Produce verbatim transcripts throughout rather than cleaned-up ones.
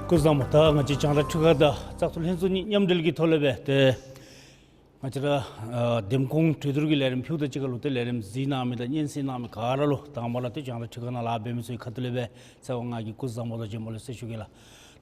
སྐུ་གཟུགས་བཟང་པོ། ད་ང་བཅས་རྒྱང་བསྒྲགས་ཁྲི་ཁ་དང་བཙག་འཐུ་ལྷན་ཚོགས་གཉིས་མཉམ་འབྲེལ་གྱི་ཐོག་ལས་སྦེ་ཏེ་ང་བཅས་ར་ཨ་འདེམས་ཁོངས་གྲོས་བསྡུར་གྱི་ལས་རིམ་ཕུལཝ་ད་གཅིག་ཁར་ལུ་ཏེ་ལས་རིམ་གཟིགས་གནང་མི་དང་སྙན་གསན་གནང་མི་ག་ར་ལུ་དང་པ་ར་ཏེ་རྒྱང་བསྒྲགས་ཁྲི་ཁ་ནང་ལཱ་འབད་མི་ཚུ་གི་ཁ་ཐུག་ལས་སྦེ་ཚེ་དབང་ང་གིས་སྐུ་གཟུགས་བཟང་པོ་དང་བྱོན་པ་ལེགས་ཟེར་ཞུ་གེ་ལགས།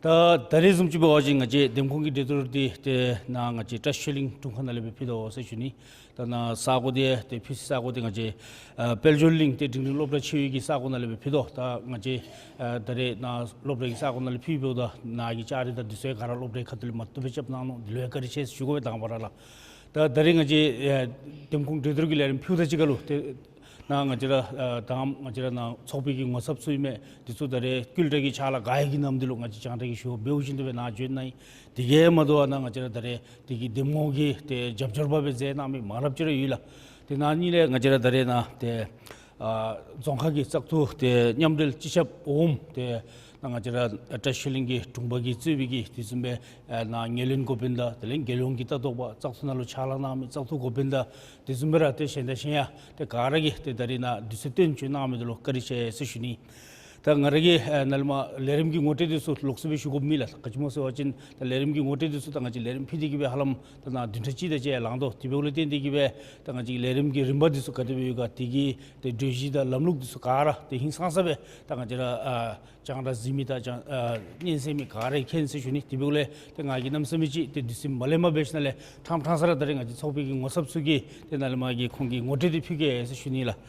ད་ད་རེས་བཟུམ་ཅིག་འབད་བ་ཅིན་ང་བཅས་འདེམས་ཁོངས་ཀྱི་གྲོས་བསྡུར་འདི་ཏེ་ནཱ་ང་བཅས་བཀྲ་ཤིས་གླིང་དྲུང་ཁག་ནང་ལས་སྦེ་ཕུལ་དོ་ཟེར་ཞུ་ནི། ད་ནཱ་ས་གོ་འདི་ཏེ་ཕུལ་སའི་ས་གོ་འདི་ང་བཅས་ཨ་དཔལ་འབྱོར་གླིང་ཏེ་འབྲིང་རིམ་སློབ་གྲྭ་ཆེ་བའི་གི་ས་གོ་ནང་ལས་སྦེ་ཕུལ་དོ། ད་ང་བཅས་ཨ་ད་རེས་ནཱ་སློབ་གྲྭ་གི་ས་གོ་ནང་ལས་ཕུལ་འབདཝ་ད་ནཱ་གི་བཅའ་རིས་དང་དུས་ཚོད་ག་ར་སློབ་གྲྭའི་ཁ་ཐུག་ལས་མ་བཏུབ་པར་རྐྱབ་གནང་ནུག། འདི་ལུ་ཡང་བཀའ་དྲིན་ཆེ་ཟེར་ཞུ་དགོ་པས་དང་པ་ར་ལགས། ད་ད་རེས་ང་བཅས་ཨ་འདེམས་ཁོངས་གྲོས་བསྡུར་གྱི་ལས་རིམ་ཕུལཝ་ད་གཅིག་ཁར་ལུ་ཏེ་ནཱ་ང་བཅས་ར་ཨ་དང་ང་བཅས་ར་ནཱ་ཚོགས་པའི་གི་ངོ་ཚབ་ཚུ་ཨིན་མས། འདི་ཚུ་ད་རེས་ཀུན་ཏ་གི་ཕྱག་ལཱ་ག་ཡོད་ཀྱི་ནམ་འདི་ལུ་ང་བཅས་རྒྱང་བསྒྲགས་ཀྱི་ཞུ་བ་འབདཝ་བཞིན་དུ་སྦེ་ནཱ་བྱོན་གནང་ཡི། དེ་གིས་མ་དོ་བར་ནཱ་ང་བཅས་ར་ད་རེས་དེ་གི་འདེམས་ངོ་གི་ཏེ་རྒྱབ་སྐྱོར་པ་སྦེ་མཛད་གནང་མི་མང་རབས་ཅིག་ར་ཡོད་ལགས། ཏེ་ནཱ་གཉིས་ལས་ང་བཅས་ར་ད་རེས་ནཱ་ཏེ་ཨ་རྫོང་ཁག་གི་བཙག་འཐུ་ཏེ་མཉམ་འབྲེལ་སྤྱི་ཁྱབ་འོགམ་ཏེ་ནཱ་ང་བཅས་ར་བཀྲ་ཤིས་གླིང་གི་དྲུང་པ་གིས་གཙོས་པའི་གི་དེ་བཟུམ་སྦེ་ཨ་ནཱ་ངོས་ལེན་འགོ་དཔོན་དང་དེ་ལས་རྒྱལ་ཡོངས་ཀྱི་ལྟ་རྟོག་པ་བཙག་འཐུ་ནང་ལུ་ཕྱག་ལཱ་གནང་མི་བཙག་འཐུ་འགོ་དཔོན་དང་དེ་བཟུམ་སྦེ་ར་ཏེ་གཞན་དང་གཞན་ཡང་ཏེ་ག་ར་གིས་ཏེ་ད་རེས་ནཱ་དུས་ཚོད་བཏོན་བྱོན་གནང་མི་འདི་ལུ་བཀའ་དྲིན་ཆེ་ཟེར་ཞུ་ནི། ད་ང་ར་གིས་ཨ་ནཱ་ལས་མར་ལས་རིམ་གྱི་ངོ་སྤྲོད་འདི་ཚུ་ལོགས་སུ་སྦེ་ཞུ་དགོཔ་མེད་ལགས། ག་ཅི་སྨོ་ཟེར་བ་ཅིན་ད་ལས་རིམ་གྱི་ངོ་སྤྲོད་འདི་ཚུ་ད་ང་བཅས་ལས་རིམ་ཕུལ་ཏེ་གི་སྦེ་ཧ་ལམ་ད་ནཱ་བདུན་ཕྲག་གཅིག་དེ་ཅིག་ལང་དོ། དེ་འབདཝ་ལས་བརྟེན་ཏེ་གི་སྦེ་ད་ང་བཅས་ཀྱི་ལས་རིམ་གྱི་རིམ་པ་འདི་ཚུ་ག་དེ་སྦེ་ཡོད་ག་དེ་གི་ཏེ་གྲོས་གཞི་དང་ལམ་ལུགས་འདི་ཚུ་ག་ར་ཏེ་ཧིང་སངས་ས་སྦེ་ད་ང་བཅས་ར་ཨ་རྒྱང་བསྒྲགས་གཟིགས་མི་དང་རྒྱང་ཨ་སྙན་གསན་མི་ག་ར་གིས་མཁྱེན་ཟེར་ཞུ་ནི། དེ་འབདཝ་ལས་ཏེ་ང་གིས་གནམ་མེད་ས་མེད་ཅིག་ཏེ་དུས་ཚོད་མ་ལེན་པར་འབད་ཞིནམ་ལས་ཕྲང་ཕྲང་ས་ར་ད་རེས་ང་བཅས་ཚོགས་པའི་གི་ངོ་ཚབ་ཚུ་གིས་ཏེ་ནཱ་ལས་མར་གྱི་ཁོང་གི་ངོ་སྤྲོད་འདི་ཕུལ་གེ་ཟེར་ཞུ་ནི་ལགས།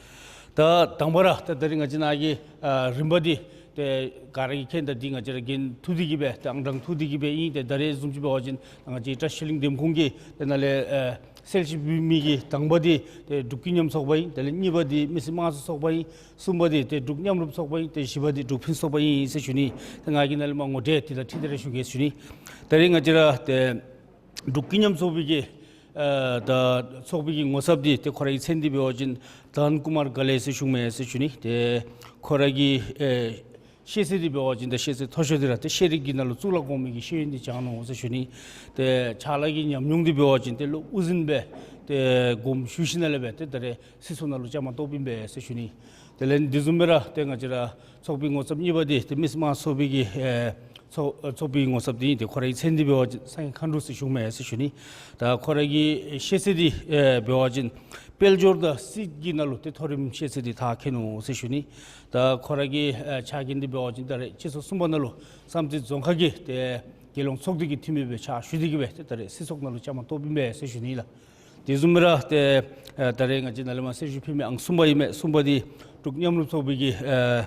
ད་དང་པ་ར་ད་ད་རེས་ང་བཅས་ནཱ་གི་ཨ་རིམ་པ་འདི་ཏེ་ག་ར་གིས་མཁྱེན་ད་འདི་ང་བཅས་ར་འགན་ཐུག་སྟེ་གི་སྦེ་ཏེ་ཨང་གྲངས་ཐུག་སྟེ་གི་སྦེ་ཨིན། ཏེ་ད་རེས་བཟུམ་ཅིག་འབད་བ་ཅིན་ང་བཅས་བཀྲ་ཤིས་གླིང་འདེམས་ཁོངས་ཀྱི་ཏེ་ནཱ་ལས་ཨ་གསལ་བཤད་ཕུལ་མི་གི་དང་པ་འདི་ཏེ་འབྲུག་ཀུན་མཉམ་ཚོགས་པ་ཨིན། དེ་ལས་གཉིས་པ་འདི་མི་སེར་དམངས་གཙོ་ཚོགས་པ་ཨིན། གསུམ་པ་འདི་ཏེ་འབྲུག་མཉམ་རུབ་ཚོགས་པ་ཨིན། ཏེ་བཞི་པ་འདི་འབྲུག་ཕུན་ཚོགས་པ་ཨིན་ཟེར་ཞུ་ནི། ཏེ་ང་གིས་ནཱ་ལས་མར་ངོ་སྤྲོད་འདི་དང་འཁྲིལ་ཏེ་ར་ཞུ་གེ་ཟེར་ཞུ་ནི། ད་རེས་ང་བཅས་ར་ཏེ་འབྲུག་ཀུན་མཉམ་ཚོགས་པའི་གི་ཨ་ད་ཚོགས་པའི་གི་ངོ་ཚབ་འདི་ཏེ་ཁོ་རའི་མཚན་འདི་འབད་བ་ཅིན་དཱན་ཀུ་མར་ག་ལེ་ཟེར་ཞུཝ་མས་ཟེར་ཞུ་ནི། ཏེ་ཁོ་ར་གི་ཨེ་ཤེས་ཚད་འདི་འབད་བ་ཅིན་ད་ཤེས་ཚད་མཐོ་ཤོས་འདི་ར་ཏེ་ཤེས་རིག་གི་ནང་ལུ་གཙུག་ལག་གོང་མའི་གི་ཤེས་ཡོན་འདི་སྦྱངས་ནུག་ཟེར་ཞུ་ནི། ཏེ་ཕྱག་ལཱ་གི་ཉམས་མྱོང་འདི་འབད་བ་ཅིན་ཏེ་སློབ་དབུ་འཛིན་སྦེ་ཏེ་དགོངསམ་ཞུ་ཞིནམ་ལས་སྦེ་ཏེ་ད་རེས་སྲིད་ཚོགས་ནང་ལུ་བཅའ་མར་གཏོགསཔ་ཨིན་པས་ཟེར་ཞུ་ནི། དེ་ལས་འདི་བཟུམ་སྦེ་ར་ཏེ་ང་བཅས་ར་ཚོགས་པའི་ངོ་ཚབ་གཉིས་པ་འདི་ཏེ་མི་སེར་དམངས་གཙོ་ཚོགས་པའི་གི་ཨེ་ཚོགས་ཚོགས་པའི་ངོ་ཚབ་འདི་ཨིན། ཏེ་ཁོ་རའི་མཚན་འདི་འབད་བ་ཅིན་སངས་རྒྱས་མཁའ་འགྲོ་ཟེར་ཞུཝ་མས་ཟེར་ཞུ་ནི། ད་ཁོ་ར་གི་ཤེས་ཚད་འདི་ཨེ་འབད་བ་ཅིན་དཔལ་འབྱོར་དང་སྲིད་ཀྱི་ནང་ལུ་ཏེ་མཐོ་རིམ་ཤེས་ཚད་འདི་མཐར་འཁྱོལ་ནུག་ཟེར་ཞུ་ནི། ད་ཁོ་ར་གི་ཨེ་ཕྱག་འགན་འདི་འབད་བ་ཅིན་ད་རེས་སྤྱི་ཚོགས་གསུམ་པ་ནང་ལུ་བསམ་རྩེ་རྫོང་ཁག་གི་ཏེ་རྒྱལ་ཡོངས་ཚོགས་སྡེ་གི་འཐུས་མི་སྦེ་ཕྱག་ཞུ་སྟེ་གི་སྦེ་ཏེ་ད་རེས་སྲིད་ཚོགས་ནང་ལུ་བཅའ་མར་གཏོགསཔ་ཨིན་པས་ཟེར་ཞུ་ནི་ལགས། དེ་བཟུམ་སྦེ་ར་ཏེ་ཨེ་ད་རེས་ང་བཅས་ནཱ་ལས་མར་གསལ་ཞུ་ཕུལ་མི་ཨང་གསུམ་པ་ཨིན་མས། གསུམ་པ་འདི་འབྲུག་མཉམ་རུབ་ཚོགས་པའི་གི་ཨེ་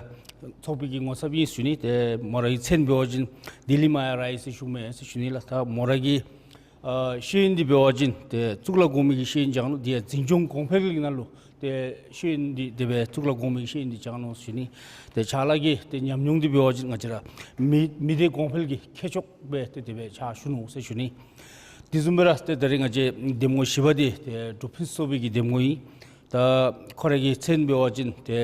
ཚོགས་པའི་གི་ངོ་ཚབ་ཨིན་ཟེར་ཞུ་ནི། ཏེ་མོ་རའི་མཚན་འབད་བ་ཅིན་ལྡི་ལི་མ་ཡ་ར་ཨིན་ཟེར་ཞུཝ་མས་ཟེར་ཞུ་ནི་ལགས། ད་མོ་ར་གི་ཨ་ཤེས་ཡོན་འདི་འབད་བ་ཅིན་ཏེ་གཙུག་ལག་གོང་མའི་གི་ཤེས་ཡོན་སྦྱངས་ནུག། དེ་ཡང་འཛིན་སྐྱོང་གོང་འཕེལ་གྱི་ནང་ལུ་ཏེ་ཤེས་ཡོན་འདི་དེ་སྦེ་གཙུག་ལག་གོང་མའི་གི་ཤེས་ཡོན་འདི་སྦྱངས་ནུག་ཟེར་ཞུ་ནི། ཏེ་ཕྱག་ལཱ་གི་ཏེ་ཉམས་མྱོང་འདི་འབད་བ་ཅིན་ང་བཅས་ར་མི་མི་སྡེ་གོང་འཕེལ་གྱི་མཁས་མཆོག་སྦེ་ཏེ་དེ་སྦེ་ཕྱག་ཞུ་ནུག་ཟེར་ཞུ་ནི། དེ་བཟུམ་སྦེ་ར་ཏེ་ད་རེས་ང་བཅས་འདེམས་ངོ་བཞི་པ་འདི་ཏེ་འབྲུག་ཕུན་ཚོགས་པའི་གི་འདེམས་ངོ་ཨིན། ད་ཁོ་ར་གི་མཚན་འབད་བ་ཅིན་ཏེ་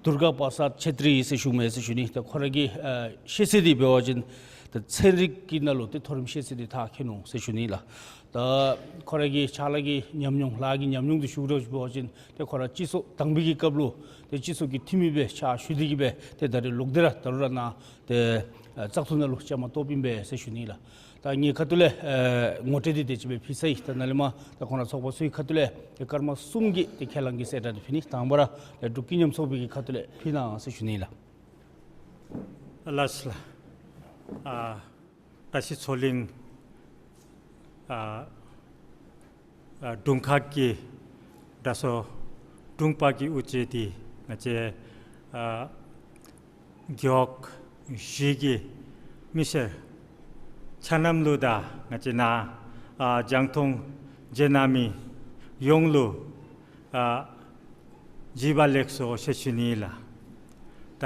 དུར་ག་པ་སཱད་ཆེ་ཏྲི་ཟེར་ཞུཝ་མས་ཟེར་ཞུ་ནི། ད་ཁོ་ར་གི་ཨ་ཤེས་ཚད་འདི་འབད་བ་ཅིན་ད་ཚན་རིག་གི་ནང་ལུ་ཏེ་མཐོ་རིམ་ཤེས་ཚད་འདི་མཐར་འཁྱོལ་ནུག་ཟེར་ཞུ་ནི་ལགས། ད་ཁོ་ར་གི་ཕྱག་ལཱ་གི་ཉམས་མྱོང་ལཱ་གི་ཉམས་མྱོང་འདི་ཞུ་དགོཔ་འབད་བ་ཅིན་ཏེ་ཁོ་ར་སྤྱི་ཚོགས་དང་པའི་གི་སྐབས་ལུ་ཏེ་སྤྱི་ཚོགས་ཀྱི་འཐུས་མི་སྦེ་ཕྱག་ཞུ་སྟེ་གི་སྦེ་ཏེ་ད་རེས་ལོག་སྟེ་ར་ད་རུང་ར་ནཱ་ཏེ་ཨ་བཙག་འཐུ་ནང་ལུ་བཅའ་མར་གཏོགསཔ་ཨིན་པས་ཟེར་ཞུ་ནི་ལགས། ད་ངེའི་ཁ་ཐུག་ལས་ཨེ་ངོ་སྤྲོད་འདི་དེ་ཅིག་སྦེ་ཕུལ་ཚར་ཡི། ད་ནཱ་ལས་མར་ད་ཁོང་ར་ཚོགས་པ་ཚུ་གི་ཁ་ཐུག་ལས་ཏེ་སྐར་མ་གསུམ་གྱི་ཏེ་ཁས་བླངས་ཀྱི་གསལ་བསྒྲགས་འདི་ཕུལ་ནི། དང་པ་ར་ཏེ་འབྲུག་ཀུན་མཉམ་ཚོགས་པའི་གི་ཁ་ཐུག་ལས་ཕུལ་གནང་ཟེར་ཞུ་ནི་ལགས། ལགས་སོ་ལགས། ཨ་བཀྲ་ཤིས་མཚོ་གླིང་ཨ་ཨ་དྲུང་ཁག་གི་དྲག་ཤོས་དྲུང་པ་གི་དབུ་ཁྲིད་འདི་ང་བཅས་ཨ་རྒེད་འོག་བཞི་གི་མི་སེར་ཆ་མཉམ་ལུ་དང་ང་བཅས་ནཱ་ཨ་རྒྱང་མཐོང་མཇལ་གནང་མི་ཡོངས་ལུ་ཨ་བྱིས་པ་ལེགས་སོ་ཟེར་ཞུ་ནི་ལགས། ད་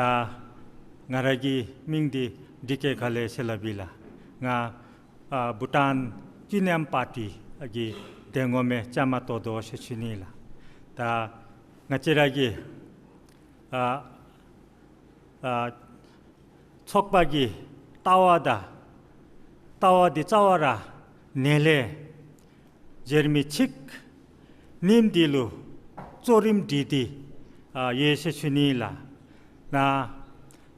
ང་ར་གི་མིང་འདི་ཌི་ཀེ་ག་ལེ་ཟེར་སླབ་ཨིན་ལགས། ང་ཨ་བྷུ་ཊཱན་ཀུན་མཉམ་པར་ཊི་གི་འདེམས་ངོ་མི་བཅའ་མར་གཏོགས་དོ་ཟེར་ཞུ་ནི་ལགས། ད་ང་བཅས་ར་གི་ཨ་ཨ་ཚོགས་པ་གི་ལྟ་བ་དང་ལྟ་བ་འདི་རྩ་བ་ར་ནཱ་ལས་འགྱེལ་མི་ཅིག་ནིམ་འདི་ལུ་གཙོ་རིམ་སྒྲིག་སྟེ་ཨ་ཡོད་ཟེར་ཞུ་ནི་ལགས། ནཱ་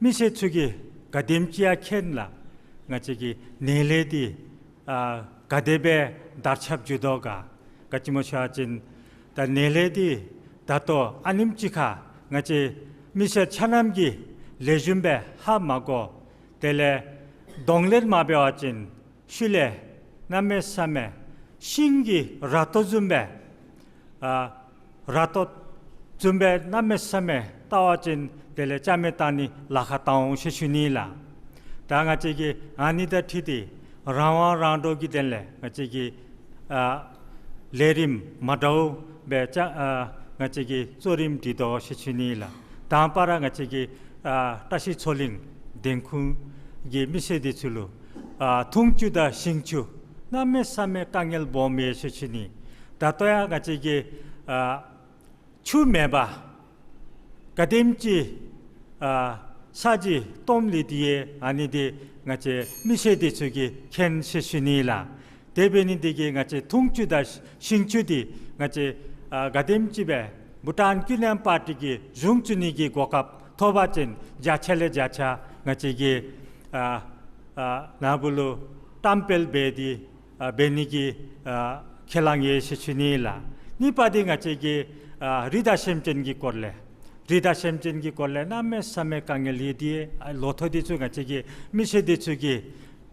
མི་སེར་ཚུ་གིས་ ག་དེམ་ཅིག་ཡང་མཁྱེན་ལགས། ང་བཅས་ཀྱི་ནད་ལས་འདི་ཨ་ག་དེ་སྦེ་དར་ཁྱབ་འགྱོ་དོ་ག། ག་ཅི་སྨོ་ཟེར་བ་ཅིན་ད་ནད་ལས་འདི་ད་ལྟོ་ཨ་ནེམ་ཅིག་ཁར་ང་བཅས་མི་སེར་ཆ་རྣམས་ཀྱིས་ལེགས་ཤོམ་སྦེ་ཧ་མ་གོ། དེ་ལས་གདོང་ལེན་མ་འབད་བ་ཅིན་ཤུལ་ལས་གནམ་མེད་ས་མེད་ཤིང་གི་ར་ཏོ་བཟུམ་སྦེ་ཨ་ར་ཏོ་བཟུམ་སྦེ་གནམ་མེད་ས་མེད་བལྟ་བ་ཅིན་དེ་ལས་རྐྱབ་མི་བཏང་ནི་ལཱ་ཁག་བཏང་འོང་ཟེར་ཞུ་ནི་ལགས། ད་ང་བཅས་ཀྱིས་ཨ་ནི་དང་འཁྲིལ་ཏེ་རང་དབང་རང་སྒྲོག་གི་དོན་ལས་ང་བཅས་ཀྱིས་ཨ་ལས་རིམ་མ་འདྲཝ་སྦེ་ཅ་ཨ་ང་བཅས་ཀྱིས་གཙོ་རིམ་སྒྲིག་དོ་ཟེར་ཞུ་ནི་ལགས། དང་པ་ར་ང་བཅས་ཀྱི་ཨ་བཀྲ་ཤིས་མཚོ་གླིང་བདེ་ཁུངས་ཀྱི་མི་སེར་འདི་ཚུ་ལུ་ཨ་འཐུང་ཆུ་དང་ཞིང་ཆུ་གནམ་མེད་ས་མེད་དཀའ་ངལ་སྦོམ་ཡོད་ཟེར་ཞུ་ནི། ད་ལྟོ་ཡང་ང་བཅས་ཀྱིས་ཨ་ཆུ་མེད་པར་ག་དེམ་ཅིག་ཨ་ས་གཞི་སྟོངམ་ལས་འདི་ཡང་ཨ་ནི་འདི་ང་བཅས་མི་སེར་འདི་ཚུ་གིས་མཁྱེན་ཟེར་ཞུ་ནི་ལགས། དེ་འབད་ནི་འདི་གིས་ང་བཅས་འཐུང་ཆུ་དང་ཞིང་ཆུ་འདི་ང་བཅས་ཨ་ག་དེམ་ཅིག་སྦེ་བྷུ་ཊཱན་ཀུན་ལེན་པར་ཊི་གིས་གཞུང་བཙུགས་ནི་གི་གོ་སྐབས་ཐོབ་པ་ཅིན་བརྒྱ་ཆ་ལས་བརྒྱ་ཆ་ང་བཅས་ཀྱིས་ཨ་ཨ་ནཱ་བུ་ལུ་བཀྲམ་སྤེལ་འབད་དེ་ཨ་འབད་ནི་གི་ཨ་ཁས་བླངས་ཡོད་ཟེར་ཞུ་ནི་ལགས། གཉིས་པ་འདི་ང་བཅས་ཀྱིས་ཨ་རི་དྭགས་ཞིམ་ཅན་གྱི་སྐོར་ལས་རི་དྭགས་ཞིམ་ཅན་གྱི་སྐོར་ལས་གནམ་མེད་ས་མེད་དཀའ་ངལ་ཡོད་དེ་ཨ་ལོ་ཐོག་འདི་ཚུ་ང་བཅས་ཀྱི་མི་སེར་འདི་ཚུ་གིས་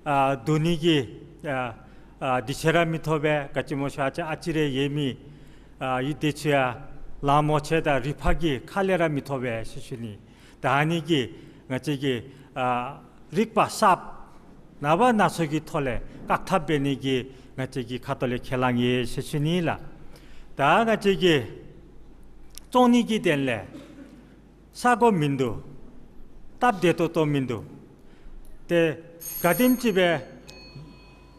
ཨ་བསྡུ་ནི་གི་ཨ་ཨ་དུས་ཚོད་ར་མི་ཐོབ་པས། ག་ཅི་སྨོ་ཟེར་བ་ཅིན་ཨ་ཙི་རེ་ཡོད་མི་ཨ་ཡུལ་འདི་ཚུ་ཡང་གླང་མོ་ཆེ་དང་རི་ཕག་གི་ཁ་ལས་ར་མི་ཐོབ་པས་ཟེར་ཞུ་ནི། ད་ཨ་ནི་གིས་ང་བཅས་ཀྱིས་ཨ་རིག་པ་གསརཔ་ནངས་པ་གནངས་ཚེ་གི་ཐོག་ལས་བཀག་ཐབས་འབད་ནི་གི་ང་བཅས་ཀྱི་ཁ་ཐུག་ལས་ཁས་བླངས་ཡོད་ཟེར་ཞུ་ནི་ལགས། ད་ང་བཅས་ཀྱིས་བཙོང་ནི་གི་དོན་ལས་ས་གོ་མིན་འདུག། སྟབས་བདེ་ཏོག་ཏོ་མིན་འདུག། ཏེ་ག་དེམ་ཅིག་སྦེ་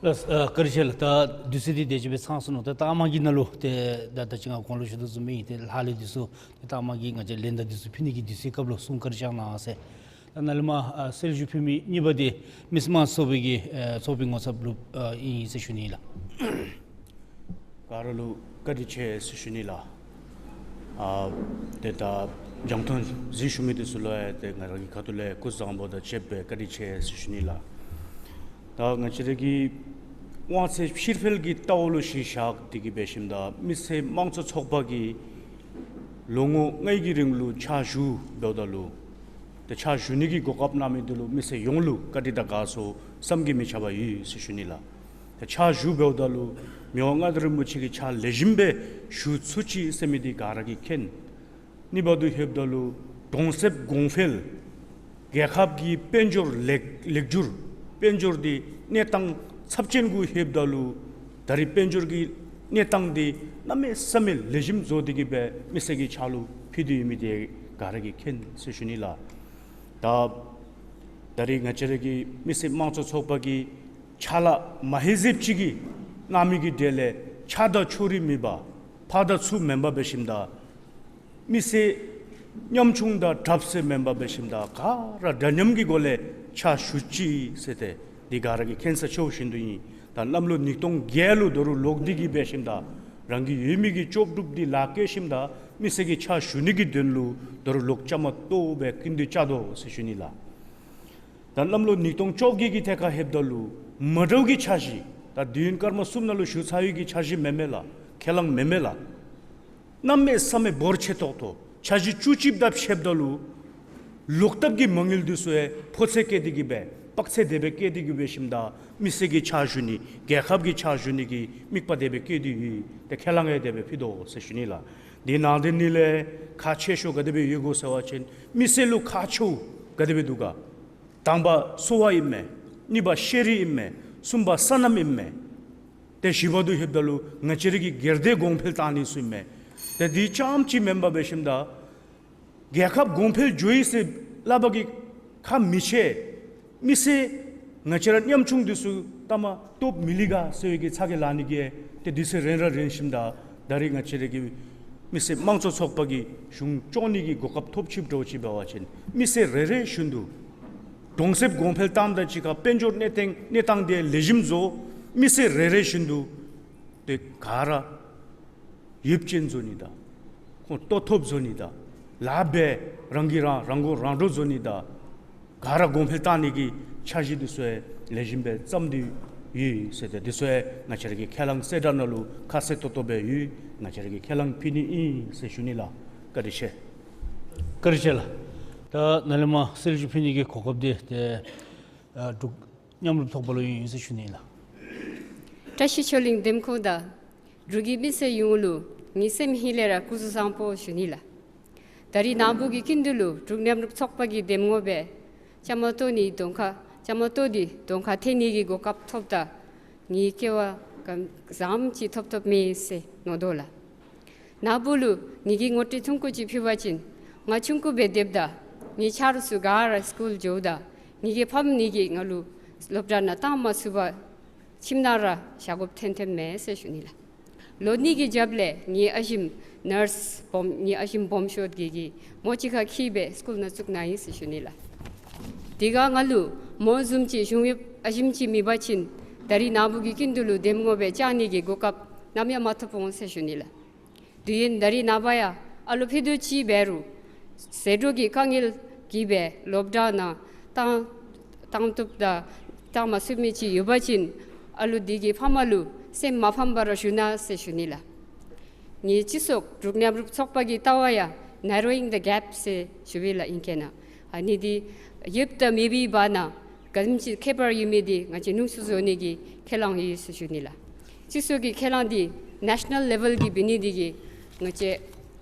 ལགས། ཨ་བཀའ་དྲིན་ཆེ་ལགས། ད་དུས་ཚོད་འདི་དེ་ཅིག་སྦེ་ཚང་སོ་ནུག། ད་ད་ཨ་མ་གི་ནང་ལུ་ཏེ་ད་ད་ཅི་ང་གོང་ལུ་ཞུ་དོ་བཟུམ་སྦེ་ཨིན། ཏེ་ལྷག་ལུས་འདི་ཚུ་ཏེ་ད་ཨ་མ་གིས་ང་བཅས་ལན་གྲངས་འདི་ཚུ་ཕུལ་ནི་གི་དུས་ཚོད་སྐབས་ལུ་གསུང་བཀའ་དྲིན་བསྐྱང་གནང་ཟེར། ད་ནཱ་ལས་མར་ཨ་གསོལ་ཞུ་ཕུལ་མི་གཉིས་པ་འདི་མི་སེར་དམངས་གཙོ་ཚོགས་པའི་གི་ཨ་ཚོགས་པའི་ངོ་ཚབ་ལུ་ཨ་ཨིན་ཟེར་ཞུ་ནི་ལགས། ག་ར་ལུ་བཀའ་དྲིན་ཆེ་ཟེར་ཞུ་ནི་ལགས། ཨ་ཏེ་ད་རྒྱང་མཐོང་གཟིགས་བཞུགས་མི་འདི་ཚུ་ལུ་ཡང་ཏེ་ང་ར་གི་ཁ་ཐུག་ལས་སྐུ་གཟུགས་བཟང་པོ་དང་བཅས་པའི་བཀའ་དྲིན་ཆེ་ཟེར་ཞུ་ནི་ལགས། ད་ང་བཅས་ར་གི་དབང་ཚད་ཕྱིར་སྤེལ་གྱི་ལྟ་བ་ལུ་གཞི་བཞག་སྟེ་གི་འབད་ཞིནམ་ད་མི་སེར་དམངས་གཙོ་ཚོགས་པ་གིས་ལོ་ངོ་ལྔའི་གི་རིང་ལུ་ཕྱག་ཞུ་འབདཝ་ད་ལུ་ཏེ་ཕྱག་ཞུ་ནི་གི་གོ་སྐབས་གནང་མི་འདི་ལུ་མི་སེར་ཡོངས་ལུ་བཀའ་དྲིན་དང་དགའ་ཚོར་བསམ་གྱིས་མི་ཁྱབ་པ་ཡོད་ཟེར་ཞུ་ནི་ལགས། ཏེ་ཕྱག་ཞུ་འབདཝ་ད་ལུ་མི་དབང་མངའ་བདག་རིན་པོ་ཆེ་གི་ཕྱག་ལེགས་ཤོམ་སྦེ་ཞུ་ཚུགས་ཅི་ཟེར་མི་འདི་ག་ར་གིས་མཁྱེན། གཉིས་པ་འདི་ལྷོདཔ་ད་ལུ་གྲོང་གསེབ་གོང་འཕེལ་རྒྱལ་ཁབ་ཀྱི་དཔལ་འབྱོར་ལེགས་ལེགས་བསྒྱུར་དཔལ་འབྱོར་འདི་གནས་སྟངས་ཚབས་ཆེན་གུ་ལྷོདཔ་ད་ལུ་ད་རིས་དཔལ་འབྱོར་གྱི་གནས་སྟངས་འདི་གནམ་མེད་ས་མེད་ལེགས་ཤོམ་བཟོ་སྟེ་གི་སྦེ་མི་སེར་གྱི་ཕྱག་ལུ་ཕུལ་ཏེ་ཡོད་མི་འདི་ག་ར་གིས་མཁྱེན་ཟེར་ཞུ་ནི་ལགས། ད་ད་རིས་ང་བཅས་ར་གི་མི་སེར་དམངས་གཙོ་ཚོགས་པ་གི་ཕྱག་ལཱ་མ་ཧེ་ཟེབ་ཅིག་གི་གནང་མི་གི་གྲལ་ལས་ཆ་དང་ཕྱོགས་རིས་མེད་པར་ཕར་དང་ཚུར་མེན་པར་འབད་ཞིནམ་ད་མི་སེར་ཉམ་ཆུང་དང་དྲགཔ་ཟེར་མེན་པར་འབད་ཞིནམ་ད་ག་ར་འདྲ་མཉམ་གྱི་སྒོ་ལས་ཕྱག་ཞུ་ཅི་ཟེར་ཏེ་འདི་ག་ར་གིས་མཁྱེན་ས་ཆེ་བ་བཞིན་དུ་ཨིན། ད་གནམ་ལོ་ཉིས་སྟོང་བརྒྱད་ལུ་ད་རུང་ལོག་སྟེ་གི་འབད་ཞིནམ་ད་རང་གི་ཡོད་མི་གི་ལྕོགས་གྲུབ་འདི་ལག་བཀལ་ཞིནམ་ད་མི་སེར་གྱི་ཕྱག་ཞུ་ནི་གི་དོན་ལུ་ད་རུང་ལོག་བཅའ་མར་གཏོགས་སྦེ་སྐུ་མདུན་བཅར་དོ་ཟེར་ཞུ་ནི་ལགས། ད་གནམ་ལོ་ཉིས་སྟོང་བཅོ་བརྒྱད་ཀྱི་ཐད་ཁར་ལྷོདཔ་ད་ལུ་མ་འདྲཝ་གི་འཆར་གཞི་ད་དུས་ཡུན་སྐར་མ་གསུམ་ནང་ལུ་ཞུ་ཚར་བའི་གི་འཆར་གཞི་མེན་མས་ལགས། ཁས་བླངས་མེན་མས་ལགས། གནམ་མེད་ས་མེད་འབོར་ཆེ་ཏོག་ཏོ་འཆར་གཞི་བཅུ་གཅིག་དང་ཕྱདཔ་ད་ལུ་ལོག་ཐབས་ཀྱི་མ་དངུལ་འདི་ཚུ་ཡང་ཕོག་ཚད་བཀལ་ཏེ་གི་སྦེ་དཔག་ཚད་དེ་སྦེ་བཀལ་ཏེ་གི་འབད་ཞིནམ་ད་མི་སེར་གྱི་ཕྱག་ཞུ་ནི་རྒྱལ་ཁབ་ཀྱི་ཕྱག་ཞུ་ནི་གི་དམིགས་པ་དེ་སྦེ་བསྐྱེད་དེ་ཡོད། ཏེ་ཁས་བླངས་ཡང་དེ་སྦེ་ཕུལ་དོ་ཟེར་ཞུ་ནི་ལགས། འདི་ནང་དེ་ནི་ལས་ཁག་ཆེ་ཤོས་ག་དེ་སྦེ་ཡོད་གོ་ཟེར་བ་ཅིན་མི་སེར་ལུ་ཁག་ཆེཝ་ག་དེ་སྦེ་འདུག་ག། དང་པ་གསོ་བ་ཨིན་མས། གཉིས་པ་ཤེས་རིག་ཨིན་མས། གསུམ་པ་སོ་ནམ་ཨིན་མས། ཏེ་བཞི་པ་འདི་ལྷོདཔ་ད་ལུ་ང་བཅས་ར་གི་སྒེར་སྡེ་གོང་འཕེལ་བཏང་ནི་ཚུ་ཨིན་མས། ཏེ་འདི་རྐྱངམ་ཅིག་མེན་པར་འབད་ཞིནམ་ད་རྒྱལ་ཁབ་གོང་འཕེལ་འགྱོ་ཡི་ཟེར་སླབ་པ་གིས་ཁག་མི་ཆེ། མི་སེར་ང་བཅས་ར་ཉམ་ཆུང་འདི་ཚུ་ལྟ་མ་སྟོབས་མི་ལི་ག་ཟེར་བའི་གི་ཚ་གྱང་ལང་ནི་གི་ཏེ་དུས་ཚོད་རན་ར་རན་ཞིནམ་ད་ད་རིས་ང་བཅས་ར་གི་མི་སེར་དམངས་གཙོ་ཚོགས་པ་གིས་གཞུང་སྐྱོང་ནི་གི་གོ་སྐབས་ཐོབ་ཅི་འདྲཝ་ཅིག་འབད་བ་ཅིན་མི་སེར་རེ་རེ་བཞིན་དུ་གྲོང་གསེབ་གོང་འཕེལ་བཏངམ་དང་གཅིག་ཁར་དཔལ་འབྱོར་གནས་སྟངས་གནས་སྟངས་དེ་ལེགས་ཤོམ་བཟོ། མི་སེར་རེ་རེ་བཞིན་དུ་ཏེ་ག་ར་ཡོདཔ་ཅན་བཟོ་ནི་དང་ཁོང་ལྟོ་ཐོབ་བཟོ་ནི་དང་ལཱ་འབད་རང་གིས་རང་རང་མགོ་རང་འདྲོངས་བཟོ་ནི་དང་ ག་ར་གོང་འཕེལ་བཏང་ནི་གི་འཆར་གཞི་འདི་ཚུ་ཡང་ལེགས་ཤོམ་སྦེ་བརྩམས་ཏེ་ཡོད་ཟེར། ཏེ་འདི་ཚུ་ཡང་ང་བཅས་ར་གི་ཁས་བླངས་གསལ་བསྒྲགས་ནང་ལུ་ཁ་གསལ་ཏོག་ཏོ་སྦེ་ཡོད། ང་བཅས་ར་གིས་ཁས་བླངས་ཕུལ་ནི་ཨིན་ཟེར་ཞུ་ནི་ལགས། བཀའ་དྲིན་ཆེ། བཀའ་དྲིན་ཆེ་ལགས། ད་ནཱ་ལས་མར་གསལ་ཞུ་ཕུལ་ནི་གི་གོ་སྐབས་འདི་ཏེ་ཨ་འབྲུག་མཉམ་རུབ་ཚོགས་པ་ལུ་ཡོད་ཟེར་ཞུ་ནི་ལགས། བཀྲ་ཤིས་ཆོས་གླིང་འདེམས་ཁོངས་དང་འབྲུག་གི་མི་སེར་ཡོངས་ལུ་ངེའི་སེམས་ཧིང་ལས་ར་སྐུ་གཟུགས་བཟང་པོ་ཞུ་ནི་ལགས། ད་རིས་ནཱ་བུ་གི་སྐུ་མདུན་ལུ་འབྲུག་མཉམ་རུབ་ཚོགས་པ་གི་འདེམས་ངོ་སྦེ་བཅའ་མར་གཏོགས་ནི་གདོང་ཁར་བཅའ་མར་གཏོགས་ཏེ་གདོང་ཁར་ཐོན་ནི་གི་གོ་སྐབས་ཐོབ་ད་ངེའི་སྐྱེ་བ་ག་ཙམ་ཅིག་ཐོབ་ཐོབ་མེད་ཟེར་མནོ་དོ་ལགས། ནཱ་བུ་ལུ་ངེ་གི་ངོ་སྤྲོད་ཐུང་ཀུ་ཅིག་ཕུལ་བ་ཅིན་ང་ཆུང་ཀུ་སྦེ་སྡོདཔ་ད་ངེའི་ཆ་རོགས་ཚུ་ག་ར་སི་ཀུལ་འགྱོཝ་ད་ངེ་གི་ཕམ་ངེ་གིས་ང་ལུ་སློབ་གྲྭ་ནང་བཏང་མ་ཚུགས་པར་ཁྱིམ་ནང་ར་བཞག་དགོཔ་ཐོན་ཐོནམ་མས་ཟེར་ཞུ་ནི་ལགས། ལོ་གཉིས་ཀྱི་རྒྱབ་ལས་ངེའི་ཨ་ཞིམ་ནརསི་སྦོམ་ངེའི་ཨ་ཞིམ་སྦོམ་ཤོས་འདི་གིས་མོ་གཅིག་ཁར་འཁྱིད་སྦེ་སི་ཀུལ་ནང་བཙུགས་གནང་ཡི་ཟེར་ཞུ་ནི་ལགས། དེ་ཁར་ང་ལུ་མོ་བཟུམ་ཅིག་གཞུང་གཡོགཔ་ཨ་ཞིམ་ཅིག་མེད་པ་ཅིན་ད་རིས་ནཱ་བུ་གི་སྐུ་མདུན་ལུ་འདེམས་ངོ་སྦེ་བཅར་ནི་གི་གོ་སྐབས་ནམ་ཡང་མ་ཐོབ་འོང་ཟེར་ཞུ་ནི་ལགས། དུས་ཡུན་ད་རིས་ནངས་པ་ཡང་ཨ་ལོ་ཕྱེད་དོ་ཅིག་འབད་རུང་ཟད་འགྲོ་གི་དཀའ་ངལ་གྱིས་སྦེ་སློབ་གྲྭ་ནང་བཏང་བཏང་བཏུབ་དང་བཏང་མ་ཚུགས་མི་ཅིག་ཡོད་པ་ཅིན་ཨ་ལོ་འདི་གི་ཕ་མ་ལུ་སེམས་མ་ཕམ་པར་ཞུ་གནང་ཟེར་ཞུ་ནི་ལགས། ངེའི་སྤྱི་ཚོགས་འབྲུག་མཉམ་རུབ་ཚོགས་པ་གི་ལྟ་བ་ཡང་narrowing the gap ཟེར་ཞུ་བས་ལགས་ཨིང་སྐད་ནང་། ཨ་ནི་འདི་ཡོདཔ་དང་མེད་པའི་བར་ན་ག་དེམ་ཅིག་ཁྱད་པར་ཡོད་མི་འདི་ང་བཅས་ནུས་ཤུགས་བཟོ་ནི་གི་ཁས་བླངས་ཡོད་ཟེར་ཞུ་ནི་ལགས། སྤྱི་ཚོགས་ཀྱི་ཁས་བླངས་འདི་ནེ་ཤ་ནཱལ་ལེ་ཝེལ་གྱི་འབད་ནི་འདི་གིས་ང་བཅས་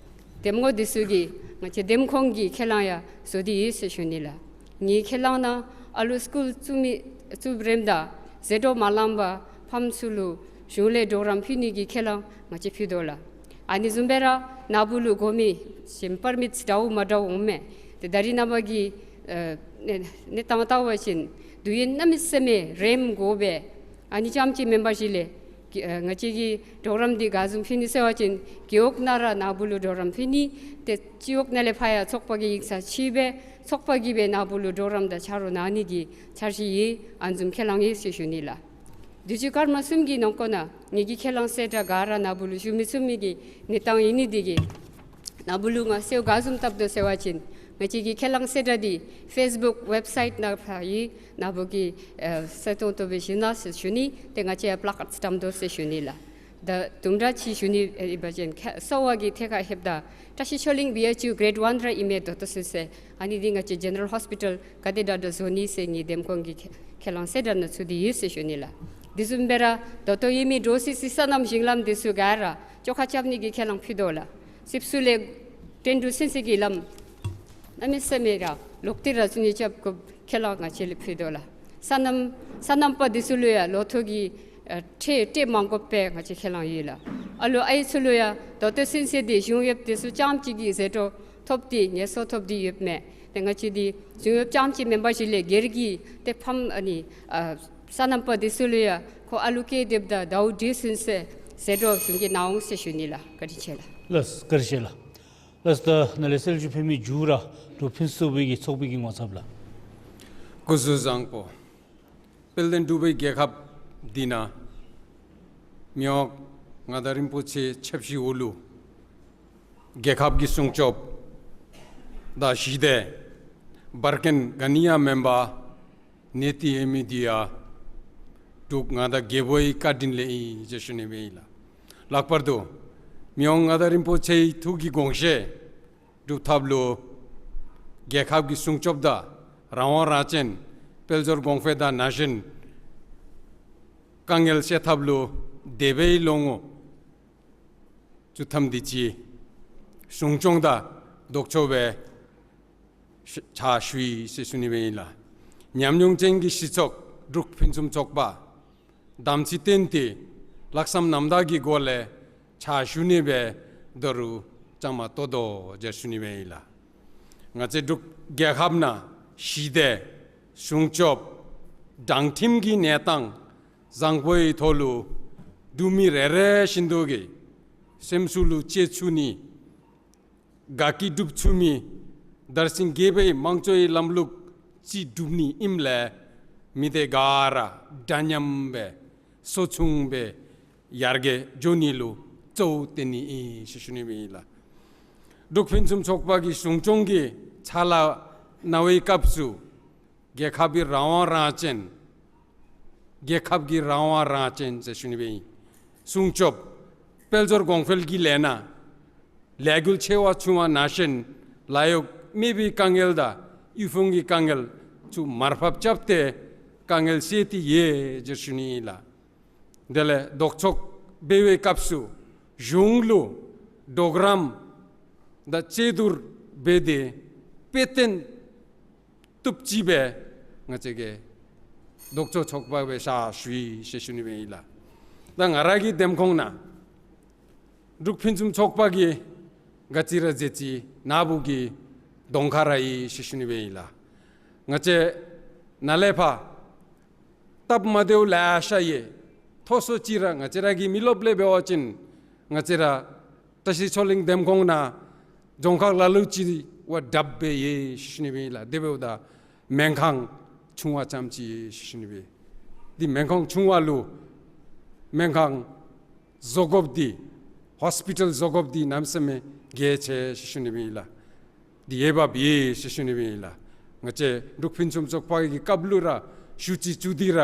འདེམས་ངོ་འདི་ཚུ་གིས་ང་བཅས་འདེམས་ཁོངས་ཀྱི་ཁས་བླངས་ཡང་བཟོ་སྟེ་ཡོད་ཟེར་ཞུ་ནི་ལགས། ངེའི་ཁས་བླངས་ནང་ཨ་ལོ་སི་ཀུལ་བཙུགས་མི་བཙུགསཔ་རནམ་ད་ཟད་འགྲོ་མ་ལང་པར་ཕམ་ཚུ་ལུ་གཞུང་ལས་གྲོགས་རམ་ཕུལ་ནི་གི་ཁས་བླངས་ང་བཅས་ཕུལ་དོ་ལགས། ཨ་ནི་བཟུམ་སྦེ་ར་ནཱ་བུ་ལུ་དགོ་མི་གཞན་པར་མིཊ་འདྲཝ་མ་འདྲཝ་འོང་མས། ཏེ་ད་རིས་ནངས་པ་གི་ཨ་གནས་གནས་སྟངས་བལྟ་བ་ཅིན་དུས་ཡུན་གནམ་མེད་ས་མེད་རནམ་དགོ་པས། ཨ་ནི་ཙམ་ཅིག་མེན་པར་གཞི་ལས་ཀྱི་ཨ་ང་བཅས་ཀྱིས་གྲོགས་རམ་འདི་ག་བཟུམ་ཕུལ་ནི་ཟེར་བ་ཅིན་རྒེད་འོག་ནང་ར་ནཱ་བུ་ལུ་གྲོགས་རམ་ཕུལ་ནི། ཏེ་སྤྱི་འོག་ནང་ལས་ཕར་ཡང་ཚོགས་པ་གི་ཡིག་ཚང་ཕྱེ་སྦེ་ཚོགས་པ་གིས་སྦེ་ནཱ་བུ་ལུ་གྲོགས་རམ་དང་ཆ་རོགས་གནང་ནི་གི་འཆར་གཞི་ཡོད། ཨ་ནི་བཟུམ་ཁས་བླངས་ཡོད་ཟེར་ཞུ་ནི་ལགས། དུས་ཅི་སྐར་མ་གསུམ་གྱི་ནང་འཁོད་ནང་ངེ་གི་ཁས་བླངས་གསལ་བསྒྲགས་ག་ར་ནཱ་བུ་ལུ་ཞུ་མི་ཚུགས་མི་གི་གནས་སྟངས་ཡོད་ནི་འདི་གིས་ནཱ་བུ་ལུ་ང་གསོལཝ་ག་བཟུམ་བཏབ་དོ་ཟེར་བ་ཅིན་ང་བཅས་ཀྱི་ཁས་བླངས་གསལ་བསྒྲགས་འདི་ཕེསི་བུཀ་ཝེབ་སའིཊ་ནང་ཕར་ཡང་ནཱ་བུ་གིས་ཨ་གསལ་ཏོག་ཏོ་སྦེ་ཞུ་གནང་ཟེར་ཞུ་ནི། ཏེ་ང་བཅས་ཡང་པི་ལེ་ཀརཌ་བཀྲམ་དོ་ཟེར་ཞུ་ནི་ལགས། ད་དུམ་གྲ་ཅིག་ཞུ་ནི་ཨིན་པ་ཅིན་ཁ་གསོ་བ་གི་ཐད་ཁར་ལྷོདཔ་ད་བཀྲ་ཤིས་ཆོས་གླིང་བི་ཨེཆ་ཡུ་གྲེཌ་ཝན་ར་ཨིན་མས་ད་ལྟོ་ཚུན་ཚོད། ཨ་ནི་འདི་ང་བཅས་ཇེ་ནེ་རལ་ཧོསི་པི་ཊལ་ག་དེ་དྲག་དྲག་བཟོ་ནི་ཟེར་ངེའི་འདེམས་ཁོངས་ཀྱི་ཁས་ཁས་བླངས་གསལ་བསྒྲགས་ནང་ཚུད་དེ་ཡོད་ཟེར་ཞུ་ནི་ལགས། དེ་བཟུམ་སྦེ་ར་ད་ལྟོ་ཡོད་མི་འབྲོག་སི་སི་སོ་ནམ་ཞིང་ལམ་འདི་ཚུ་ག་ར་བཅོ་ཁ་རྐྱབ་ནི་གི་ཁས་བླངས་ཕུལ་དོ་ལགས། སིབ་སུ་ལས་ཀྲེན་ཌུ་ཚུན་ཚོད་ཀྱི་ལམ་གནམ་མེད་ས་མེད་ར་ལོག་སྟེ་ར་ཚུ་ནི་རྐྱབ་དགོཔ་ཁས་བླངས་ང་བཅས་ལས་ཕུལ་དོ་ལགས། སོ་ནམ་སོ་ནམ་པ་འདི་ཚུ་ལུ་ཡང་ལོ་ཐོག་གི་ཨ་ཁྲལ་སྤྲོད་མ་དགོཔ་སྦེ་ང་བཅས་ཁས་བླངས་ཡོད་ལགས། ཨ་ལོ་ཨའི་ཚུ་ལུ་ཡང་ད་ལྟོ་ཚུན་ཚོད་འདི་གཞུང་གཡོགཔ་འདི་ཚུ་རྐྱངམ་གཅིག་གིས་ཟད་འགྲོ་ཐོབ་སྟེ་ངལ་གསོ་ཐོབ་སྟེ་ཡོདཔ་མས། ཏེ་ང་བཅས་འདི་གཞུང་གཡོགཔ་རྐྱངམ་གཅིག་མེན་པར་གཞི་ལས་སྒེར་གྱི་ཏེ་ཕམ་ཨ་ནི་ཨ་སོ་ནམ་པ་འདི་ཚུ་ལུ་ཡང་ཁོང་ཨ་ལོ་སྐྱེ་སྡོདཔ་ད་ཟླཝ་དྲུག་ཚུན་ཚོད་ཟད་འགྲོ་གཞུང་གིས་གནང་འོང་ཟེར་ཞུ་ནི་ལགས། བཀའ་དྲིན་ཆེ་ལགས། ལགས་བཀའ་དྲིན་ཆེ་ལགས། ལགས་ད་ནཱ་ལས་གསལ་ཞུ་ཕུལ་མི་མཇུག་ར་འབྲུག་ཕུན་སུམ་ཚོགས་པའི་གི་ཚོགས་པའི་གི་ངོ་ཚབ་ལགས། སྐུ་གཟུགས་བཟང་པོ། དཔལ་ལྡན་འབྲུག་པའི་རྒྱལ་ཁབ་འདི་ནང་མི་དབང་མངའ་བདག་རིན་པོ་ཆེ་ཆབ་སྲིད་འོག་ལུ་རྒྱལ་ཁབ་ཀྱི་སྲུང་སྐྱོབ་དང་ཞི་བདེ་འབར་མཁན་ག་ནི་ཡང་མེན་པར་གནས་ཏེ་ཡོད་མི་འདི་ཡང་འབྲུག་མངའ་བདག་རྒྱལ་པོའི་བཀའ་དྲིན་ལས་ཨིན་ཟེར་ཞུ་ནི་སྦེ་ཨིན་ལགས། ལྷག་པར་དུ་མི་དབང་མངའ་བདག་རིན་པོ་ཆེའི་ཐུགས་ཀྱི་དགོངས་བཞེད་སྒྲུབ་ཐབས་ལུ་རྒྱལ་ཁབ་ཀྱི་སྲུང་སྐྱོབ་དང་རང་དབང་རང་བཙན་དཔལ་འབྱོར་གོང་འཕེལ་དང་ནང་བཞིན་དཀའ་ངལ་སེལ་ཐབས་ལུ་འདས་པའི་ལོ་ངོ་བཅུ་ཐམ་དེ་ཅིག་གསུང་སྐྱོང་དང་ལྡོག་ཕྱོགས་སྦེ་ཕྱག་ཕྱིཝ་ཨིན་ཟེར་ཞུ་ནི་སྦེ་ཨིན་ལགས། ཉམས་མྱོང་ཅན་གྱི་སྤྱི་ཚོགས་འབྲུག་ཕུན་སུམ་ཚོགས་པ་དམ་ཚིག་བརྟན་ཏེ་ལྷག་བསམ་རྣམ་དག་གི་སྒོ་ལས་ཕྱག་ཞུ་ནི་སྦེ་ད་རུང་བཅའ་མར་གཏོགས་དོ་ཟེར་ཞུ་ནི་སྦེ་ཨིན་ལགས། ང་བཅས་འབྲུག་རྒྱལ་ཁབ་ནང་ཞི་བདེ་སྲུང་སྐྱོབ་དྲང་ཁྲིམས་ཀྱི་གནས་སྟངས་བཟང་པོའི་ཐོག་ལུ་འབྲུག་མི་རེ་རེ་བཞིན་དུ་གི་སེམས་སུ་ལུ་གཅེས་ཚུགས་ནི་དགའ་སྐྱིད་སྒྲུབ་ཚུགས་མི་དར་ཞིང་རྒྱས་པའི་དམངས་གཙོའི་ལམ་ལུགས་ཅིག་སྒྲུབ་ནི་ཨིནམ་ལས་མི་སྡེ་ག་ར་འདྲ་མཉམ་སྦེ་སོ་མཚུངས་སྦེ་ཡར་རྒྱས་འགྱོ་ནི་ལུ་གཙོ་བོ་བཏོན་ནི་ཨིན་ཟེར་ཞུ་ནི་སྦེ་ཨིན་ལགས། འབྲུག་ཕུན་སུམ་ཚོགས་པ་གི་གཞུང་སྐྱོང་གི་ཕྱག་ལཱ་གནང་བའི་སྐབས་སུ་ རྒྱལ་ཁབ་ཀྱི་རང་དབང་རང་བཙན། རྒྱལ་ཁབ་ཀྱི་རང་དབང་རང་བཙན་ཟེར་ཞུ་ནི་སྦེ་ཨིན། སྲུང་སྐྱོབ། དཔལ་འབྱོར་གོང་འཕེལ་གྱི་ལས་སྣ། ལས་འགུལ་ཆེ་བ་ཆུང་བ་ནང་བཞིན་ལཱ་གཡོག་མེད་པའི་དཀའ་ངལ་དང་དབུལ་ཕོངས་ཀྱི་དཀའ་ངལ་ཚུ་མར་ཕབ་རྐྱབ་སྟེ་དཀའ་ངལ་སེལ་ཏེ་ཡོད་ཟེར་ཞུ་ནི་ཨིན་ལགས། དེ་ལས་ལྡོག་ཕྱོགས་འབད་བའི་སྐབས་སུ་གཞུང་ལུ་གྲོགས་རམ་དང་རྩོད་བསྡུར་འབད་དེ་དཔེ་སྟོན་བཏུབ་ཅི་སྦེ་ང་བཅས་ཀྱིས་ལྡོག་ཕྱོགས་ཚོགས་པ་སྦེ་ཕྱག་ཞུ་ཡི་ཟེར་ཞུ་ནི་སྦེ་ཨིན་ལགས། ད་ང་ར་གི་འདེམས་ཁོངས་ནང་འབྲུག་ཕུན་སུམ་ཚོགས་པ་གིས་ག་ཅི་ར་མཛད་ཅི། ནཱ་བུ་གིས་གདོང་ཁར་ཨིན་ཟེར་ཞུ་ནི་སྦེ་ཨིན་ལགས། ང་བཅས་ནཱ་ལས་ཕར་སྟབས་མ་བདེཝ་ལེ་ཤ་ཡོད། མཐོ་སོ་ཅིག་ར་ང་བཅས་ར་གི་མི་རློབས་ལས་འབད་བ་ཅིན་ང་བཅས་ར་བཀྲ་ཤིས་ཆོས་གླིང་འདེམས་ཁོངས་ནང་རྫོང་ཁག་ལ་ལུ་ཅིག་བ་དྲགཔ་སྦེ་ཡོད་ཟེར་ཞུ་ནི་སྦེ་ཨིན་ལགས། དེ་འབདཝ་ད་སྨན་ཁང་ཆུང་བ་ཙམ་ཅིག་ཡོད་ཟེར་ཞུ་ནི་སྦེ། དེ་སྨན་ཁང་ཆུང་བ་ལུ་སྨན་ཁང་བཟོ་དགོཔ་འདི་ཧོས་པི་ཊལ་བཟོ་དགོཔ་འདི་གནམ་མེད་ས་མེད་གལ་ཆེ་ཟེར་ཞུ་ནི་སྦེ་ཨིན་ལགས། འདི་འོས་འབབ་ཡོད་ཟེར་ཞུ་ནི་སྦེ་ཨིན་ལགས། ང་བཅས་འབྲུག་ཕུན་སུམ་ཚོགས་པ་གི་སྐབས་ལུ་ར་ཞུ་ཅི་ཞུ་དེ་ར་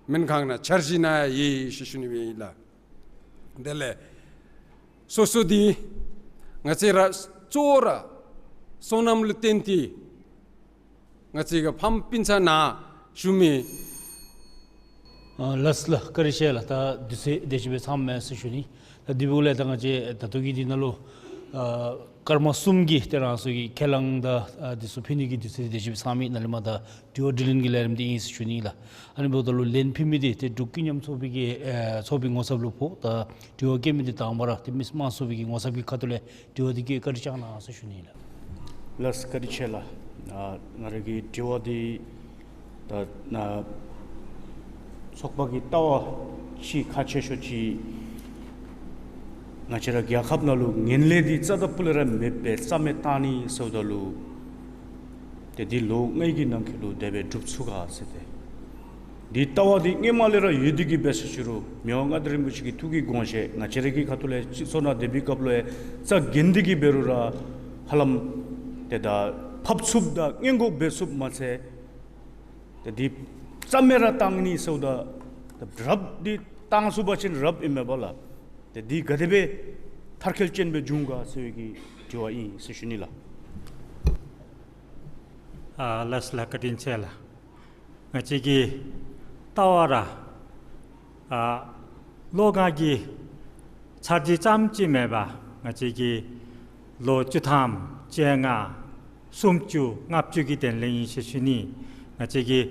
སྨན་ཁང་ནང་འཆར་གཞི་ནང་ཡོད་ཟེར་ཞུ་ནི་སྦེ་ཨིན་ལགས། དེ་ལས་སོ་སོ་འདི་ང་བཅས་ར་གཙོ་བོ་ར་སོ་ནམ་ལུ་བརྟེན་ཏེ་ང་བཅས་ཀྱི་ཕམ་སྤུན་ཆ་ནང་བཞུགས་མི། ཨ་ལགས་ལགས། བཀའ་དྲིན་ཆེ་ལགས། ད་དུས་ཚོད་དེ་ཅིག་སྦེ་ཚངམ་མས་ཟེར་ཞུ་ནི། ད་འདི་འབདཝ་ལས་ད་ང་བཅས་ད་ལྟོ་གི་འདི་ནང་ལུ་ཨ་སྐར་མ་གསུམ་གྱི་ཏེ་རང་སོ་གི་ཁས་བླངས་དང་ཨ་འདི་ཚུ་ཕུལ་ནི་གི་དུས་ཚོད་དེ་ཅིག་སྦེ་ཚང་མི་ནཱ་ལས་མར་ད་དྲི་བ་དྲིས་ལན་གྱི་ལས་རིམ་འདི་ཨིན་ཟེར་ཞུ་ནི་ལགས། ཨ་ནི་འབདཝ་ད་ལུ་ལན་ཕུལ་མི་འདི་ཏེ་འབྲུག་ཀུན་མཉམ་ཚོགས་པའི་གི་ཨ་ཚོགས་པའི་ངོ་ཚབ་ལུ་ཕོག། ད་དྲི་བ་བཀོད་མི་འདི་དང་པ་ར་ཏེ་མི་དམངས་ཚོགས་པའི་གི་ངོ་ཚབ་ཀྱི་ཁ་ཐུག་ལས་དྲི་བ་འདི་བཀོད་བཀའ་དྲིན་བསྐྱང་གནང་ཟེར་ཞུ་ནི་ལགས། ལགས་བཀའ་དྲིན་ཆེ་ལགས། ཨ་ང་ར་གི་དྲི་བ་འདི་ད་ནཱ་ཚོགས་པ་གི་ལྟ་བ་ཅིག་ཁག་ཆེ་ཤོས་ཅིག་ང་བཅས་ར་རྒྱལ་ཁབ་ནང་ལུ་ངན་ལྷད་འདི་རྩ་དང་སྤུ་ལས་ར་མེདཔ་སྦེ་རྩ་མེད་བཏང་ནི་ཟེརཝ་ད་ལུ་ཏེ་འདི་ལོ་ལྔའི་གི་ནང་འཁོད་ལུ་དེ་སྦེ་འགྲུབ་ཚུགས་ག་ཟེར་ཏེ། འདི་ལྟ་བ་འདི་སྔོན་མ་ལས་ར་ཡོད་དེ་གི་སྦེ་ཟེར་ཞུ་རུང་མི་དབང་མངའ་བདག་རིན་པོ་ཆེ་གི་ཐུགས་ཀྱི་དགོངས་བཞེད་ང་བཅས་ར་གི་ཁ་ཐུག་ལས་སྤྱི་ཚོགས་ནང་སྡོད་པའི་སྐབས་ལུ་ཡང་རྩ་འགེངས་ཏེ་གི་འབད་རུང་ར་ཧ་ལམ་ཏེ་ད་ཕབ་ཚུགསཔ་དང་སྔོན་འགོག་འབད་ཚུགསཔ་མ་ཚད་ཏེ་འདི་རྩ་མེད་ར་བཏང་ནི་ཟེརཝ་ད་ད་རབ་འདི་བཏང་ཚུགས་པ་ཅིན་རབ་ཨིན་མས་པ་ལགས། ཏེ་འདི་ག་དེ་སྦེ་མཐར་འཁྱོལ་ཅན་སྦེ་འབྱུང་ག་ཟེར་བའི་གི་དྲི་བ་ཨིན་ཟེར་ཞུ་ནི་ལགས། ཨ་ལགས་ལགས། བཀའ་དྲིན་ཆེ་ལགས། ང་བཅས་ཀྱི་ལྟ་བ་ར་ཨ་ལོ་ལྔ་གི་འཆར་གཞི་ཙམ་ཅིག་མེན་པར་ང་བཅས་ཀྱི་ལོ་བཅུ་ཐམ་བཅོ་ལྔ་སུམ་ཅུ་ལྔ་བཅུ་གི་དོན་ལས་ཨིན་ཟེར་ཞུ་ནི། ང་བཅས་ཀྱིས་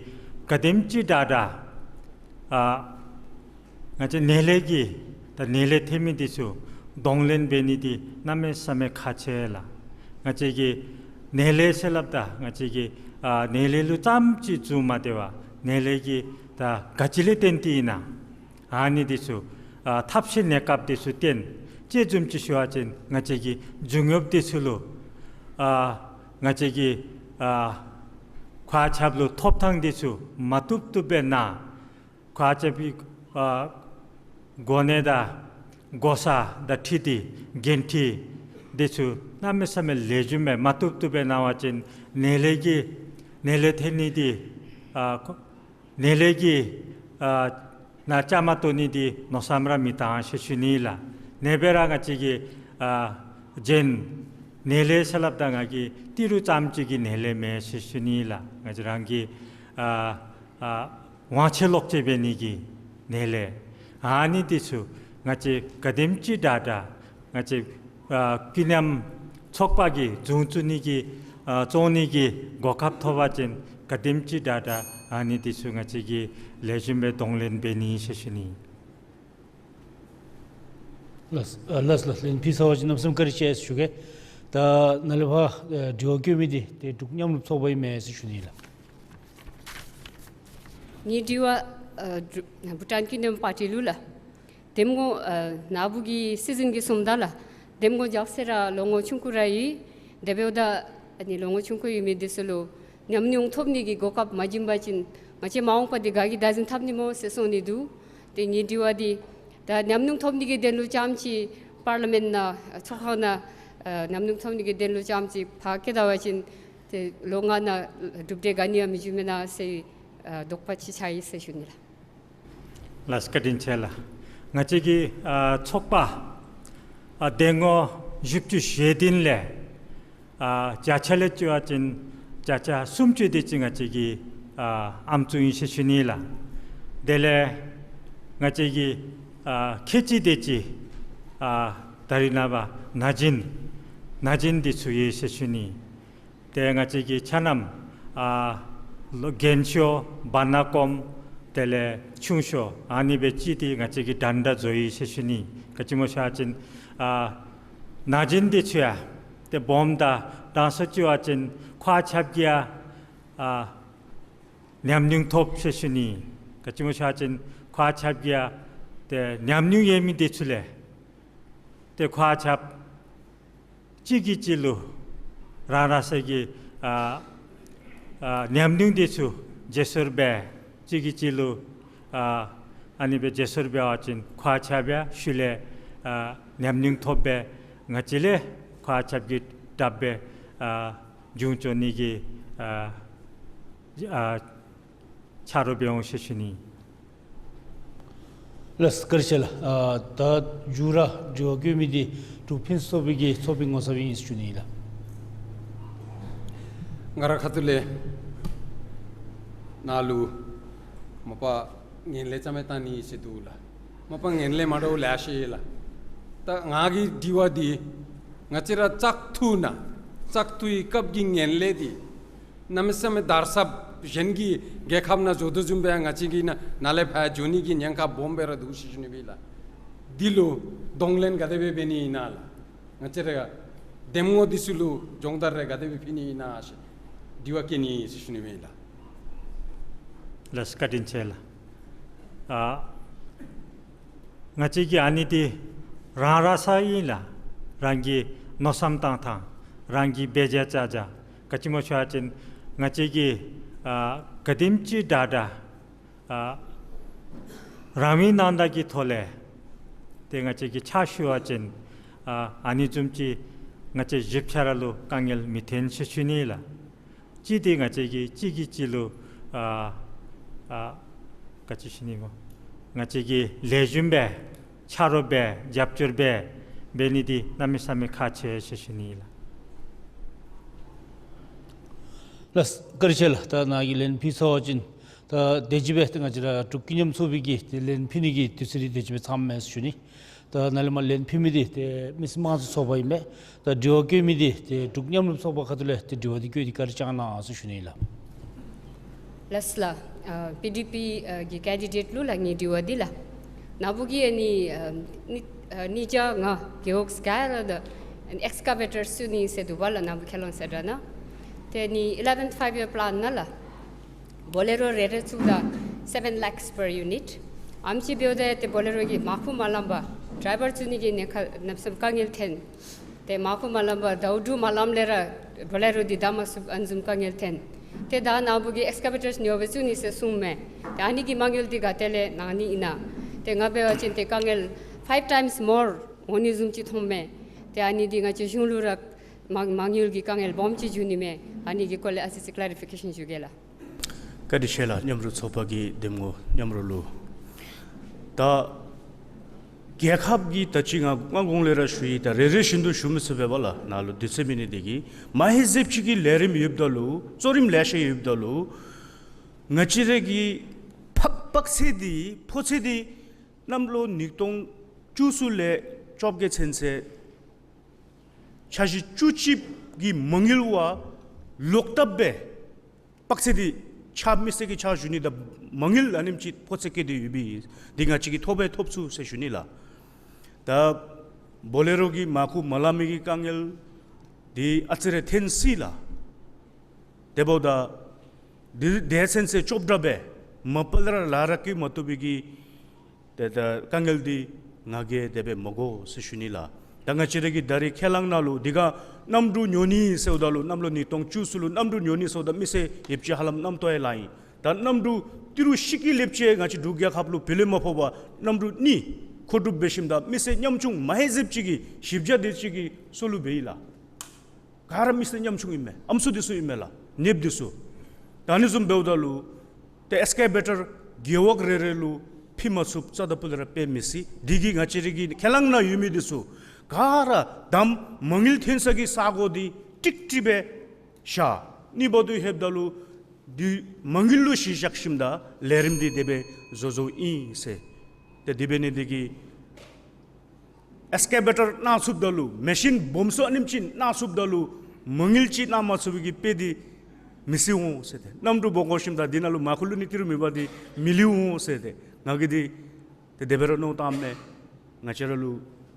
ག་དེམ་ཅིག་དྲག་དྲག་ཨ་ང་བཅས་ནད་ལས་ཀྱི་ད་ནད་ལས་ཐོན་མི་འདི་ཚུ་གདོང་ལེན་འབད་ནི་འདི་གནམ་མེད་ས་མེད་ཁག་ཆེ་ལགས། ང་བཅས་ཀྱིས་ནད་ལས་ཟེར་སླབ་ད་ང་བཅས་ཀྱིས་ཨ་ནད་ལས་ལུ་ཙམ་ཅིག་འཛུལ་མ་སྟེར་བར་ནད་ལས་ཀྱི་ད་ག་ཅི་ལས་བརྟེན་ཏེ་ཨིན་ན་ཨ་ནི་འདི་ཚུ་ཨ་ཐབས་ཤེས་གནས་སྐབས་འདི་ཚུ་བརྟེན་དཔྱད་བཟུམ་ཅིག་ཞུ་བ་ཅིན་ང་བཅས་ཀྱི་འབྱུང་གཡོགཔ་འདི་ཚུ་ལུ་ཨ་ང་བཅས་ཀྱི་ཨ་གོ་ཆ་ལུ་ཐོབ་ཐང་འདི་ཚུ་མ་བཏུབ་བཏུབ་སྦེ་གནང་། གོ་ཆ་པའི་ཨ་གོ་གནས་དང་གོ་ས་དང་འཁྲིལ་ཏེ་འགན་འཁྲི་འདི་ཚུ་གནམ་མེད་ས་མེད་ལེགས་ཤོམ་སྦེ་མ་བཏུབ་བཏུབ་སྦེ་གནང་བ་ཅིན་ནད་ལས་ཀྱི་ནད་ལས་ཐོན་ནི་འདི་ཨ་ནད་ལས་ཀྱི་ཨ་ནང་བཅའ་མར་གཏོགས་ནི་འདི་མནོ་བསམ་ར་མི་བཏང་ཟེར་ཞུ་ནི་ལགས། ནད་འབད་ར་ང་བཅས་ཀྱི་ཨ་གཞན་ནད་ལས་ཟེར་སླབ་ད་ང་གིས་ཏི་རུ་ཙམ་ཅིག་གི་ནད་ལས་མེན་ཟེར་ཞུ་ནི་ལགས། ང་བཅས་རང་གི་ཨ་ཨ་དབང་ཆ་ལོག་སྤྱོད་འབད་ནི་གི་ནད་ལས་ཨ་ནི་འདི་ཚུ་ང་བཅས་ག་དེམ་ཅིག་དྲག་དྲག་ང་བཅས་ཨ་ཀུན་མཉམ་ཚོགས་པ་གིས་བཟུང་བཙུགས་ནི་གི་ཨ་བཙོང་ནི་གི་གོ་སྐབས་ཐོབ་པ་ཅིན་ག་དེམ་ཅིག་དྲག་དྲག་ཨ་ནི་འདི་ཚུ་ང་བཅས་ཀྱིས་ལེགས་ཤོམ་སྦེ་གདོང་ལེན་འབད་ནི་ཟེར་ཞུ་ནི། ལགས་ལགས་ལགས། ལན་ཕུལ་ཚར་བ་ཅིན་གནམ་མེད་ས་མེད་བཀའ་དྲིན་ཆེ་ཟེར་ཞུ་གེ། ད་ནཱ་ལས་ཕར་ཨ་དྲི་བ་བཀོད་མི་འདི་ཏེ་འབྲུག་མཉམ་རུབ་ཚོགས་པ་ཨིན་མས་ཟེར་ཞུ་ནི་ལགས། ངེའི་དྲི་བ་ཨ་འབྲུག་བྷུ་ཊཱན་ཀིང་ཌམ་པར་ཊི་ལུ་ལགས། འདེམས་ངོ་ཨ་ནཱ་བུ་གི་སྲིད་འཛིན་གྱིས་གསུངམ་ད་ལགས། འདེམས་ངོ་རྒྱབ་ས་ར་ལོ་ངོ་ཆུང་ཀུ་ར་ཨིན། དེ་འབདཝ་ད་ཨ་ནི་ལོ་ངོ་ཆུང་ཀུ་ཨིན་མི་འདི་ཚུ་ལུ་ཉམས་མྱོང་ཐོབ་ནི་གི་གོ་སྐབས་མ་བྱིན་པ་ཅིན་ང་བཅས་མ་འོངས་པ་འདི་ག་གིས་བདག་འཛིན་འཐབ་ནི་སྨོ་ཟེར་གསུང་ནི་འདུག། ཏེ་ངེའི་དྲི་བ་འདི་ད་ཉམས་མྱོང་ཐོབ་ནི་གི་དོན་ལུ་རྐྱངམ་ཅིག་པར་ལི་མེནཊ་ནང་ཚོགས་ཁང་ནང་ཨ་ཉམས་མྱོང་ཐོབ་ནི་གི་དོན་ལུ་རྐྱངམ་ཅིག་ཕར་བསྐྱལ་ད་པ་ཅིན་ ཏེ་ལོ་ལྔ་ནང་གྲུབ་འབྲས་ག་ནི་ཡང་མི་འབྱུང་མེན་ན་ཟེར་ཨ་དོགས་པ་ཅིག་ཆགས་ཡི་ཟེར་ཞུ་ནི་ལགས། ལགས་བཀའ་དྲིན་ཆེ་ལགས། ང་བཅས་ཀྱི་ཨ་ཚོགས་པ་ཨ་འདེམས་ངོ་བཞི་བཅུ་ཞེ་བདུན་ལས་ཨ་བརྒྱ་ཆ་ལས་བརྩི་བ་ཅིན་བརྒྱ་ཆ་སུམ་ཅུ་དེ་ཅིག་ང་བཅས་ཀྱིས་ཨ་ཨམ་སྲུ་ཨིན་ཟེར་ཞུ་ནི་ལགས། དེ་ལས་ང་བཅས་ཀྱིས་ཨ་ཁལ་གཅིག་དེ་ཅིག་ཨ་ད་རིས་ནངས་པ་ན་གཞོན་ན་གཞོན་འདི་ཚུ་ཡོད་ཟེར་ཞུ་ནི། ཏེ་ང་བཅས་ཀྱི་ཆ་མཉམ་ཨ་ལོ་རྒན་ཤོས་བར་ན་གོམ་དེ་ལས་ཆུང་ཤོས་ཨ་ནི་སྦེ་ཅིག་ཏེ་ང་བཅས་ཀྱིས་འགྲན་ཟླ་བཟོ་ཡི་ཟེར་ཞུ་ནི། ག་ཅི་སྨོ་ཟེར་བ་ཅིན་ཨ་ན་གཞོན་འདི་ཚུ་ཡང་ཏེ་སྦོམ་དང་གྲངས་སུ་བརྩི་བ་ཅིན་ཁོང་ཆ་ཁྱབ་ཀྱིས་ཡང་ཨ་ཉམས་མྱོང་ཐོབ་ཟེར་ཞུ་ནི། ག་ཅི་སྨོ་ཟེར་བ་ཅིན་ཁོང་ཆ་ཁྱབ་ཀྱིས་ཡང་ཏེ་ཉམས་མྱོང་ཡོད་མི་འདི་ཚུ་ལས་ཏེ་ཁོང་ཆ་ཁྱབ་གཅིག་གིས་གཅིག་ལུ་རང་རང་སོ་གི་ཨ་ཨ་ཉམས་མྱོང་འདི་ཚུ་བརྗེ་སོར་འབད་གཅིག་གིས་གཅིག་ལུ་ཨ་ཨ་ནི་སྦེ་བརྗེ་སོར་འབད་བ་ཅིན་ཁོང་ཆ་ཁྱབ་ཡང་ཤུལ་ལས་ཨ་ཉམས་མྱོང་ཐོབ་སྦེ་ང་བཅས་ལས་ཁོང་ཆ་ཁྱབ་ཀྱིས་དྲག་སྦེ་ཨ་འབྱུང་བཅུག་ནི་གི་ཨ་ཨ་ཆ་རོགས་འབད་འོང་ཟེར་ཞུ་ནི། ལགས་བཀའ་དྲིན་ཆེ་ལགས། ཨ་ད་མཇུག་ར་དྲི་བ་བཀོད་མི་འདི་འབྲུག་ཕུན་སུམ་ཚོགས་པའི་གི་ཚོགས་མི་ངོ་ཚབ་ཨིན་ཟེར་ཞུ་ནི་ལགས། ང་རའི་ཁ་ཐུག་ལས་ནཱ་ལུ་མ་པ་ངན་ལྷད་རྩ་མེད་བཏང་ནི་ཟེར་འདུག་ལགས། མ་པ་ངན་ལྷད་མ་འདྲཝ་ལེ་ཤ་ཡོད་ལགས། ད་ང་གི་དྲི་བ་འདི་ང་བཅས་ར་བཙག་འཐུ་ནང་བཙག་འཐུའི་སྐབས་ཀྱི་ངན་ལྷད་འདི་གནམ་མེད་ས་མེད་དར་ཁྱབ་གཞན་གྱི་རྒྱལ་ཁབ་ནང་བཟོ་དོ་བཟུམ་སྦེ་ང་བཅས་ཀྱི་ནཱ་ནཱ་ལས་ཕར་འགྱོ་ནི་གི་ཉེན་ཁ་སྦོམ་སྦེ་ར་འདུག་ཟེར་ཞུ་ནི་སྦེ་ལགས། འདི་ལུ་གདོང་ལེན་ག་དེ་སྦེ་འབད་ནི་ཨིན་ན་ལགས། ང་བཅས་ར་འདེམས་ངོ་འདི་ཚུ་ལུ་སྦྱོང་བརྡར་རེ་ག་དེ་སྦེ་ཕུལ་ནི་ཨིན་ན་ཟེར་དྲི་བ་བཀོད་ནི་ཟེར་ཞུ་ནི་སྦེ་ལགས། ལགས་བཀའ་དྲིན་ཆེ་ལགས། ཨ་ང་བཅས་ཀྱིས་ཨ་ནི་འདི་རང་རང་སོ་ཨིན་ལགས། རང་གི་མནོ་བསམ་བཏང་ཐངས་རང་གི་འབད་བཞག་བྱ་བཞག་ག་ཅི་སྨོ་ཟེར་བ་ཅིན་ང་བཅས་ཀྱིས་ཨ་ག་དེམ་ཅིག་དྲག་དྲག་ཨ་རང་མོས་རྣམ་དག་གི་ཐོག་ལས་ཏེ་ང་བཅས་ཀྱིས་ཕྱག་ཞུ་བ་ཅིན་ཨ་ཨ་ནི་བཟུམ་ཅིག་ང་བཅས་བཞི་ཆ་ར་ལུ་དཀའ་ངལ་མི་འཐོན་ཟེར་ཞུ་ནི་ལགས། གཅིག་འདི་ང་བཅས་ཀྱིས་གཅིག་གིས་གཅིག་ལུ་ཨ་ཨ་ག་ཅི་ཞུ་ནི་སྨོ། ང་བཅས་ཀྱིས་ལེགས་ཤོམ་སྦེ་ཆ་རོགས་འབད་རྒྱབ་སྐྱོར་འབད་འབད་ནི་འདི་གནམ་མེད་ས་མེད་ཁག་ཆེ་ཟེར་ཞུ་ནི་ལགས། ལགས་བཀའ་དྲིན་ཆེ་ལགས། ད་ནཱ་གིས་ལན་ཕུལ་ཚར་བ་ཅིན་ད་དེ་ཅིག་སྦེ་ཏེ་ང་བཅས་ར་འབྲུག་ཀུན་མཉམ་ཚོགས་པའི་གི་ཏེ་ལན་ཕུལ་ནི་གི་དུས་ཚོད་འདི་དེ་ཅིག་སྦེ་ཚངམ་མས་ཟེར་ཞུ་ནི། ད་ནཱ་ལས་མར་ལན་ཕུལ་མི་འདི་ཏེ་མི་སེར་དམངས་གཙོའི་ཚོགས་པ་ཨིན་པས། ད་དྲི་བ་བཀོད་མི་འདི་ཏེ་འབྲུག་མཉམ་རུབ་ཚོགས་པ་ཁ་ཐུག་ལས་ཏེ་དྲི་བ་འདི་བཀོད་དེ་བཀའ་དྲིན་བསྐྱང་གནང་ཟེར་ཞུ་ནི་ལགས། ལགས་ལགས། ཨ་པི་ཌི་པི་ཨ་གི་ཀེན་ཌི་ཌེཊ་ལུ་ལགས་ངེའི་དྲི་བ་འདི་ལགས། ནཱ་བུ་གིས་ཨ་ནི་ཨ་ཉིས་ཨ་ཉིས་བརྒྱ་ལྔ་རྒེད་འོག་ག་ར་ད་ཨེགསི་ཀ་བེ་ཊར་བཙུགས་ནི་ཟེར་འདུག་པ་ལགས། ནཱ་བུ་ཁས་ལོང་ཟེར་དྲག་ན་ཏེ་ཨ་ནི་ཨི་ལེ་བཱན་ཕའིབ་ཡར་པི་ལཱན་ནང་ལགས་བོ་ལེ་རོ་རེ་རེ་བཙུགས་ད་seven lakhs per unit། ཨེམ་ཅིག་འབདཝ་ད་ཏེ་བོ་ལེ་རོ་གིས་མར་ཁུ་མ་ལངམ་པར་ཌའི་བར་བཙུགས་ནི་གི་ཉེན་ཁ་གནམ་མེད་ས་མེད་དཀའ་ངལ་འཐོན། ཏེ་མར་ཁུ་མ་ལངམ་པར་ཟླཝ་དྲུག་མ་ལངམ་ལས་ར་བོ་ལེ་རོ་འདི་བདའ་མ་ཚུགསཔ་ཨ་ནི་བཟུམ་དཀའ་ངལ་འཐོན། ཏེ་ད་ནཱ་བུ་གིས་ཨེགསི་ཀ་བེ་ཊར་ཉོ་སྦེ་བཙུགས་ནི་ཟེར་གསུངམ་མས། ཏེ་ཨ་ནི་གི་མ་དངུལ་འདི་ག་ཏེ་ལས་གནང་ནི་ཨིན་ན། ཏེ་ང་འབད་བ་ཅིན་ཏེ་དཀའ་ངལ་ཕའིབ་ཊའིམསི་མོར་འོང་ནི་བཟུམ་ཅིག་མཐོངམ་མས། ཏེ་ཨ་ནི་འདི་ང་བཅས་གཞུང་ལུ་ར་མ་མ་དངུལ་གྱི་དཀའ་ངལ་སྦོམ་ཅིག་འབྱུང་ནི་མས། ཨ་ནི་གི་སྐོར་ལས་ཨ་ཙི་ཅིག་ཀེ་ལེ་རི་ཕི་ཀེ་ཤཱན་ཞུ་གེ་ལགས། བཀའ་དྲིན་ཆེ་ལགས། མཉམ་རུབ་ཚོགས་པ་གི་འདེམས་ངོ་མཉམ་རུབ་ལུ། ད་རྒྱལ་ཁབ་ཀྱི་ད་ཅི་ང་སྔ་གོང་ལས་ར་ཞུ་ཡི། ད་རེ་རེ་བཞིན་དུ་ཞུ་མི་ཚུགས་པས་པ་ལགས། ནཱ་ལུ་དུས་ཚོད་མེད་ནི་དེ་གིས་མ་ཧེ་ཟེབ་ཅིག་གི་ལས་རིམ་ཡོདཔ་ད་ལུ་གཙོ་རིམ་ལེ་ཤ་ཡོདཔ་ད་ལུ་ང་བཅས་ར་གི་ཕག་ཕག་ཚད་འདི་ཕོ་ཚད་འདི་གནམ་ལོ་ཉིས་སྟོང་བཅུ་གསུམ་ལས་བཅོ་བརྒྱད་ཚུན་ཚོད་འཆར་གཞི་བཅུ་གཅིག་གི་མ་དངུལ་བ་ལོག་བཏབ་སྦེ་དཔག་ཚད་འདི་ཕྱག་མི་སེར་གྱི་ཕྱག་ཞུ་ནི་དང་མ་དངུལ་ཨ་ནེམ་ཅིག་ཕོ་ཚོད་བཀལ་ཏེ་ཡོད་པས། འདི་ང་བཅས་ཀྱིས་ཐོབ་སྦེ་ཐོབ་ཚུགས་ཟེར་ཞུ་ནི་ལགས། ད་བོ་ལེ་རོ་གི་མར་ཁུ་མ་ལང་མི་གི་དཀའ་ངལ་འདི་ཨ་ཙི་རེ་འཐོན་སྲིད་ལགས། དེ་འབདཝ་ད་འདི་དེ་ཚུན་ཚོད་ཅོག་འཐདཔ་སྦེ་མ་པ་ལས་ར་ལཱ་ར་བཀོལ་མ་བཏུབ་པའི་གི་ཏེ་ད་དཀའ་ངལ་འདི་ང་གིས་དེ་སྦེ་མི་གོ་ཟེར་ཞུ་ནི་ལགས། ད་ང་བཅས་ར་གི་ད་རེས་ཁས་བླངས་ནང་ལུ་འདི་ག་གནམ་གྲུ་ཉོ་ནི་ཟེརཝ་ད་ལུ་གནམ་ལོ་ཉིས་སྟོང་བཅུ་གསུམ་ལུ་གནམ་གྲུ་ཉོ་ནི་ཟེརཝ་ད་མི་སེར་ཡོདཔ་ཅིག་ཧ་ལམ་རྣམ་རྟོག་ཡང་ལང་ཡི། ད་གནམ་གྲུ་ཏི་རུ་བཞི་གི་ལེབ་ཅིག་ང་བཅས་འབྲུག་རྒྱལ་ཁབ་ལུ་བུ་ལོན་མ་ཕོག་པར་གནམ་གྲུ་གཉིས་མཁོ་སྒྲུབ་འབད་ཞིནམ་ད་མི་སེར་ཉམ་ཆུང་མ་ཧེ་ཟེབ་ཅིག་གི་བཞི་བརྒྱ་དེ་ཅིག་གི་སྲོག་ལུ་འབད་ཡི་ལགས། ག་ར་མི་སེར་ཉམ་ཆུང་ཨིན་མས། ཨམ་སྲུ་འདི་ཚུ་ཨིན་མས་ལགས། ནདཔ་འདི་ཚུ། ད་ཨ་ནི་བཟུམ་འབདཝ་ད་ལུ་ཏེ་ཨེགསི་ཀེ་བེ་ཊར་རྒེད་འོག་རེ་རེ་ལུ་ཕུལ་མ་ཚུགསཔ་རྩ་དང་ཕུ་ལས་ར་འབད་མི་སྲིད། འདི་གིས་ང་བཅས་ར་གི་ཁས་བླངས་ནང་ཡོད་མི་འདི་ཚུ་ག་ར་དམ་མ་དངུལ་འཐོན་ས་གི་ས་གོ་འདི་ཀྲིག་ཀྲི་སྦེ་བཞག། གཉིས་པ་དུ་ལྷོདཔ་ད་ལུ་འདི་མ་དངུལ་ལུ་གཞི་བཞག་ཞིནམ་ད་ལས་རིམ་འདི་དེ་སྦེ་བཟོ་བཟོཝ་ཨིན་ཟེར། ཏེ་དེ་འབད་ནི་འདི་གིས་ཨེགསི་ཀེ་བེ་ཊར་གནང་ཚུགསཔ་ད་ལུ་མེ་ཤིན་སྦོམ་སུ་ཨ་ནེམ་ཅིག་གནང་ཚུགསཔ་ད་ལུ་མ་དངུལ་ཅིག་གནང་མ་ཚུགས་པའི་གི་དཔེ་འདི་མི་སྲིད་འོང་ཟེར་ཏེ། གནམ་གྲུ་སྦོ་གོ་ཞིནམ་ད་འདི་ནང་ལུ་མར་ཁུ་ལུ་ནི་ཏི་རུ་མེད་པར་འདི་མི་ལུས་འོང་ཟེར་ཏེ། ང་གིས་འདི་ཏེ་དེ་སྦེ་ར་མནོ་བསམ་བཏངམ་མས། ང་བཅས་ར་ལུ་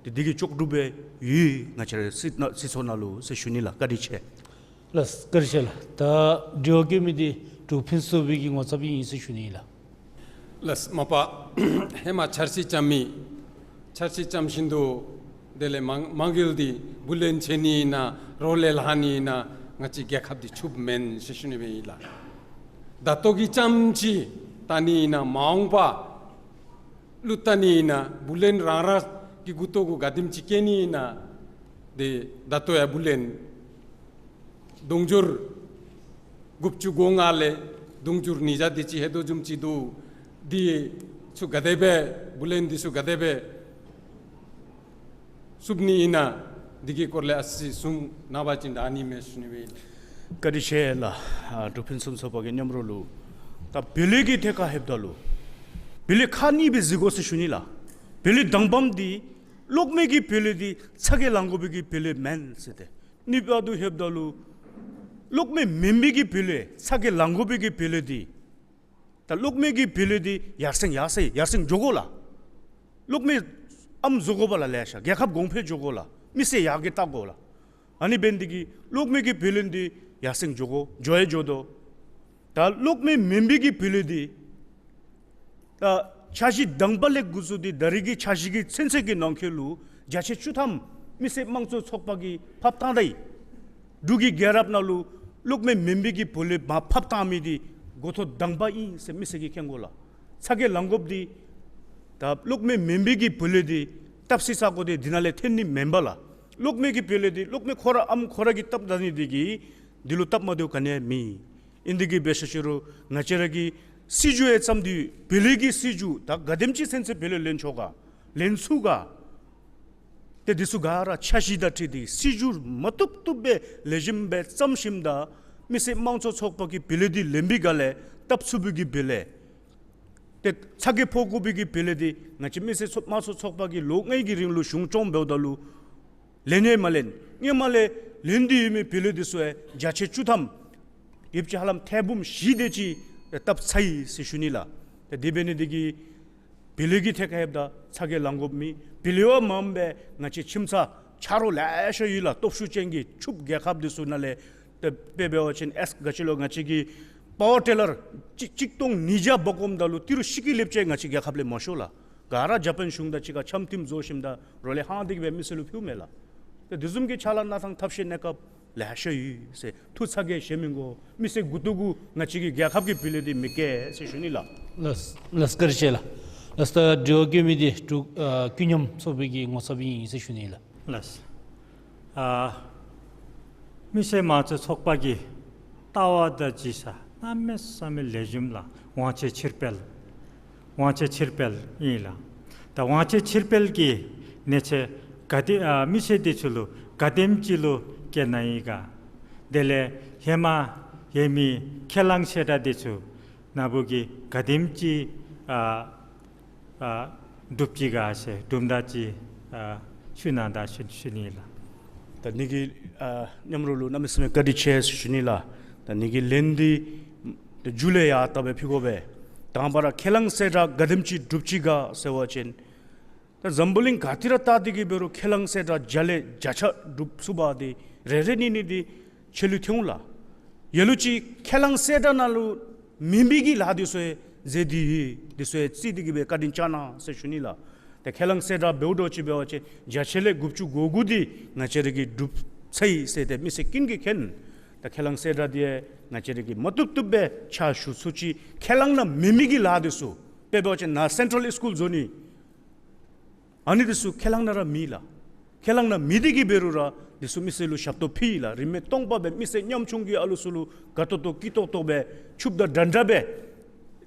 ཏེ་འདི་གི་ལྕོགས་གྲུབ་སྦེ་ཡོད། ང་བཅས་ར་སྲིད་ན་སྲིད་ཚོགས་ནང་ལུ་ཟེར་ཞུ་ནི་ལགས། བཀའ་དྲིན་ཆེ། ལགས་བཀའ་དྲིན་ཆེ་ལགས། ད་དྲི་བ་བཀོད་མི་འདི་འབྲུག་ཕུན་ཚོགས་པའི་གི་ངོ་ཚབ་ཨིན་ཟེར་ཞུ་ནི་ལགས། ལགས་མ་པ། ཧེ་མ་འཆར་གཞི་བརྩམ་མི་འཆར་གཞི་བརྩམ་བཞིན་དུ་དེ་ལས་མ་མ་དངུལ་འདི་བུ་ལོན་འཇལ་ནི་ཨིན་ན་རོགས་ལས་ལྷག་ནི་ཨིན་ན་ང་བཅས་རྒྱལ་ཁབ་འདི་ཕྱུགཔོ་མེན་ཟེར་ཞུ་ནི་སྦེ་ཨིན་ལགས། ད་ལྟོ་གི་རྐྱངམ་ཅིག་བལྟ་ནི་ཨིན་ན་མ་འོངས་པ་ལུ་བལྟ་ནི་ཨིན་ན་བུ་ལོན་རང་རང་གི་མགུ་ཏོ་གུ་ག་དེམ་ཅིག་བཀལ་ནི་ཨིན་ན། དེ་ད་ལྟོ་ཡང་བུ་ལོན་དུང་ཕྱུར་དགུ་བཅུ་གོ་ལྔ་ལས་དུང་ཕྱུར་ཉིས་བརྒྱ་དེ་ཅིག་ལྷོད་དོ་བཟུམ་ཅིག་འདུག། འདི་ཚུ་ག་དེ་སྦེ་བུ་ལོན་འདི་ཚུ་ག་དེ་སྦེ་བསུབ་ནི་ཨིན་ན་འདི་གི་སྐོར་ལས་ཨ་ཙི་གསུང་གནང་བ་ཅིན་དྲག་ནི་མས་ཟེར་ཞུ་ནི་སྦེ་ཨིན། བཀའ་དྲིན་ཆེ་ལགས། ཨ་འབྲུག་ཕུན་སུམ་ཚོགས་པ་གི་མཉམ་རོགས་ལུ། ད་བེ་ལོ་གི་ཐད་ཁར་ལྷོདཔ་ད་ལུ་བེ་ལོ་ཁག་གཉིས་སྦེ་གཟིགས་དགོ་ཟེར་ཞུ་ནི་ལགས། བེ་ལོ་དང་པམ་འདི་གློག་མེ་གི་བེ་ལོ་འདི་ཚ་གྱང་ལང་དགོ་པའི་གི་བེ་ལོ་མེན་ཟེར་ཏེ། གཉིས་པ་དུ་ལྷོདཔ་ད་ལུ་གློག་མེ་མེན་པའི་གི་བེ་ལོ་ཚ་གྱང་ལང་དགོ་པའི་གི་བེ་ལོ་འདི། ད་གློག་མེ་གི་བེ་ལོ་འདི་ཡར་སེང་ཡར་སེང་ཡར་སེང་འགྱོ་དགོ་ལགས། གློག་མེ་ཨམ་བཟོ་དགོ་པས་ལགས། ལེ་ཤ་རྒྱལ་ཁབ་གོང་འཕེལ་འགྱོ་དགོ་ལགས། མི་སེར་ཡར་རྒྱས་བཏང་དགོ་ལགས། ཨ་ནི་འབད་ནི་འདི་གིས་གློག་མེ་གི་བེ་ལོ་འདི་ཡར་སེང་འགྱོ་དགོ། འགྱོ་ཡང་འགྱོ་དོ། ད་གློག་མེ་མེན་པའི་གི་བེ་ལོ་འདི་ད་འཆར་གཞི་དང་པ་ལས་འགོ་བཙུགས་ཏེ་ད་རེས་ཀྱི་འཆར་གཞི་གི་ཚུན་ཚོད་ཀྱི་ནང་འཁོད་ལུ་བརྒྱ་ཆ་བཅུ་ཐམ་མི་སེར་དམངས་གཙོའི་ཚོགས་པ་གིས་ཕབ་བཏང་ད་ཡི། འབྲུག་གི་རྒྱལ་རབས་ནང་ལུ་གློག་མེ་མེན་པའི་གི་བེ་ལོ་མར་ཕབ་བཏང་མི་འདི་འགོ་ཐོག་དང་པ་ཨིན་ཟེར་མི་སེར་གྱིས་མཁྱེན་དགོ་ལགས། ཚ་གྱང་ལང་དགོཔ་འདི་ད་གློག་མེ་མེན་པའི་གི་བེ་ལོ་འདི་བཏབ་སའི་ས་གོ་འདི་འདི་ནང་ལས་འཐོན་ནི་མེན་པས་ལགས། གློག་མེ་གི་བེ་ལོ་འདི་གློག་མེ་ཁོ་ར་ཨམ་ཁོ་ར་གིས་བཏབ་ད་ནི་འདི་གིས་འདི་ལུ་སྟབས་མ་བདེཝ་ག་ནི་ཡང་མེད། ཨིན་འདི་གིས་འབད་ཤ་ཅི་རུང་ང་བཅས་ར་གི་སྲིད་བྱུས་ཡང་བརྩམས་ཏེ་བེ་ལོ་གི་སྲིད་བྱུས་ད་ག་དེམ་ཅིག་ཚུན་ཚོད་བེ་ལོ་ལེན་ཆོག་ག་ལེན་ཚུགས་ག། ཏེ་འདི་ཚུ་ག་ར་འཆར་གཞི་དང་འཁྲིལ་ཏེ་སྲིད་བྱུས་མ་བཏུབ་བཏུབ་སྦེ་ལེགས་ཤོམ་སྦེ་བརྩམས་ཞིནམ་ད་མི་སེར་དམངས་གཙོའི་ཚོགས་པ་གིས་བེ་ལོ་འདི་ལེན་པའི་སྒང་ལས་བཏབ་ཚུགས་པའི་གི་བེ་ལོ་ཏེ་ཚ་གྱང་ཕོག་དགོ་པའི་གི་བེ་ལོ་འདི་ང་བཅས་མི་སེར་ཚོ་དམངས་གཙོའི་ཚོགས་པ་གིས་ལོ་ལྔའི་གི་རིང་ལུ་གཞུང་སྐྱོང་འབདཝ་ད་ལུ་ལེན་ཡང་མ་ལེན། སྔོན་མ་ལས་ལེན་ཏེ་ཡོད་མི་བེ་ལོ་འདི་ཚུ་ཡང་བརྒྱ་ཆ་བཅུ་ཐམ་ཡོདཔ་ཅིག་ཧ་ལམ་ཐེར་འབུམ་བཞི་དེ་ཅིག་བཏབ་ཚར་ཡི་ཟེར་ཞུ་ནི་ལགས། ཏེ་དེ་འབད་ནི་འདི་གིས་བེ་ལོ་གི་ཐད་ཁར་ལྷོདཔ་ད་ཚ་གྱང་ལང་དགོཔ་མེད། བེ་ལོ་བ་མ་ཡིན་པའི་ང་བཅས་ཁྱིམ་ཚང་ཆ་རོགས་ལེ་ཤ་ཡོད་ལགས། སྟོབས་ཤུགས་ཅན་གྱི་ཕྱུགཔོ་རྒྱལ་ཁབ་འདི་ཚུ་ནང་ལས་ཏེ་དཔེ་འབད་བ་ཅིན་ཨེས་ག་ཅི་ལོ་ང་བཅས་ཀྱི་པ་ཝར་ཊི་ལར་གཅིག་གཅིག་སྟོང་ཉིས་བརྒྱ་འབག་འོངམ་ད་ལུ་ཏི་རུ་ཤི་ཀི་ལེབ་ཅིག་ང་བཅས་རྒྱལ་ཁབ་ལས་མ་ཤོར་ལགས། ག་ར་ཇ་པཱན་གཞུང་དང་གཅིག་ཁར་འཆམ་མཐུན་བཟོ་ཞིནམ་ད་རོགས་ལས་ལྷག་སྟེ་གི་སྦེ་མི་སེར་ལུ་ཕུལཝ་མས་ལགས། ཏེ་དེ་བཟུམ་གྱི་ཕྱག་ལཱ་གནང་ཐངས་ཐབས་ཤེས་གནས་སྐབས་ལེ་ཤ་ཡོད་ཟེར། ཐུགས་ཚ་གྱང་བཞེས་མི་དགོ། མི་སེར་མགུ་ཏོ་གུ་ང་བཅས་ཀྱི་རྒྱལ་ཁབ་ཀྱི་བེ་ལོ་འདི་མི་བཀལ་ཟེར་ཞུ་ནི་ལགས། ལགས་ལགས་བཀའ་དྲིན་ཆེ་ལགས། ལགས་ད་དྲི་བ་བཀོད་མི་འདི་འབྲུག་ཨ་ཀུན་མཉམ་ཚོགས་པའི་གི་ངོ་ཚབ་ཨིན་ཟེར་ཞུ་ནི་ལགས། ལགས། ཨ་མི་སེར་དམངས་གཙོའི་ཚོགས་པ་གི་ལྟ་བ་དང་བྱེད་ས་གནམ་མེད་ས་མེད་ལེགས་ཤོམ་ལགས། དབང་ཆ་ཕྱིར་སྤེལ་དབང་ཆ་ཕྱིར་སྤེལ་ཨིན་ལགས། ད་དབང་ཆ་ཕྱིར་སྤེལ་གྱི་གནས་ཚད་ག་དེ་ཨ་མི་སེར་འདི་ཚུ་ལུ་ག་དེམ་ཅིག་ལུ་བཀལ་གནང་ཡི་ག། དེ་ལས་ཧེ་མ་ཡོད་མི་ཁས་བླངས་གསལ་བསྒྲགས་འདི་ཚུ་ནཱ་བུ་གིས་ག་དེམ་ཅིག་ཨ་ཨ་གྲུབ་ཅི་ག་ཟེར་གྲུབ་འབྲས་ཅིག་ཨ་ཞུ་གནང་ད་ཟེར་ཞུ་ནི་ལགས། ད་ནི་གི་ཨ་མཉམ་རོགས་ལུ་གནམ་མེད་ས་མེད་བཀའ་དྲིན་ཆེ་ཟེར་ཞུ་ནི་ལགས། ད་ནི་གི་ལན་འདི་ད་མཇུག་ལས་ཡང་དག་སྦེ་ཕུལ་དགོ་པས། དང་པ་ར་ཁས་བླངས་གསལ་བསྒྲགས་ག་དེམ་ཅིག་གྲུབ་ཅི་ག་ཟེར་བ་ཅིན་ད་འཛམ་བུ་གླིང་ག་ཏེ་ར་བལྟ་སྟེ་གི་འབད་རུང་ཁས་བླངས་གསལ་བསྒྲགས་བརྒྱ་ལས་བརྒྱ་ཆ་གྲུབ་ཚུགས་པ་འདི་རེ་རེ་གཉིས་གཉིས་འདི་ཆེ་ལུ་ཐོན་འོང་ལགས། ཡོད་ལུ་ཅིག་ཁས་བླངས་གསལ་བསྒྲགས་ནང་ལུ་མེན་པའི་གི་ལཱ་འདི་ཚུ་ཡང་མཛད་དེ་ཡོད། འདི་ཚུ་ཡང་བརྩི་སྟེ་གི་སྦེ་བཀའ་དྲིན་བསྐྱང་གནང་ཟེར་ཞུ་ནི་ལགས། ཏེ་ཁས་བླངས་གསལ་བསྒྲགས་འབདཝ་འདྲཝ་ཅིག་འབད་བ་ཅིན་བརྒྱ་ཆ་ལས་དགུ་བཅུ་གོ་དགུ་འདི་ང་བཅས་ར་གིས་གྲུབ་ཚར་ཡི་ཟེར་ཏེ་མི་སེར་ཀུན་གྱིས་མཁྱེན། ད་ཁས་བླངས་གསལ་བསྒྲགས་འདི་ཡང་ང་བཅས་ར་གིས་མ་བཏུབ་བཏུབ་སྦེ་ཕྱག་ཞུ་ཚུགས་ཅི། ཁས་བླངས་ནང་མེད་མི་གི་ལཱ་འདི་ཚུ་དཔེ་འབད་བ་ཅིན་ནཱ་སེན་ཊྲལ་སི་ཀུལ་བཟོ་ནི་ཨ་ནི་འདི་ཚུ་ཁས་བླངས་ནང་ར་མེད་ལགས། ཁས་བླངས་ནི་མེད་དེ་གིས་འབད་རུང་ར་འདི་ཚུ་མི་སེར་ལུ་ཞབས་ཏོག་ཕུལ་ཡི་ལགས། རིན་མེད་སྟོང་པ་སྦེ་མི་སེར་ཉམ་ཆུང་གི་ཨ་ལུ་ཚུ་ལུ་དགའ་ཏོག་ཏོ་སྐྱིད་ཏོག་ཏོ་སྦེ་ཕྱུགཔ་དང་འདྲན་འདྲ་སྦེ་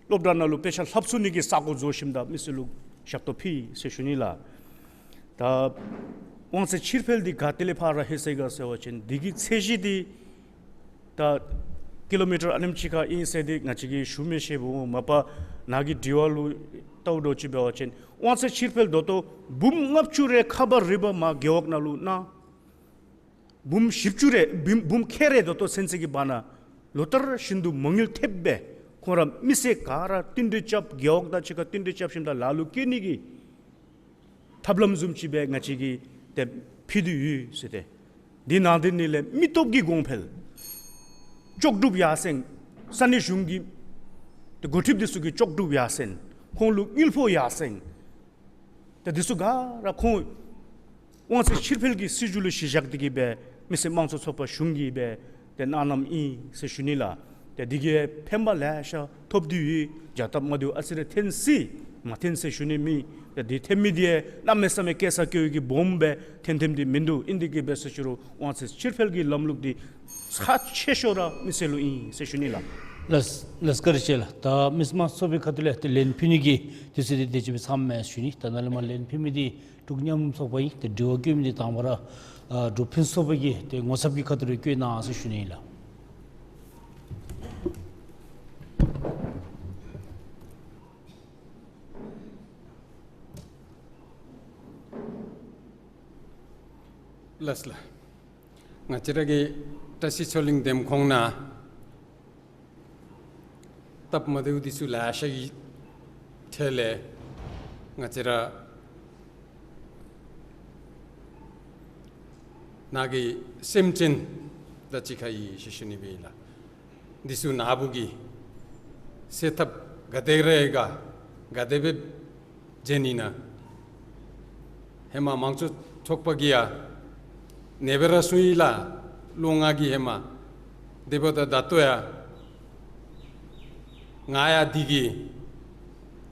སློབ་གྲྭ་ནང་ལུ་དཔེ་ཆ་ལྷབ་ཚུགས་ནི་གི་ས་གོ་བཟོ་ཞིནམ་ད་མི་སེར་ལུ་ཞབས་ཏོག་ཕུལ་ཡི་ཟེར་ཞུ་ནི་ལགས། ད་དབང་ཚད་ཕྱིར་འཕེལ་འདི་ག་ཏེ་ལས་ཕར་ལྷོད་སོ་ཡི་ག་ཟེར་བ་ཅིན་འདི་གི་ཚད་གཞི་འདི་ད་ཀི་ལོ་མི་ཊར་ཨ་ནེམ་ཅིག་ཁར་ཨིན་ཟེར་འདི་ང་བཅས་ཀྱིས་ཞུ་མི་ཤེས། འབདཝ་མ་པ་ནཱ་གི་དྲི་བ་ལུ་བལྟཝ་ད་ཅིག་འབད་བ་ཅིན་དབང་ཚད་ཕྱིར་འཕེལ་ད་ལྟོ་འབུམ་ལྔ་བཅུ་རེ་ཁ་བ་རི་བ་མར་རྒེད་འོག་ནང་ལུ་གནང་། འབུམ་བཞི་བཅུ་རེ་འབུམ་འབུམ་ཁལ་རེ་ད་ལྟོ་ཚུན་ཚོད་ཀྱི་བར་ན་ལོ་ལྟར་བཞིན་དུ་མ་དངུལ་ཐེབས་སྦེ་ཁོང་ར་མི་སེར་ག་ར་བསྟུན་གྲོས་རྐྱབ། རྒེད་འོག་དང་གཅིག་ཁར་བསྟུན་གྲོས་རྐྱབ་ཞིནམ་ད་ལཱ་ལུ་བཀོལ་ནི་གི་ཐབས་ལམ་བཟུམ་ཅིག་སྦེ་ང་བཅས་ཀྱིས་ཏེ་ཕུལ་ཏེ་ཡོད་ཟེར་ཏེ། འདི་ནང་འདི་ནང་ལས་མི་སྟོབས་ཀྱི་གོང་འཕེལ་ལྕོགས་གྲུབ་ཡར་སེང་། ས་གནས་གཞུང་གི་ཏེ་འགོ་ཁྲིདཔ་འདི་ཚུ་གི་ལྕོགས་གྲུབ་ཡར་སེང་། ཁོང་ལུ་དངུལ་ཕོགས་ཡར་སེང་། ཏེ་འདི་ཚུ་ག་ར་ཁོང་དབང་ཚད་ཕྱིར་འཕེལ་གྱི་སྲིད་བྱུས་ལུ་གཞི་བཞག་སྟེ་གིས་སྦེ་མི་སེར་དམངས་གཙོ་ཚོགས་པ་གཞུང་གིས་སྦེ་ཏེ་གནང་གནངམ་ཨིན་ཟེར་ཞུ་ནི་ལགས། ཏེ་འདི་གིས་ཕན་པ་ལེ་ཤ་ཐོབ་སྟེ་ཡོད། བྱ་སྟབས་མ་བདེཝ་ཨ་ཙི་རེ་ཐོན་སྲིད། མ་ཐོན་ཟེར་ཞུ་ནི་མེད། ཏེ་འདི་ཐོན་མི་འདི་གནམ་མེད་ས་མེད་སྐྱེ་ས་སྐྱེ་བའི་གི་སྦོམ་སྦེ་ཐོན་ཐོནམ་འདི་མིན་འདུག། ཨིན་འདི་གིས་སྦེ་ཟེར་ཞུ་རུང་དབང་ཚད་ཕྱིར་འཕེལ་གྱི་ལམ་ལུགས་འདི་ཚད་ཆེ་ཤོས་ར་མི་སེར་ལུ་ཨིན་ཟེར་ཞུ་ནི་ལགས། ལགས་ལགས་བཀའ་དྲིན་ཆེ་ལགས། ད་མི་སེར་དམངས་གཙོ་ཚོགས་པའི་ཁ་ཐུག་ལས་ཏེ་ལན་ཕུལ་ནི་གི་དུས་ཚོད་འདི་དེ་ཅིག་སྦེ་ཚངམ་མས་ཞུ་ནི། ད་ནཱ་ལས་མར་ལན་ཕུལ་མི་འདི་འབྲུག་མཉམ་རུབ་ཚོགས་པ་ཨིན། ཏེ་དྲི་བ་བཀོད་མི་འདི་དང་པ་ར་ཨ་འབྲུག་ཕུན་སུམ་ཚོགས་པ་གི་ཏེ་ངོ་ཚབ་ཀྱི་ཁ་ཐུག་ལས་བཀོད་གནང་ཟེར་ཞུ་ནི་ལགས། ལགས་ལགས། ང་བཅས་ར་གི་བཀྲ་ཤིས་ཆོས་གླིང་འདེམས་ཁོངས་ནང་སྟབས་མ་བདེཝ་འདི་ཚུ་ལེ་ཤ་གི་ཐད་ལས་ང་བཅས་ར་ནཱ་གི་སེམས་ཅན་དང་གཅིག་ཁར་ཡོད་ཟེར་ཞུ་ནི་སྦེ་ཨིན་ལགས། འདི་ཚུ་ནཱ་བུ་གིས་སེལ་ཐབས་ག་དེ་ར་ག་ག་དེ་སྦེ་བྱིན་ནི་ཨིན་ན། ཧེ་མ་དམངས་གཙོ་ཚོགས་པ་གིས་ཡང་ཨ་ནེ་སྦེ་ར་གསུངས་ཡི་ལགས། ལོ་ལྔ་གི་ཧེ་མ། དེ་འབདཝ་ད་ད་ལྟོ་ཡང་ང་ཡང་འདི་གི་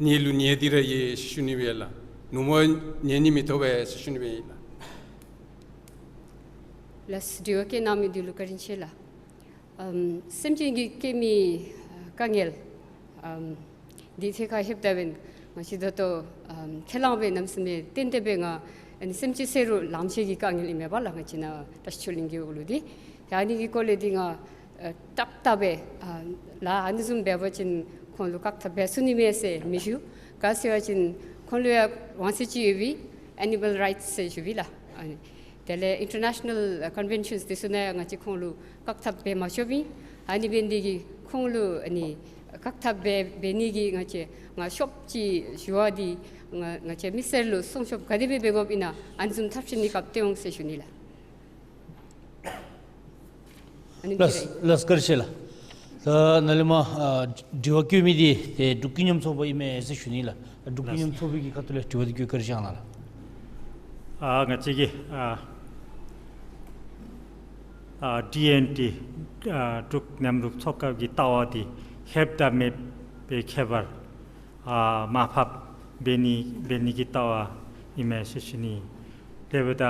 ཉལ་ལུ་ཉལ་ཏེ་ར་ཡོད་ཟེར་ཞུ་ནི་སྦེ་ལགས། ནུབ་མོ་ཉལ་ནི་མི་ཐོབ་པས་ཟེར་ཞུ་ནི་སྦེ་ཨིན་ལགས། ལགས་དྲི་བ་བཀོད་གནང་མི་འདི་ལུ་བཀའ་དྲིན་ཆེ་ལགས། ཨམ་སེམས་ཅན་གྱིས་བཀལ་མི་དཀའ་ངལ་ཨམ་འདི་ཐད་ཁར་ལྷོདཔ་ད་འབདན་ང་བཅས་ད་ལྟོ་ཨམ་ཁས་བླངས་སྦེ་གནམ་མེད་ས་མེད་ཏན་ཏན་སྦེ་ང་ཨ་ནི་སེམས་ཅན་བསད་རུང་ལང་སྤྱོད་ཀྱི་དཀའ་ངལ་ཨིན་མས་པ་ལགས། ང་བཅས་ནཱ་བཀྲ་ཤིས་ཆོས་གླིང་གི་འོག་ལུ་འདི་ཨ་ནི་གི་སྐོར་ལས་འདི་ང་ཨ་ཏག་ཏག་སྦེ་ཨ་ལཱ་ཨ་ནི་བཟུམ་འབད་བ་ཅིན་ཁོང་ལུ་བཀག་ཐབས་འབད་ཚུགས་ནི་མས་ཟེར་མི་ཞུ། ག་ཟེར་བ་ཅིན་ཁོང་ལུ་ཡང་དབང་ཚད་ཅིག་ཡོད་པས། ཨེ་ནི་མཱལ་རའིཊསི་ཟེར་ཞུ་བས་ལགས། ཨ་ནི་དེ་ལས་ཨིན་ཊར་ནེ་ཤ་ནཱལ་ཀོན་ཝེན་ཤཱནསི་འདི་ཚུ་ནང་ཡང་ང་བཅས་ཁོང་ལུ་བཀག་ཐབས་འབད་མ་ཆོགཔ་ཨིན། ཨ་ནི་འབད་ནི་འདི་གིས་ཁོང་ལུ་ཨ་ནི་བཀག་ཐབས་འབད་འབད་ནི་གི་ང་བཅས་ང་ཤོབ་ཅིག་ཞུ་བ་འདི་ང་ང་བཅས་མི་སེར་ལུ་སྲུང་སྐྱོབ་ག་དེ་སྦེ་འབད་དགོཔ་ཨིན་ན་ཨ་ནི་བཟུམ་ཐབས་ཤེས་ནི་སྐབས་སྟོན་འོང་ཟེར་ཞུ་ནི་ལགས། ཨ་ནི་ལགས་ཅིག་ར་ཨིན། ལགས་བཀའ་དྲིན་ཆེ་ལགས། ད་ནཱ་ལས་མར་ཨ་དྲི་བ་བཀོད་མི་འདི་ཏེ་འབྲུག་ཀུན་མཉམ་ཚོགས་པ་ཨིན་མས་ཟེར་ཞུ་ནི་ལགས། འབྲུག་ཀུན་མཉམ་ཚོགས་པའི་གི་ཁ་ཐུག་ལས་དྲི་བ་འདི་བཀོད་བཀའ་དྲིན་བསྐྱང་གནང་ལགས། ཨ་ང་བཅས་ཀྱི་ཨ་ཨ་ཌི་ཨེན་ཌི་ཨ་འབྲུག་མཉམ་རུབ་ཚོགས་པ་གི་ལྟ་བ་འདི་ལྷོདཔ་དང་མེདཔ་གི་ཁྱད་པར་ཨ་མར་ཕབ་འབད་ནི་འབད་ནི་གི་ལྟ་བ་ཨིན་མས་ཟེར་ཞུ་ནི། དེ་འབདཝ་ད་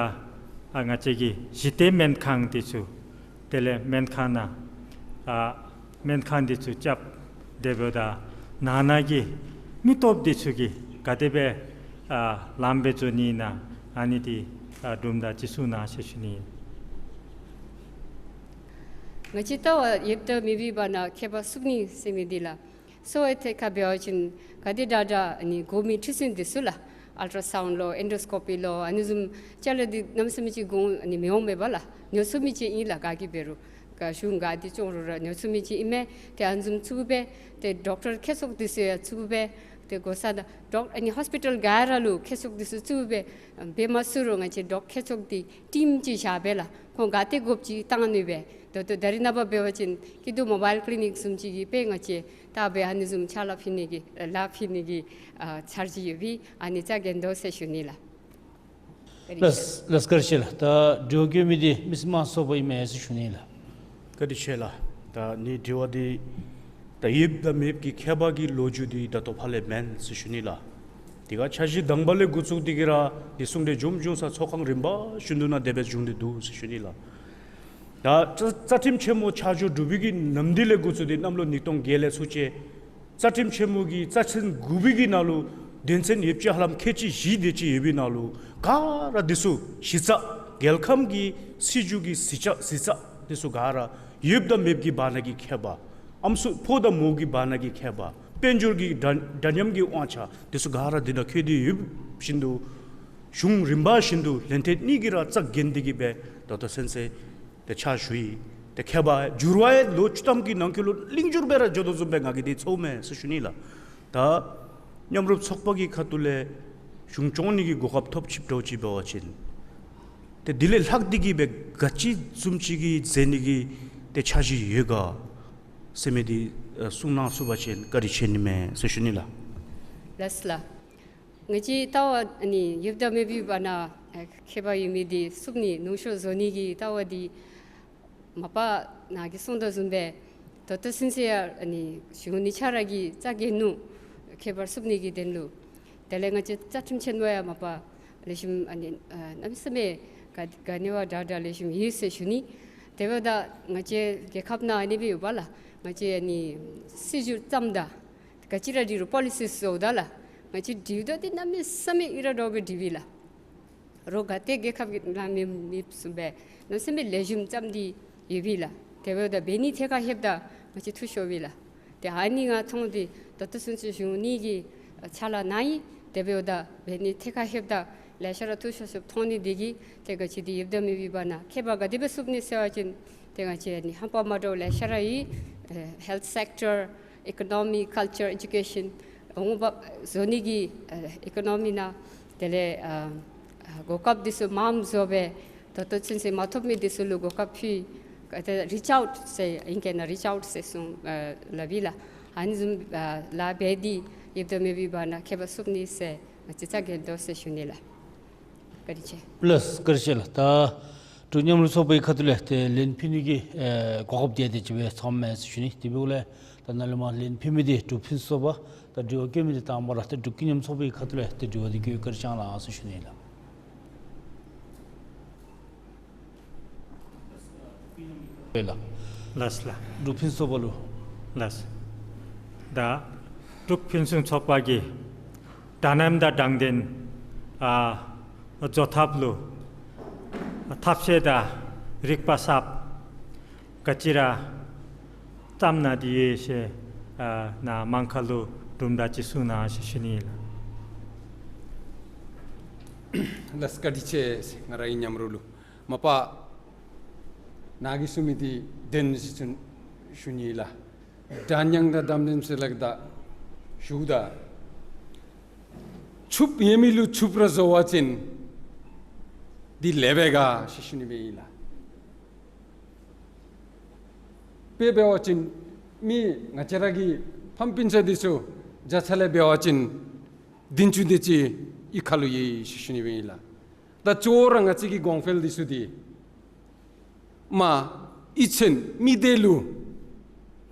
ཨ་ང་བཅས་ཀྱི་གཞི་རྟེན་སྨན་ཁང་འདི་ཚུ་དེ་ལས་སྨན་ཁང་ནང་ཨ་སྨན་ཁང་འདི་ཚུ་རྐྱབ། དེ་འབདཝ་ད་ནང་ན་གི་མི་སྟོབས་འདི་ཚུ་གིས་ག་དེ་སྦེ་ཨ་ལངམ་སྦེ་འགྱོ་ནི་ཨིན་ན་ཨ་ནི་འདི་ཨ་དུམ་གྲ་ཅིག་གསུང་གནང་ཟེར་ཞུ་ནི། ང་བཅས་ལྟ་བ་ཡོདཔ་དང་མེདཔ་གི་བར་ན་ཁྱད་པར་ཚུགས་ནི་ཟེར་མི་འདི་ལགས། གསོ་བའི་ཐད་ཁར་འབད་བ་ཅིན་ག་དེ་དྲག་དྲག་ཨ་ནི་དགོ་མི་འཕྲུལ་ཆས་འདི་ཚུ་ལགས། ཨལ་ཊ་ར་སའུནཌ་ལོ་ཨེན་ཌོ་སི་ཀོ་པི་ལོ་ཨ་ནི་བཟུམ་ཅ་ལ་འདི་གནམ་མེད་ས་མེད་ཅིག་གོང་ཨ་ནི་མི་འོང་མས་པ་ལགས། ཉོ་ཚུགས་མི་ཅིག་ཨིན་ལགས། ག་གིས་འབད་རུང་ག་གཞུང་ག་འདི་བཙོང་རུང་ར་ཉོ་ཚུགས་མི་ཅིག་ཨིན་མས། ཏེ་ཨ་ནི་བཟུམ་ཚུགས་པས། ཏེ་ཌོག་ཊར་ཁྱད་ཚོགས་འདི་ཚུ་ཡང་ཚུགས་པས། ཏེ་གོ་ས་དང་ཌོག་ཨ་ནི་ཧོསི་པི་ཊལ་ག་ར་ལུ་ཁྱད་ཚོགས་འདི་ཚུ་ཚུགས་པས། འབད་མ་ཚུགས་རུང་ང་བཅས་ཌོག་ཊར་ཁྱད་ཚོགས་འདི་ཊིམ་ཅིག་བཞག་སྦེ་ལགས། ཁོང་ག་ཏེ་དགོཔ་ཅིག་བཏང་ནི་སྦེ། ད་ལྟོ་ད་རེས་ནངས་པ་འབད་བ་ཅིན་སྐྱིད་སྡུག་མོ་བཱའིལ་ཀི་ལི་ནིཀ་བཟུམ་ཅིག་གིས་དཔེ་ང་བཅས་ད་སྦེ་ཨ་ནི་བཟུམ་ཕྱག་ལཱ་ཕུལ་ནི་གི་ལཱ་ཕུལ་ནི་གི་ཨ་འཆར་གཞི་ཡོད་པས། ཨ་ནི་རྩ་འགེངས་དོ་ཟེར་ཞུ་ནི་ལགས། ལགས་ལགས་བཀའ་དྲིན་ཆེ་ལགས། ད་དྲི་བ་བཀོད་མི་འདི་མི་སེར་དམངས་གཙོ་ཚོགས་པ་ཨིན་མས་ཟེར་ཞུ་ནི་ལགས། བཀའ་དྲིན་ཆེ་ལགས། ད་ནི་དྲི་བ་འདི་ད་ཡོདཔ་དང་མེདཔ་གི་ཁྱད་པར་གྱི་ལོ་རྒྱུས་འདི་ད་ལྟོ་ཕར་ལས་མེན་ཟེར་ཞུ་ནི་ལགས། དེ་ཁར་འཆར་གཞི་དང་པ་ལས་འགོ་བཙུགས་ཏེ་གི་ར་དེ་གསུང་གྲོས་བྱུང་བྱུང་ས་ཚོགས་ཁང་རིམ་པ་བཞིན་དུ་ནཱ་དེ་སྦེ་བྱུང་སྟེ་འདུག་ཟེར་ཞུ་ནི་ལགས། ད་རྩ་རྩ་ཁྲིམས་ཆེན་མོ་ཆ་འཇོག་གྲུབ་པའི་གི་ནམ་དུས་ལས་འགོ་བཙུགས་ཏེ་གནམ་ལོ་ཉིས་སྟོང་བརྒྱད་ལས་ཚུར་བཅད། རྩ་ཁྲིམས་ཆེན་མོ་གི་རྩ་ཚན་དགུ་པའི་གི་ནང་ལུ་དོན་ཚན་ཡོདཔ་ཅིག་ཧ་ལམ་ཁལ་གཅིག་བཞི་དེ་ཅིག་ཡོད་པའི་ནང་ལུ་ག་ར་དེ་ཚུ་གཞི་རྩ་རྒྱལ་ཁམས་ཀྱི་སྲིད་བྱུས་ཀྱི་གཞི་རྩ་གཞི་རྩ་དེ་ཚུ་ག་ར་ཡོདཔ་དང་མེདཔ་གི་བར་ན་གི་ཁྱད་པར། ཨམ་སྲུ་ཕོ་དང་མོ་གི་བར་ན་གི་ཁྱད་པར། དཔལ་འབྱོར་གྱི་འདྲ་འདྲ་མཉམ་གྱི་དབང་ཆ་དེ་ཚུ་ག་ར་དེ་ནང་འཁོད་དེ་ཡོདཔ་བཞིན་དུ་གཞུང་རིམ་པ་བཞིན་དུ་ལན་ཐེངས་གཉིས་ཀྱི་ར་རྩ་འགེངས་ཏེ་གི་སྦེ་ད་ལྟོ་ཚུན་ཚོད་དེ་ཕྱག་ཞུ་ཡི། དེ་ཁྱད་པར་འགྱུར་བ་ཡང་ལོ་བཅུ་ཐམ་གྱི་ནང་འཁོད་ལུ་གླེང་འགྱུར་སྦེ་ར་འགྱོ་དོ་བཟུམ་སྦེ་ང་གིས་དེ་ཚོརཝ་མས་ཟེར་ཞུ་ནི་ལགས། ད་མཉམ་རུབ་ཚོགས་པ་གི་ཁ་ཐུག་ལས་གཞུང་སྐྱོང་ནི་གི་གོ་སྐབས་ཐོབ་ཅིག་འདྲཝ་ཅིག་འབད་བ་ཅིན་དེ་དེ་ལས་ལྷག་སྟེ་གི་སྦེ་ག་ཅི་བཟུམ་ཅིག་གི་མཛད་ནི་གི་དེ་འཆར་གཞི་ཡོད་ག་ཟེར་མི་དེ་ཨ་གསུང་གནང་ཚུགས་པ་ཅིན་བཀའ་དྲིན་ཆེ་ནི་མས་ཟེར་ཞུ་ནི་ལགས། ལགས་ལགས། ང་བཅས་ལྟ་བ་ཨ་ནི་ཡོདཔ་དང་མེདཔ་གི་བར་ན་ཨ་ཁྱད་པར་ཡོད་མི་དེ་བསུབ་ནི་ནུ་གཤོང་བཟོ་ནི་གི་ལྟ་བ་དེ་མ་པ་ནཱ་གིས་གསུངས་དོ་བཟུམ་སྦེ་ད་ལྟོ་ཚུན་ཚོད་ཡང་ཨ་ནི་གཞུང་གཉིས་ཆ་ར་གིས་རྩ་འགེངས་ནུག། ཁྱད་པར་བསུབ་ནི་གི་དོན་ལུ། དེ་ལས་ང་བཅས་རྩ་ཁྲིམས་ཆེན་མོ་ཡང་མ་པ་ལེགས་ཤོམ་ཨ་ནི་ཨ་གནམ་མེད་ས་མེད་ག་ག་ནི་བ་དྲག་དྲག་ལེགས་ཤོམ་ཡོད་ཟེར་ཞུ་ནི། དེ་འབདཝ་ད་ང་བཅས་རྒྱལ་ཁབ་ནང་ཨ་ནི་སྦེ་ཡོདཔ་ལགས། ང་བཅས་ཨ་ནི་སྲིད་བྱུས་བརྩམ་ད་ག་ཅི་ར་འབྲི་རུང་པོ་ལི་སི་བཟོཝ་ད་ལགས། ང་བཅས་འབྲིཝ་ད་དེ་གནམ་མེད་ས་མེད་ཨིན་ར་འདྲཝ་སྦེ་འབྲི་བས་ལགས། རོགས་ག་ཏེ་རྒྱལ་ཁབ་ཀྱི་ནང་མི་མེདཔ་བཟུམ་སྦེ་གནམ་མེད་ས་མེད་ལེགས་ཤོམ་བརྩམས་ཏེ་ཡོད་པས་ལགས། དེ་འབདཝ་ད་འབད་ནི་ཐད་ཁར་ལྷོདཔ་ད་ང་བཅས་འཐུས་ཤོར་བས་ལགས། ཏེ་ཨ་ནི་ང་མཐོང་སྟེ་ད་ལྟོ་ཚུན་ཚོད་གཞུང་གཉིས་ཀྱིས་ཕྱག་ལཱ་གནང་ཡི། དེ་འབདཝ་ད་འབད་ནི་ཐད་ཁར་ལྷོདཔ་ད་ལེ་ཤ་ར་འཐུས་ཤོར་ཤོརཝ་མཐོང་ནི་དེ་གིས་ཏེ་ང་བཅས་འདི་ཡོདཔ་དང་མེདཔ་གི་བར་ན་ཁྱད་པར་ག་དེ་སྦེ་བསུབ་ནི་ཟེར་བ་ཅིན་ཏེ་ང་བཅས་ཨ་ནི་ཧམ་པ་མ་འདྲཝ་ལེ་ཤ་ར་ཡོད། ཨེ་ཧེལཐ་སེཀ་ཊར་ཨི་ཀོ་ནོ་མི་ཀཱལ་ཅར་ཨེ་ཌུ་ཀེ་ཤཱན་འོང་འབབ་བཟོ་ནི་གི་ཨ་ཨི་ཀོ་ནོ་མི་ནང་དེ་ལས་ཨ་ཨ་གོ་སྐབས་འདི་ཚུ་མངམ་བཟོ་སྦེ་ད་ལྟོ་ཚུན་ཚོད་མ་ཐོབ་མི་འདི་ཚུ་ལུ་གོ་སྐབས་ཕུལ། ག་ཏེ་རིཆ་ཨའུཊ་ཟེར་ཨིང་སྐད་ནང་རིཆ་ཨའུཊ་ཟེར་གསུངས་ཨ་སླབ་ཨིན་ལགས། ཨ་ནི་བཟུམ་ཨ་ལཱ་འབད་དེ་ཡོདཔ་དང་མེདཔ་གི་བར་ན་ཁྱད་པར་བསུབ་ནི་ཟེར་ང་བཅས་རྩ་འགེངས་དོ་ཟེར་ཞུ་ནི་ལགས། བཀའ་དྲིན་ཆེ། ལགས་བཀའ་དྲིན་ཆེ་ལགས། ད་འབྲུག་མཉམ་རུབ་ཚོགས་པའི་ཁ་ཐུག་ལས་ཏེ་ལན་ཕུལ་ནི་གི་ཨེ་གོ་སྐབས་དེ་དེ་ཅིག་སྦེ་ཚང་མས་ཟེར་ཞུ་ནི། དེ་འབདཝ་ལས་ད་ནཱ་ལས་མར་ལན་ཕུལ་མི་དེ་འབྲུག་ཕུན་སུམ་ཚོགས་པ་དང་དྲི་བ་བཀོད་མི་དེ་དང་པ་ར་ཏེ་འབྲུག་རྒྱལ་ཁབ་མཉམ་རུབ་ཚོགས་པའི་ཁ་ཐུག་ལས་ཏེ་དྲི་བ་དེ་བཀོད་བཀའ་དྲིན་བསྐྱང་གནང་ཟེར་ཞུ་ནི་ལགས། ལགས་ལགས། འབྲུག་ཕུན་སུམ་ཚོགས་པ་ལུ། ལགས། ད་འབྲུག་ཕུན་སུམ་ཚོགས་པ་གིས་འདྲ་མཉམ་དང་དྲང་བདེན་ཨ་བཟོ་ཐབས་ལུ་ཐབས་ཤེས་དང་རིག་པ་གསརཔ་ག་ཅི་ར་བརྩམས་གནང་སྟེ་ཡོད་ཟེར་ཨ་ནཱ་མང་ཁ་ལུ་དུམ་གྲ་ཅིག་གསུང་གནང་ཟེར་ཞུ་ནི་ཨིན་ལགས། ལགས་བཀའ་དྲིན་ཆེ། ང་རའི་མཉམ་རུབ་ལུ་མ་པ་ནཱ་གིས་གསུངས་མི་དེ་བདེན་ཟེར་ཞུ་ནི་ཨིན་ལགས། འདྲ་མཉམ་དང་དྲང་བདེན་ཟེར་སླབ་ད་ཞུཝ་ད་ཕྱུགཔོ་ཡོད་མི་ལུ་ཕྱུགཔོ་ར་བཟོ་བ་ཅིན་འདི་ལེགས་པས་ག་ཟེར་ཞུ་ནི་སྦེ་ཨིན་ལགས། དཔེ་འབད་བ་ཅིན་མི་ང་བཅས་ར་གི་ཕམ་སྤུན་ཆ་འདི་ཚུ་བརྒྱ་ཆ་ལས་འབད་བ་ཅིན་བདུན་ཅུ་དེ་ཅིག་གཡུས་ཁ་ལུ་ཡོད་ཟེར་ཞུ་ནི་སྦེ་ཨིན་ལགས། ད་གཙོ་བོ་ར་ང་བཅས་ཀྱི་གོང་འཕེལ་འདི་ཚུ་འདི་མ་གཡུས་ཚན་མི་སྡེ་ལུ་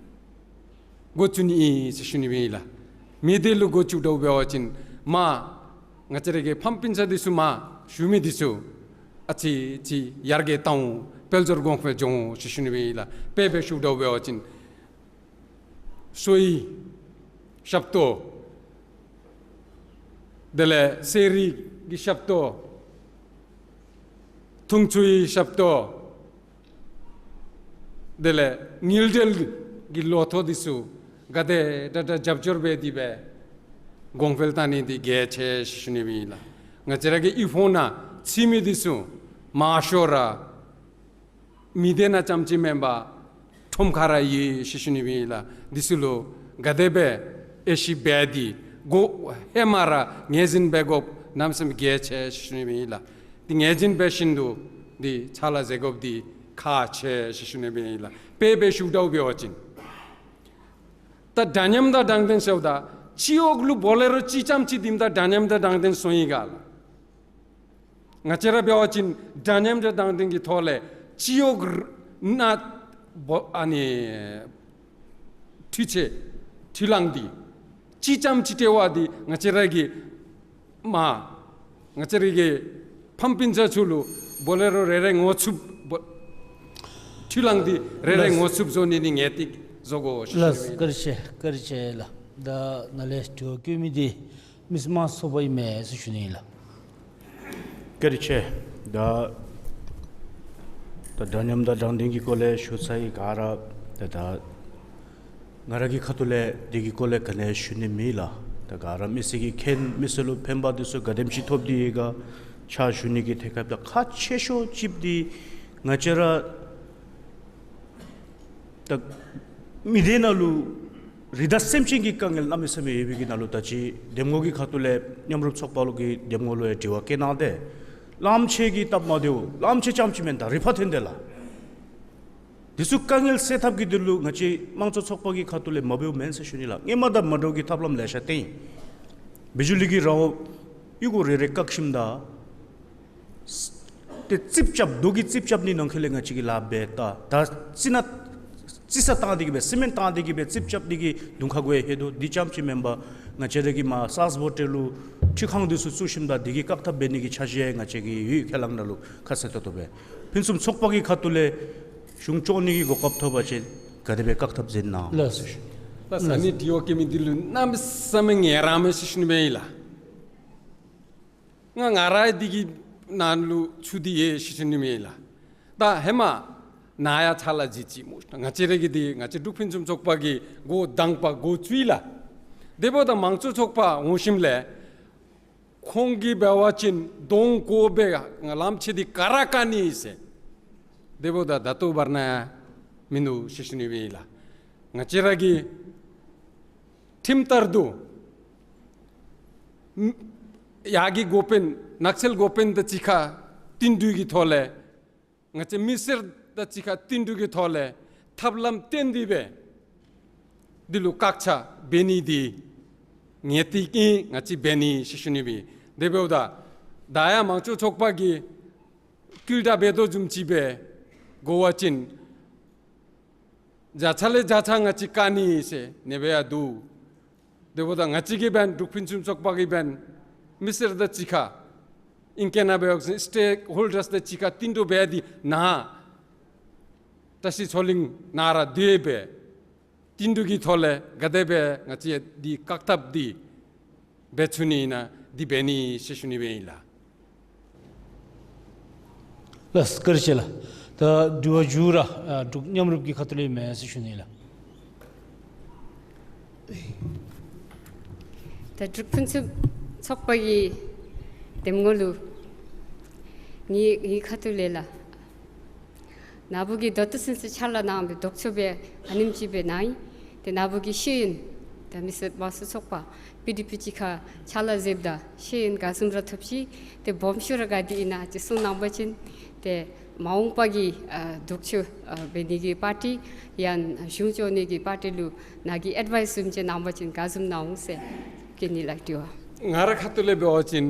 འགོ་བཙུགས་ནི་ཨིན་ཟེར་ཞུ་ནི་སྦེ་ཨིན་ལགས། མི་སྡེ་ལུ་འགོ་བཙུགས་དོ་འབད་བ་ཅིན་མ་ང་བཅས་ར་གི་ཕམ་སྤུན་ཆ་འདི་ཚུ་མར་བཞུགས་མི་འདི་ཚུ་ཨ་ཙི་ཅིག་ཡར་རྒྱས་བཏང་འོང་། དཔལ་འབྱོར་གོང་འཕེལ་འགྱོ་འོང་ཟེར་ཞུ་ནི་སྦེ་ཨིན་ལགས། དཔེ་འབད་ཞུཝ་ད་འབད་བ་ཅིན་གསོ་བའི་ཞབས་ཏོག། དེ་ལས་ཟས་རིགས་ཀྱི་ཞབས་ཏོག། འཐུང་ཆུའི་ཞབས་ཏོག། དེ་ལས་དངུལ་འབྲེལ་གྱི་ལོ་ཐོག་འདི་ཚུ་ག་དེ་དྲག་དྲག་རྒྱབ་སྐྱོར་འབད་དེ་སྦེ་གོང་འཕེལ་བཏང་ནི་འདི་གལ་ཆེ་ཟེར་ཞུ་ནི་སྦེ་ཨིན་ལགས། ང་བཅས་ར་གི་གཡུས་ཕོག་ནང་ཚུད་མི་འདི་ཚུ་མང་ཤོས་ར་མི་སྡེ་ནང་རྐྱངམ་ཅིག་མེན་པར་ཁྲོམ་ཁར་ར་ཡོད་ཟེར་ཞུ་ནི་སྦེ་ཨིན་ལགས། འདི་ཚུ་ལུ་ག་དེ་སྦེ་དབྱེ་ཞིབ་འབད་དེ་འགོ་ཧེ་མ་ར་ངོས་འཛིན་འབད་དགོཔ་གནམ་མེད་ས་མེད་གལ་ཆེ་ཟེར་ཞུ་ནི་སྦེ་ཨིན་ལགས། འདི་ངོས་འཛིན་འབད་ཞིནམ་ལས་འདི་ཕྱག་ལཱ་མཛད་དགོཔ་འདི་ཁག་ཆེ་ཟེར་ཞུ་ནི་སྦེ་ཨིན་ལགས། དཔེ་འབད་ཞུཝ་ད་འབད་བ་ཅིན་ད་འདྲ་མཉམ་དང་དྲང་བདེན་ཟེརཝ་ད་སྤྱི་འོག་ལུ་འབོ་ལས་རུང་གཅིག་རྐྱངམ་ཅིག་འདི་ད་འདྲ་མཉམ་དང་དྲང་བདེན་སོང་ཡི་ག་ལགས། ང་བཅས་ར་འབད་བ་ཅིན་འདྲ་མཉམ་དང་དྲང་བདེན་གྱི་ཐོག་ལས་སྤྱི་འོག་ནང་འབོ་ཨ་ནི་འཕྲུལ་ཆས་འཕྲུལ་གླང་འདི་གཅིག་རྐྱངམ་ཅིག་སྤྲོད་པ་འདི་ང་བཅས་ར་གི་ མ་ང་བཅས་ར་གི་ཕམ་སྤུན་ཆ་ཚུ་ལུ་བོ་ལེ་རོ་རེ་རེ་ངོ་ཚུད་བོ་ཁྲུ་ལང་འདི་རེ་རེ་ལགས། ངོ་ཚུད་བཟོ་ནི་འདི་ངེས་ཏིག་བཟོ་དགོ་ཟེར་ལགས། ཞུ་ནི་ཨིན། བཀའ་དྲིན་ཆེ། བཀའ་དྲིན་ཆེ་ལགས། ད་ནཱ་ལས་དྲི་བ་བཀོད་མི་འདི་མི་སེར་དམངས་གཙོ་ཚོགས་པ་ཨིན་མས་ཟེར་ཞུ་ནི་ཨིན་ལགས། བཀའ་དྲིན་ཆེ། ད་ད་འདྲ་མཉམ་དང་དྲང་བདེན་གྱི་སྐོར་ལས་ཞུ་ཚར་ཡི། ག་ར་ད་ད་ང་ར་གི་ཁ་ཐུག་ལས་འདི་གི་སྐོར་ལས་ག་ནི་ཞུ་ནི་མེད་ལགས། ད་ག་ར་མི་སེར་གྱིས་མཁྱེན། མི་སེར་ལུ་ཕན་པ་འདི་ཚུ་ག་དེམ་ཅིག་ཐོབ་སྟེ་ཡོད་ག་ཕྱག་ཞུ་ནི་གི་ཐད་ཁར་ད་ཁག་ཆེ་ཤོས་ཅིག་འདི་ང་བཅས་ར་ད་མི་སྡེ་ནང་ལུ་རི་དྭགས་སེམས་ཅན་གྱི་དཀའ་ངལ་གནམ་མེད་ས་མེད་ཡོད་པའི་གི་ནང་ལུ་ད་ཅི་འདེམས་ངོ་གི་ཁ་ཐུག་ལས་མཉམ་རུབ་ཚོགས་པ་ལུ་གི་འདེམས་ངོ་ལུ་ཡང་དྲི་བ་བཀོད་གནང་སྟེ་གླངམོ་ཆེ་གི་སྟབས་མ་བདེཝ་གླངམོ་ཆེ་རྐྱངམ་ཅིག་མེན་ད་རི་ཕར་ཐོན་དེ་ལགས། དེ་ཚུ་དཀའ་ངལ་སེལ་ཐབས་ཀྱི་དོན་ལུ་ང་བཅས་དམངས་གཙོ་ཚོགས་པ་གི་ཁ་ཐུག་ལས་མ་འབདཝ་མེན་ཟེར་ཞུ་ནི་ལགས། སྔོན་མ་དང་མ་འདྲཝ་གི་ཐབས་ལམ་ལེ་ཤ་བཏོན་ཡི། བི་ཇུ་ལི་གི་ར་འོག་ཡུལ་གུ་རེ་རེ་བཀག་ཞིནམ་ད་ཏེ་རྩིགཔ་རྐྱབ་རྡོ་གི་རྩིགཔ་རྐྱབ་ནི་ནང་འཁོད་ལས་ང་བཅས་ཀྱིས་ལཱ་འབད་ད་ད་རྩི་ནག་རྩི་ས་བཏང་སྟེ་གི་སྦེ་སི་མེནཊ་བཏང་སྟེ་གི་སྦེ་རྩིགཔ་རྐྱབ་སྟེ་གི་གདོང་ཁར་འགོ་ཡང་ལྷོད་དོ། དེ་རྐྱངམ་ཅིག་མེན་པར་ང་བཅས་ར་གི་མར་སཱས་བོ་ཊེ་ལུ་འཕྲུལ་ཁང་འདི་ཚུ་བཙུགས་ཞིནམ་ད་དེ་གི་བཀག་ཐབས་འབད་ནི་གི་འཆར་གཞི་ཡང་ང་བཅས་ཀྱི་ཡོད། ཁས་བླངས་ནང་ལུ་ཁ་གསལ་ཏོག་ཏོ་སྦེ། ཕུན་སུམ་ཚོགས་པ་གི་ཁ་ཐུག་ལས་གཞུང་སྐྱོང་ནི་གི་གོ་སྐབས་ཐོབ་པ་ཅིན་ག་དེ་སྦེ་བཀག་ཐབས་མཛད་ནི་ཨིན་ན་ལགས། ཟེར་ཞུ། ད་ས་ནི་དྲི་བ་བཀོད་མི་འདི་ལུ་གནམ་མེད་ས་མེད་ངལ་རངས་མས་ཟེར་ཞུ་ནི་མས་ལགས། ང་ང་ར་འདི་གི་ནང་ལུ་ཚུད་དེ་ཡོད་ཟེར་ཞུ་ནི་མས་ལགས། ད་ཧེ་མ་ནཱ་ཡང་ཕྱག་ལཱ་མཛད་ཅི་སྨོ། ང་བཅས་ར་གི་འདི་ང་བཅས་འབྲུག་ཕུན་སུམ་ཚོགས་པ་གི་འགོ་དང་པ་འགོ་བཙུགས་ཡི་ལགས། དེ་འབདཝ་ད་དམངས་གཙོ་ཚོགས་པ་འོང་ཞིནམ་ལས་ཁོང་གིས་འབད་བ་ཅིན་གདོང་བཀོད་སྦེ་གླངམོ་ཆེ་འདི་ག་ར་བཀག་ནི་ཟེར། དེ་འབདཝ་ད་ད་ལྟོ་བར་ན་ཡང་མིན་འདུག་ཟེར་ཞུ་ནི་མས་ལགས། ང་བཅས་ར་གི་ཁྲིམས་ལྟར་དུ་ཡར་གྱི་འགོ་དཔོན་ནགས་ཚལ་འགོ་དཔོན་དང་གཅིག་ཁར་བསྟུན་གྲོས་ཀྱི་ཐོག་ལས་ང་བཅས་མི་སེར་དང་གཅིག་ཁར་བསྟུན་གྲོས་ཀྱི་ཐོག་ལས་ཐབས་ལམ་བཏོན་ཏེ་སྦེ་འདི་ལུ་བཀག་ཆ་འབད་ནི་འདི་ངེས་ཏིག་ཨིན། ང་བཅས་འབད་ནི་ཟེར་ཞུ་ནི་མས། དེ་འབདཝ་ད་ད་ཡང་དམངས་གཙོ་ཚོགས་པ་གིས་བསྐུལ་བསྒྲགས་འབད་དོ་བཟུམ་ཅིག་སྦེ་འགྱོ་བ་ཅིན་བརྒྱ་ཆ་ལས་བརྒྱ་ཆ་ང་བཅས་བཀག་ནི་ཟེར་ཨ་ནི་སྦེ་ཡང་འདུག། དེ་འབདཝ་ད་ང་བཅས་ཀྱིས་འབདན་འབྲུག་ཕུན་སུམ་ཚོགས་པ་གིས་འབདན་མི་སེར་དང་གཅིག་ཁར་ཨིང་སྐད་ནང་འབད་བ་ཅིན་སི་ཊེཀ་ཧོལ་ཌརསི་དང་གཅིག་ཁར་བསྟུན་གྲོས་འབད་དེ་ནཱ་བཀྲ་ཤིས་མཚོ་གླིང་ནང་ར་སྡོད་སྦེ་བསྟུན་གྲོས་ཀྱི་ཐོག་ལས་ག་དེ་སྦེ་ང་བཅས་འདི་བཀག་ཐབས་འདི་འབད་ཚུགས་ནི་ཨིན་ན་འདི་འབད་ནི་ཟེར་ཞུ་ནི་སྦེ་ཨིན་ལགས། ལགས་སོ། བཀའ་དྲིན་ཆེ་ལགས། ད་དྲི་བ་མཇུག་ར་ཨ་འབྲུག་མཉམ་རུབ་ཀྱི་ཁ་ཐུག་ལས་མས་ཟེར་ཞུ་ནི་ལགས། ད་འབྲུག་ཕུན་སུམ་ཚོགས་པ་གི་འདེམས་ངོ་ལུ་ངེའི་ངེའི་ཁ་ཐུག་ལས་ལགས། ན་བུ་གིས་ད་ལྟོ་ཚུན་ཚོད་ཕྱག་ལཱ་གནང་སྦེ་ལྡོག་ཕྱོགས་སྦེ་ཨ་ནེམ་ཅིག་སྦེ་གནང་ཡི། ཏེ་ན་བུ་གིས་ཤེས་ཡོན་ད་མི་སེར་དམངས་གཙོ་ཚོགས་པ་པི་ཌི་པི་གཅིག་ཁར་ཕྱག་ལཱ་མཛདཔ་ད་ཤེས་ཡོན་ག་བཟུམ་ར་ཐོབ་ཅི། ཏེ་སྦོམ་ཤོས་ར་ག་དེ་ཨིན་ན་ཅིག་གསུང་གནང་བ་ཅིན་ཏེ་མ་འོངས་པ་གི་ཨ་ལྡོག་ཕྱོགས་ཨ་འབད་ནི་གི་པར་ཊི་ཡང་གཞུང་སྐྱོང་ནི་གི་པར་ཊི་ལུ་ནཱ་གིས་ཨེཌ་ཝའིསི་བཟུམ་ཅིག་གནང་བ་ཅིན་ག་བཟུམ་གནང་འོང་ཟེར་བཀོད་ནི་ལགས། དྲི་བ་ང་རའི་ཁ་ཐུག་ལས་འབད་བ་ཅིན་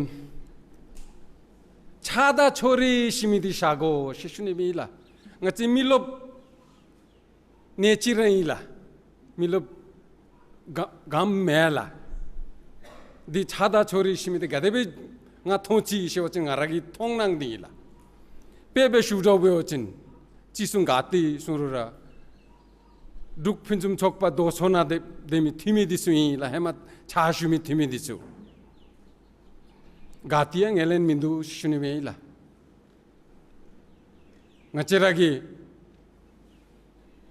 ཆགས་སྡང་ཕྱོགས་རིས་ཟེར་མི་འདི་བཞག་དགོ་ཟེར་ཞུ་ནི་མས་ལགས། ང་བཅས་མི་རློབས་ནེ་ཅར་ར་ཨིན་ལགས། མི་རློབས་ག་གམ་མེད་ལགས། འདི་ཆགས་སྡང་ཕྱོགས་རིས་ཟེར་མི་འདི་ག་དེ་སྦེ་ང་མཐོང་ཅི་ཟེར་བ་ཅིན་ང་ར་གི་མཐོང་སྣང་འདི་ཨིན་ལགས། དཔེ་སྦེ་ཞུ་དགོ་པ་ཅིན་ཅི་གསུང་ག་ཏེ་གསུང་རུང་ར་འབྲུག་ཕུན་སུམ་ཚོགས་པ་ལྡོག་ཕྱོགས་ནང་སྡོད་སྡོད་མི་འཐུས་མི་འདི་ཚུ་ཨིན་ལགས། ཧེ་མ་ཕྱག་ཞུ་མི་འཐུས་མི་འདི་ཚུ་ག་ཏེ་ཡང་ངོས་ལེན་མིན་འདུག་ཞུ་ནི་མས་ལགས། ང་བཅས་ར་གི་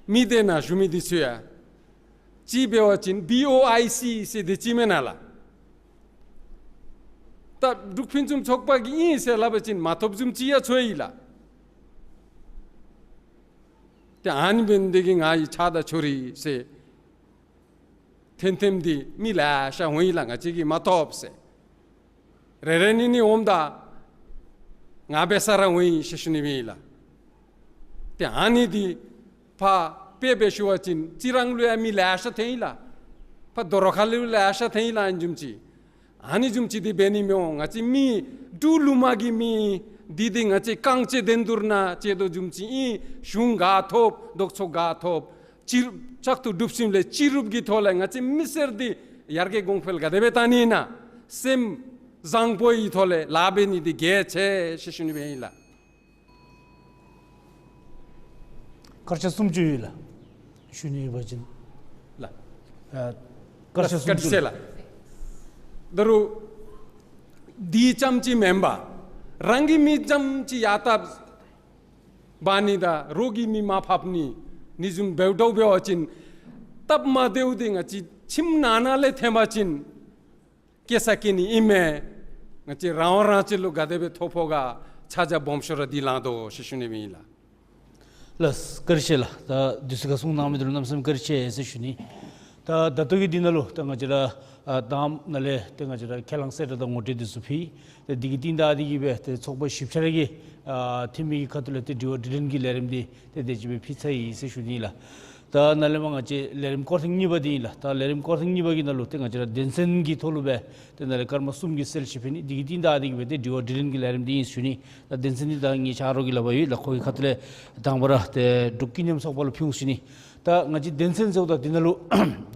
མི་སྡེ་ནང་བཞུགས་མི་འདི་ཚུ་ཡང་ཅིག་འབད་བ་ཅིན་བི་ཨོ་ཨའི་སི་ཟེར་དེ་ཅིག་མེན་ན་ལགས། ད་འབྲུག་ཕུན་སུམ་ཚོགས་པ་གི་ཨིན་ཟེར་སླབ་པ་ཅིན་མ་ཐོབ་བཟུམ་ཅིག་ཡང་ཚོར་ཡི་ལགས། ཏེ་ཨ་ནི་འབད་ནི་འདི་གིས་ང་གིས་ཆགས་སྡང་ཕྱོགས་རིས་ཟེར་ཐོན་ཐོནམ་འདི་མི་ལེ་ཤ་འོང་ཡི་ལགས། ང་བཅས་ཀྱིས་མ་ཐོབ་ཟེར་རེ་རེ་གཉིས་གཉིས་འོངམ་ད་ང་འབད་ས་ར་འོང་ཡི་ཟེར་ཞུ་ནི་མས་ལགས། ཏེ་ཨ་ནི་འདི་ཕར་དཔེ་སྦེ་ཞུ་བ་ཅིན་རྩི་རང་ལུ་ཡང་མི་ལེ་ཤ་ཐོན་ཡི་ལགས། ཕར་དོ་རུང་ཁ་ལུ་ལེ་ཤ་ཐོན་ཡི་ལགས། ཨ་ནི་བཟུམ་ཅིག་ཨ་ནི་བཟུམ་ཅིག་འདི་འབད་ནི་མི་འོང་། ང་བཅས་མི་འབྲུག་ལུ་མ་གི་མི་འདི་འདི་ང་བཅས་རྐང་རྗེས་འགྲན་བསྡུར་ནང་རྩེད་དོ་བཟུམ་ཅིག་ཨིན། གཞུང་ག་ཐོབ་ལྡོག་ཕྱོགས་ག་ཐོབ་སྤྱི་བཙག་འཐུ་གྲུབ་ཞིནམ་ལས་སྤྱི་རུབ་ཀྱི་ཐོག་ལས་ང་བཅས་མི་སེར་འདི་ཡར་རྒྱས་གོང་འཕེལ་ག་དེ་སྦེ་བཏང་ནི་ཨིན་ན་སེམས་ བཟང་པོའི་ཐོག་ལས་ལཱ་འབད་ནི་འདི་གལ་ཆེ་ཟེར་ཞུ་ནི་སྦེ་ཨིན་ལགས། སྐར་ཆ་སུམ་ཅུ་ཡོད་ལགས། ཞུ་ནི་ཡོད་པ་ཅིན་ལགས། ཨ་སྐར་ཆ་སུམ་ཅུ་ལགས། ད་རུང་འདི་ཙམ་ཅིག་མེན་པར་རང་གི་མི་ཙམ་ཅིག་ཡར་བཏབ་འབག་ནི་དང་རོགས་ཀྱི་མི་མར་ཕབ་ནི་ནི་བཟུམ་འབདཝ་འདྲཝ་འབད་བ་ཅིན་སྟབས་མ་བདེཝ་འདི་ང་བཅས་ཁྱིམ་ནང་ན་ལས་ཐོན་པ་ཅིན་སྐྱེ་ས་སྐྱེ་ནི་ཨིན་མས། ང་བཅས་རང་དབང་རང་བཙན་ལུ་ག་དེ་སྦེ་ཐོ་ཕོག་ག་ཕྱག་རྒྱ་སྦོམ་ཤོས་ར་འདི་ལང་དོ་ཟེར་ཞུ་ནི་སྦེ་ཨིན་ལགས། ལགས་བཀའ་དྲིན་ཆེ་ལགས། ད་དུས་ཚོད་ཁར་གསུང་གནང་མི་འདི་ལུ་གནམ་མེད་ས་མེད་བཀའ་དྲིན་ཆེ་ཟེར་ཞུ་ནི། ད་ད་ལྟོ་གི་འདི་ནང་ལུ་ད་ང་བཅས་ར་ཨ་དང་ནང་ལས་ཏེ་ང་བཅས་ར་ཁས་བླངས་གསལ་བསྒྲགས་དང་ངོ་སྤྲོད་འདི་ཚུ་ཕུལ། ཏེ་འདི་གི་རྟིང་བདའ་སྟེ་གི་སྦེ་ཏེ་ཚོགས་པ་བཞི་ཆ་ར་གི་ཨ་འཐུས་མི་གི་ཁ་ཐུག་ལས་ཏེ་དྲི་བ་དྲིས་ལན་གྱི་ལས་རིམ་འདི་ཏེ་དེ་ཅིག་སྦེ་ཕུལ་ཚར་ཡི་ཟེར་ཞུ་ནི་ལགས། ད་ནཱ་ལས་མར་ང་བཅས་ལས་རིམ་སྐོར་ཐེངས་གཉིས་པ་འདི་ཨིན་ལགས། ད་ལས་རིམ་སྐོར་ཐེངས་གཉིས་པ་གི་ནང་ལུ་ཏེ་ང་བཅས་ར་དོན་ཚན་གྱི་ཐོག་ལུ་སྦེ་ཏེ་ནཱ་ལས་སྐར་མ་གསུམ་གྱི་གསལ་བཤད་ཕུལ་ནི། འདི་གི་རྟིང་བདའ་སྟེ་གི་སྦེ་ཏེ་དྲི་བ་དྲིས་ལན་གྱི་ལས་རིམ་འདི་ཨིན་ཟེར་ཞུ་ནི། ད་དོན་ཚན་འདི་ད་ངེའི་ཆ་རོགས་ཀྱིས་སླབ་པ་ཡོད་ལགས། ཁོ་གི་ཁ་ཐུག་ལས་དང་པ་ར་ཏེ་འབྲུག་སྐྱིད་ཉམས་ཚོགས་པ་ལུ་ཕུལ་འོང་ཟེར་ཞུ་ནི། ད་ང་བཅས་དོན་ཚན་ཟེརཝ་ད་འདི་ནང་ལུ་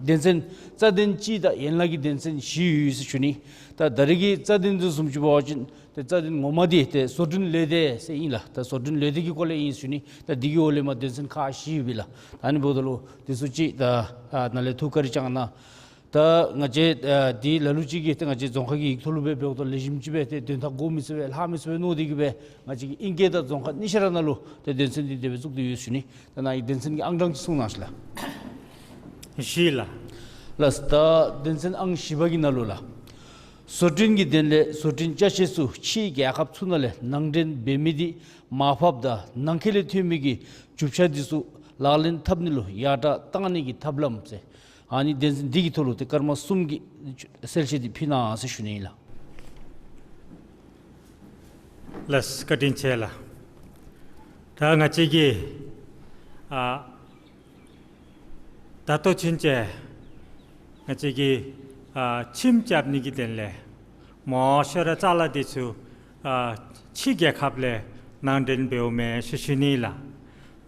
དོན་ཚན་རྩ་དོན་གཅིག་དང་ཡན་ལག་གི་དོན་ཚན་བཞི་ཡོད་ཟེར་ཞུ་ནི། ད་ད་རེས་ཀྱི་རྩ་དོན་འདི་བཟུམ་ཅིག་འབད་བ་ཅིན་ཏེ་རྩ་དོན་ངོ་མ་འདི་ཏེ་བཟོ་སྐྲུན་ལས་སྡེ་ཟེར་ཨིན་ལགས། ད་བཟོ་སྐྲུན་ལས་སྡེ་གི་སྐོར་ལས་ཨིན་ཟེར་ཞུ་ནི། ད་འདི་གི་འོག་ལས་མར་དོན་ཚན་ཁག་བཞི་ཡོད་པས་ལགས། ད་ཨ་ནི་འབདཝ་ད་ལུ་འདི་ཚུ་ཅིག་ད་ཨ་ནཱ་ལས་ཐུགས་བཀའ་དྲིན་བསྐྱང་གནང་། ད་ང་བཅས་ཨ་འདི་ལ་ལུ་ཅིག་གིས་ཏེ་ང་བཅས་རྫོང་ཁ་གི་ཡིག་ཐོག་ལུ་སྦེ་འབདཝ་ད་ལེགས་ཤོམ་ཅིག་སྦེ་ཏེ་དོན་དག་གོ་མི་ཚུགས་པས་ལྷག་མི་ཚུགས་པས་མནོ་སྟེ་གི་སྦེ་ང་བཅས་ཀྱིས་ཨིང་སྐད་དང་རྫོང་ཁ་གཉིས་ཆ་ར་ནང་ལུ་ཏེ་དོན་ཚན་འདི་དེ་སྦེ་བཙུགས་ཏེ་ཡོད་ཟེར་ཞུ་ནི། ད་ནཱ་གི་དོན་ཚན་གྱི་ཨང་གྲངས་ཅིག་གསུང་གནང་ཞིག་ལགས། བཞི་ལགས། ལགས། ད་དོན་ཚན་ཨང་བཞི་པ་གི་ནང་ལུ་ལགས། བཟོ་སྐྲུན་གྱི་དོན་ལས་བཟོ་སྐྲུན་ཅ་ཆས་ཚུ་ཕྱིའི་རྒྱལ་ཁབ་ཚུ་ནང་ལས་ནང་འདྲེན་འབད་མི་འདི་མར་ཕབ་དང་ནང་འཁོད་ལས་ཐོན་མི་གི་རྒྱུ་ཆ་འདི་ཚུ་ལག་ལེན་འཐབ་ནི་ལུ་ཡར་དྲག་བཏང་ནི་གི་ཐབས་ལམ་ཟེར། ཨ་ནི་དོན་ཚན་འདི་གི་ཐོག་ལུ་ཏེ་སྐར་མ་གསུམ་གྱི་གསལ་བཤད་འདི་ཕུལ་གནང་ཟེར་ཞུ་ནི་ཨིན་ལགས། ལགས། བཀའ་དྲིན་ཆེ་ལགས། ད་ང་བཅས་ཀྱིས་ཨ་ད་ལྟོ་ཚུན་ཚོད་ང་བཅས་ཀྱིས་ཨ་ཁྱིམ་རྐྱབ་ནི་གི་དོན་ལས་མང་ཤོས་ར་ཅ་ལ་འདི་ཚུ་ཨ་ཕྱི་རྒྱལ་ཁབ་ལས་ནང་འདྲེན་འབདཝ་མས་ཟེར་ཞུ་ནི་ལགས།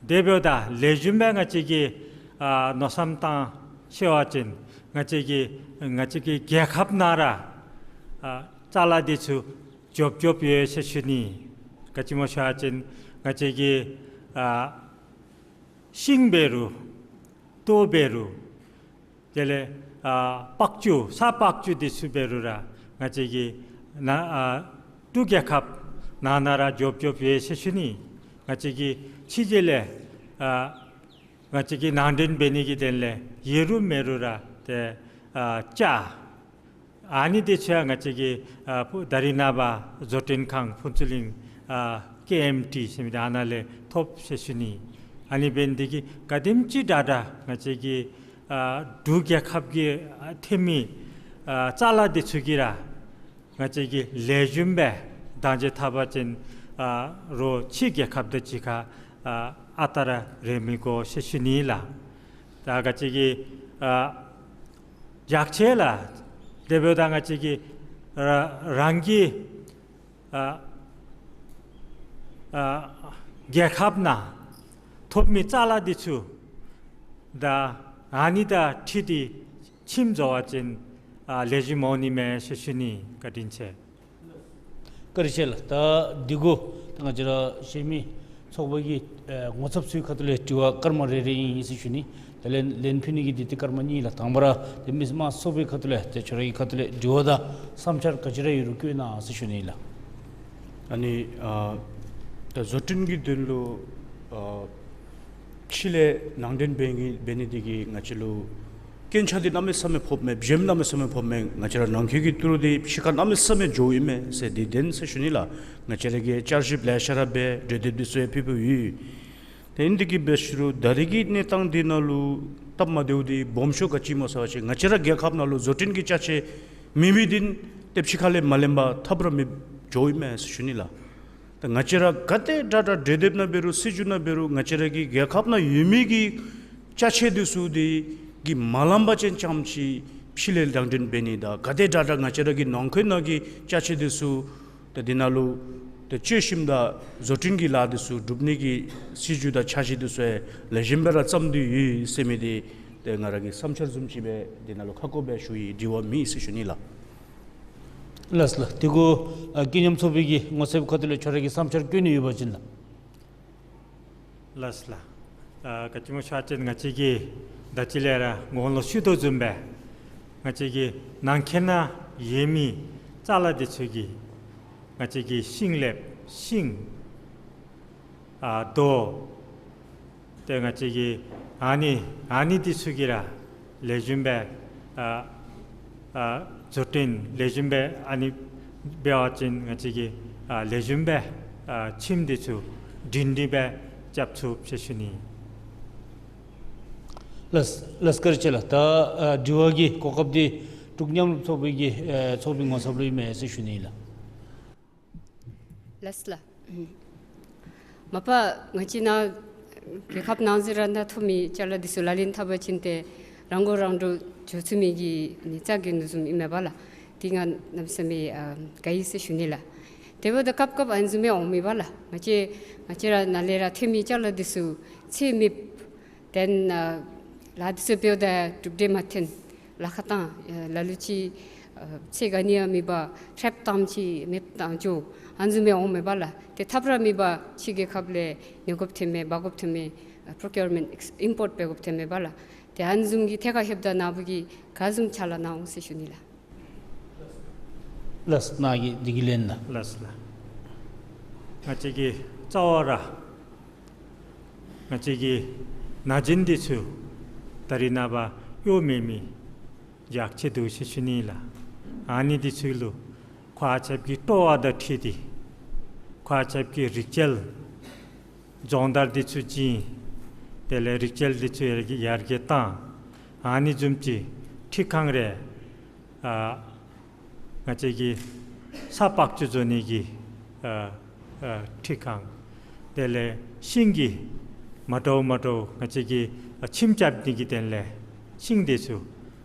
དེ་འབདཝ་ད་ལེགས་ཤོམ་སྦེ་ང་བཅས་ཀྱིས་ཨ་མནོ་བསམ་བཏང་ཤེས་པ་ཅིན་ང་བཅས་ཀྱི་ང་བཅས་ཀྱི་རྒྱལ་ཁབ་ནང་ར་ཨ་ཅ་ལ་འདི་ཚུ་འཇོབ་འཇོབ་ཡོད་ཟེར་ཞུ་ནི། ག་ཅི་སྨོ་ཟེར་བ་ཅིན་ང་བཅས་ཀྱི་ཨ་ཤིང་འབད་རུང་ཏོག་འབད་རུང་དེ་ལས་ཨ་པག་ཅུ་ས་པག་ཅུ་འདི་ཚུ་འབད་རུང་ར་ང་བཅས་ཀྱི་ནཱ་ཨ་འབྲུག་རྒྱལ་ཁབ་ནང་ན་ར་འཇོབ་འཇོབ་ཡོད་ཟེར་ཞུ་ནི། ང་བཅས་ཀྱིས་ཕྱི་རྒྱལ་ལས་ཨ་ང་བཅས་ཀྱིས་ནང་འདྲེན་འབད་ནི་གི་དོན་ལས་ཡོད་རུང་མེད་རུང་ར་ཏེ་ཨ་ཅ་ཨ་ནི་འདི་ཚུ་ཡང་ང་བཅས་ཀྱི་ཨ་ཕུ་ད་རིས་ནངས་པ་བཟོ་སྐྲུན་ཁང་ཕུན་ཚོགས་གླིང་ཨ་ཀེ་ཨེམ་ཊི་ཟེར་མི་འདི་ཨ་ནཱ་ལས་ཐོབ་ཟེར་ཞུ་ནི། ཨ་ནི་འབད་ནི་འདི་གིས་ག་དེམ་ཅིག་དྲག་དྲག་ང་བཅས་ཀྱི་ཨ་འབྲུག་རྒྱལ་ཁབ་ཀྱི་ཨ་ཐོན་མི་ཨ་ཅ་ལ་འདི་ཚུ་གིས་ར་ང་བཅས་ཀྱིས་ལེགས་ཤོམ་སྦེ་དང་འཇགས་འཐབ་པ་ཅིན་ཨ་རོགས་ཕྱི་རྒྱལ་ཁབ་དང་གཅིག་ཁར་ཨ་ཨ་རྟག་ར་རན་མི་དགོ་ཟེར་ཞུ་ནི་ལགས། ད་ང་བཅས་ཀྱིས་ཨ་ཡར་ཆད་ལགས། དེ་འབདཝ་ད་ང་བཅས་ཀྱིས་ར་རང་གི་ཨ་ཨ་རྒྱལ་ཁབ་ནང་ཐོབ་མི་ཅ་ལ་འདི་ཚུ་ད་ཨ་ནི་དང་འཁྲིལ་ཏེ་ཁྱིམ་བཟོ་བ་ཅིན་ཨ་ལེགས་ཤོམ་འོང་ནི་མས་ཟེར་ཞུ་ནི། བཀའ་དྲིན་ཆེ། བཀའ་དྲིན་ཆེ་ལགས། ད་འདི་གུ་ད་ང་བཅས་ར་གཞན་མི་ཚོགས་པ་གི་ཨེ་ངོ་ཚབ་ཚུའི་ཁ་ཐུག་ལས་དྲི་བ་སྐར་མ་རེ་རེ་ཨིན་ཟེར་ཞུ་ནི། དེ་ལས་ལན་ཕུལ་ནི་གི་འདི་ཏེ་སྐར་མ་གཉིས་ལགས། དང་པ་ར་ཏེ་མི་དམངས་ཚོགས་པའི་ཁ་ཐུག་ལས་ཏེ་ཁྱོད་རའི་ཁ་ཐུག་ལས་དྲི་བ་དང་བསམ་འཆར་ག་ཅི་ར་ཡོད་རུང་བཀོད་གནང་ཟེར་ཞུ་ནི་ལགས། ཨ་ནི་ཨ་ད་བཟོ་སྐྲུན་གྱི་དོན་ལུ་ཨ་ཕྱི་ལས་ནང་འདྲེན་འབད་ནི་འབད་ནི་འདི་གིས་ང་བཅས་ལུ་རྐྱེན་ཆག་འདི་གནམ་མེད་ས་མེད་ཕོགཔ་མས། བྱེམ་གནམ་མེད་ས་མེད་ཕོགཔ་མས། ང་བཅས་ར་ནང་འཁོད་ཀྱི་ཏི་རུ་འདི་ཕྱི་ཁར་གནམ་མེད་ས་མེད་འགྱོཝ་ཨིན་མས་ཟེར་འདི་བདེན་ཟེར་ཞུ་ནི་ལགས། ང་བཅས་ར་གིས་བསྐྱར་ཞིབ་ལེ་ཤ་ར་འབད་གྲོས་འདེབས་འདི་ཚུ་ཡང་ཕུལ་ཕུལཝ་ཨིན། ཏེ་ཨིན་འདི་གིས་འབད་ཞུ་རུང་ད་རེས་ཀྱི་གནས་སྟངས་འདི་ནང་ལུ་སྟབས་མ་བདེཝ་འདི་སྦོམ་ཤོས་ག་ཅི་སྨོ་ཟེར་བ་ཅིན་ང་བཅས་ར་རྒྱལ་ཁབ་ནང་ལུ་བཟོ་སྐྲུན་གྱི་ཅ་ཆས་མེད་མི་འདི་ཏེ་ཕྱི་ཁ་ལས་མ་ལེན་པར་ཐབས་ར་མེདཔ་འགྱོཝ་ཨིན་མས་ཟེར་ཞུ་ནི་ལགས། ད་ང་བཅས་ར་ག་དེ་དྲག་དྲག་གྲོས་འདེབས་ནང་འབད་རུང་སྲིད་བྱུས་ནང་འབད་རུང་ང་བཅས་ར་གི་རྒྱལ་ཁབ་ནང་ཡོད་མི་གི་ཅ་ཆས་འདི་ཚུ་འདི་གིས་མ་ལང་པ་ཅིན་རྐྱངམ་ཅིག་ཕྱི་ལས་ནང་འདྲེན་འབད་ནི་དང་ག་དེ་དྲག་དྲག་ང་བཅས་ར་གི་ནང་འཁོད་ནང་གི་ཅ་ཆས་འདི་ཚུ་ད་འདི་ནང་ལུ་ད་སྤྱོད་ཞིནམ་ད་བཟོ་སྐྲུན་གྱི་ལཱ་འདི་ཚུ་སྒྲུབ་ནི་གི་སྲིད་བྱུས་དང་འཆར་གཞི་འདི་ཚུ་ཡང་ལེགས་ཤོམ་སྦེ་ར་བརྩམས་ཏེ་ཡོད་ཟེར་མི་འདི་ཏེ་ང་ར་གི་བསམ་འཆར་བཟུམ་ཅིག་སྦེ་འདི་ནང་ལུ་ཁ་སྐོང་སྦེ་ཞུ་ཡི། དྲི་བ་མེད་ཟེར་ཞུ་ནི་ལགས། ལགས་ལགས། དེ་གུ་ཨ་ཀུན་མཉམ་ཚོགས་པའི་གི་ངོ་ཚབ་ཁ་ཐུག་ལས་ཁྱོད་ར་གི་བསམ་འཆར་བཀོད་ནི་ཡོད་པ་ཅིན་ལགས། ལགས་ལགས། ཨ་ག་ཅི་སྨོ་ཟེར་བ་ཅིན་ང་བཅས་ཀྱིས་ད་ཅི་ལས་ར་གོང་ལུ་ཞུ་དོ་བཟུམ་སྦེ་ང་བཅས་ཀྱི་ནང་འཁོད་ནང་ཡོད་མི་ཅ་ལ་འདི་ཚུ་གིས་ང་བཅས་ཀྱི་ཤིང་ལེབ་ཤིང་ཨ་རྡོ་ཏེ་ང་བཅས་ཀྱི་ཨ་ནི་ཨ་ནི་འདི་ཚུ་གི་ར་ལེགས་ཤོམ་སྦེ་ཨ་ཨ་བཟོ་སྐྲུན་ལེགས་ཤོམ་སྦེ་ཨ་ནི་འབད་བ་ཅིན་ང་བཅས་ཀྱིས་ཨ་ལེགས་ཤོམ་སྦེ་ཨ་ཁྱིམ་འདི་ཚུ་སྒྲིང་སྒྲི་སྦེ་རྐྱབ་ཚུགས་ཟེར་ཞུ་ནི། ལགས་ལགས། བཀའ་དྲིན་ཆེ་ལགས། ད་ཨ་དྲི་བ་གི་གོ་སྐབས་འདི་འབྲུག་མཉམ་རུབ་ཚོགས་པའི་གི་ཨ་ཚོགས་པའི་ངོ་ཚབ་ལུ་ཨིན་མས་ཟེར་ཞུ་ནི་ལགས། ལགས་ལགས། མ་པ་ང་བཅས་ནཱ་རྒྱལ་ཁབ་ནང་ཟེར་ར་ནཱ་ཐོབ་མི་ཅ་ལ་འདི་ཚུ་ལག་ལེན་འཐབ་པ་ཅིན་ཏེ་རང་མགོ་རང་འདྲོངས་འགྱོ་ཚུགས་མི་གི་ནི་རྩ་འགེངས་ནི་བཟུམ་ཨིན་མས་པ་ལགས། དེ་ང་གནམ་མེད་ས་མེད་ཨ་དགའ་ཡི་ཟེར་ཞུ་ནི་ལགས། དེ་འབདཝ་ད་སྐབས་སྐབས་ཨ་ནི་བཟུམ་སྦེ་འོང་མི་པ་ལགས། ང་བཅས་ང་བཅས་ར་ནཱ་ལས་ར་ཐོན་མི་ཅ་ལ་འདི་ཚུ་ཚད་མེདཔ་དེ་ནང་ལཱ་འདི་ཚུ་འབདཝ་ད་གྲུབ་འབྲས་མ་ཐོན། ལཱ་ཁག་བཏང་། ལ་ལུ་ཅིག་ཨ་ཚད་ག་ནི་ཡང་མེད་པར་འཕྲལ་བཏང་ཅི་མེདཔ་བཏང་འགྱོ། ཨ་ནི་བཟུམ་སྦེ་འོང་མས་པ་ལགས། ཏེ་ཐབས་ར་མེད་པར་ཕྱི་རྒྱལ་ཁབ་ལས་ཉོ་དགོཔ་ཐོན་མས་འབག་དགོཔ་ཐོན་མས། ཨ་པྲོ་ཀིའུར་མེནཊ་ཨིམ་པོརཊ་འབད་དགོཔ་ཐོན་མས་པ་ལགས། ཏེ་ཨ་ནི་བཟུམ་གྱི་ཐད་ཁར་ལྷོདཔ་ད་ནཱ་བུ་གིས་ག་བཟུམ་ཕྱག་ལཱ་གནང་འོང་ཟེར་ཞུ་ནི་ལགས། ལགས་ནཱ་གིས་འདི་གི་ལན་ལགས། ལགས་ལགས། ང་བཅས་ཀྱི་རྩ་བ་ར་ང་བཅས་ཀྱི་ན་གཞོན་འདི་ཚུ་ད་རེས་ནངས་པ་གཡོག་མེད་མི་ཡར་ཆེ་འདུག་ཟེར་ཞུ་ནི་ལགས། ཨ་ནི་འདི་ཚུ་ལུ་ཁོང་ཆ་ཁྱབ་ཀྱི་སྤྲོ་བ་དང་འཁྲིལ་ཏེ་ཁོང་ཆ་ཁྱབ་ཀྱི་རིག་རྩལ་སྦྱོང་བརྡར་འདི་ཚུ་བྱིན། དེ་ལས་རིག་རྩལ་འདི་ཚུ་ཡར་རྒྱས་ཡར་རྒྱས་བཏང་། ཨ་ནི་བཟུམ་ཅིག་འཕྲུལ་ཁང་རེ་ཨ་ང་བཅས་ཀྱི་ས་ཕག་ཅུ་བཟོ་ནི་གི་ཨ་ཨ་འཕྲུལ་ཁང་། དེ་ལས་ཤིང་གི་མ་འདྲཝ་མ་འདྲཝ་ང་བཅས་ཀྱི་ཨ་ཁྱིམ་རྐྱབ་ནི་གི་དོན་ལས་ཤིང་འདི་ཚུ་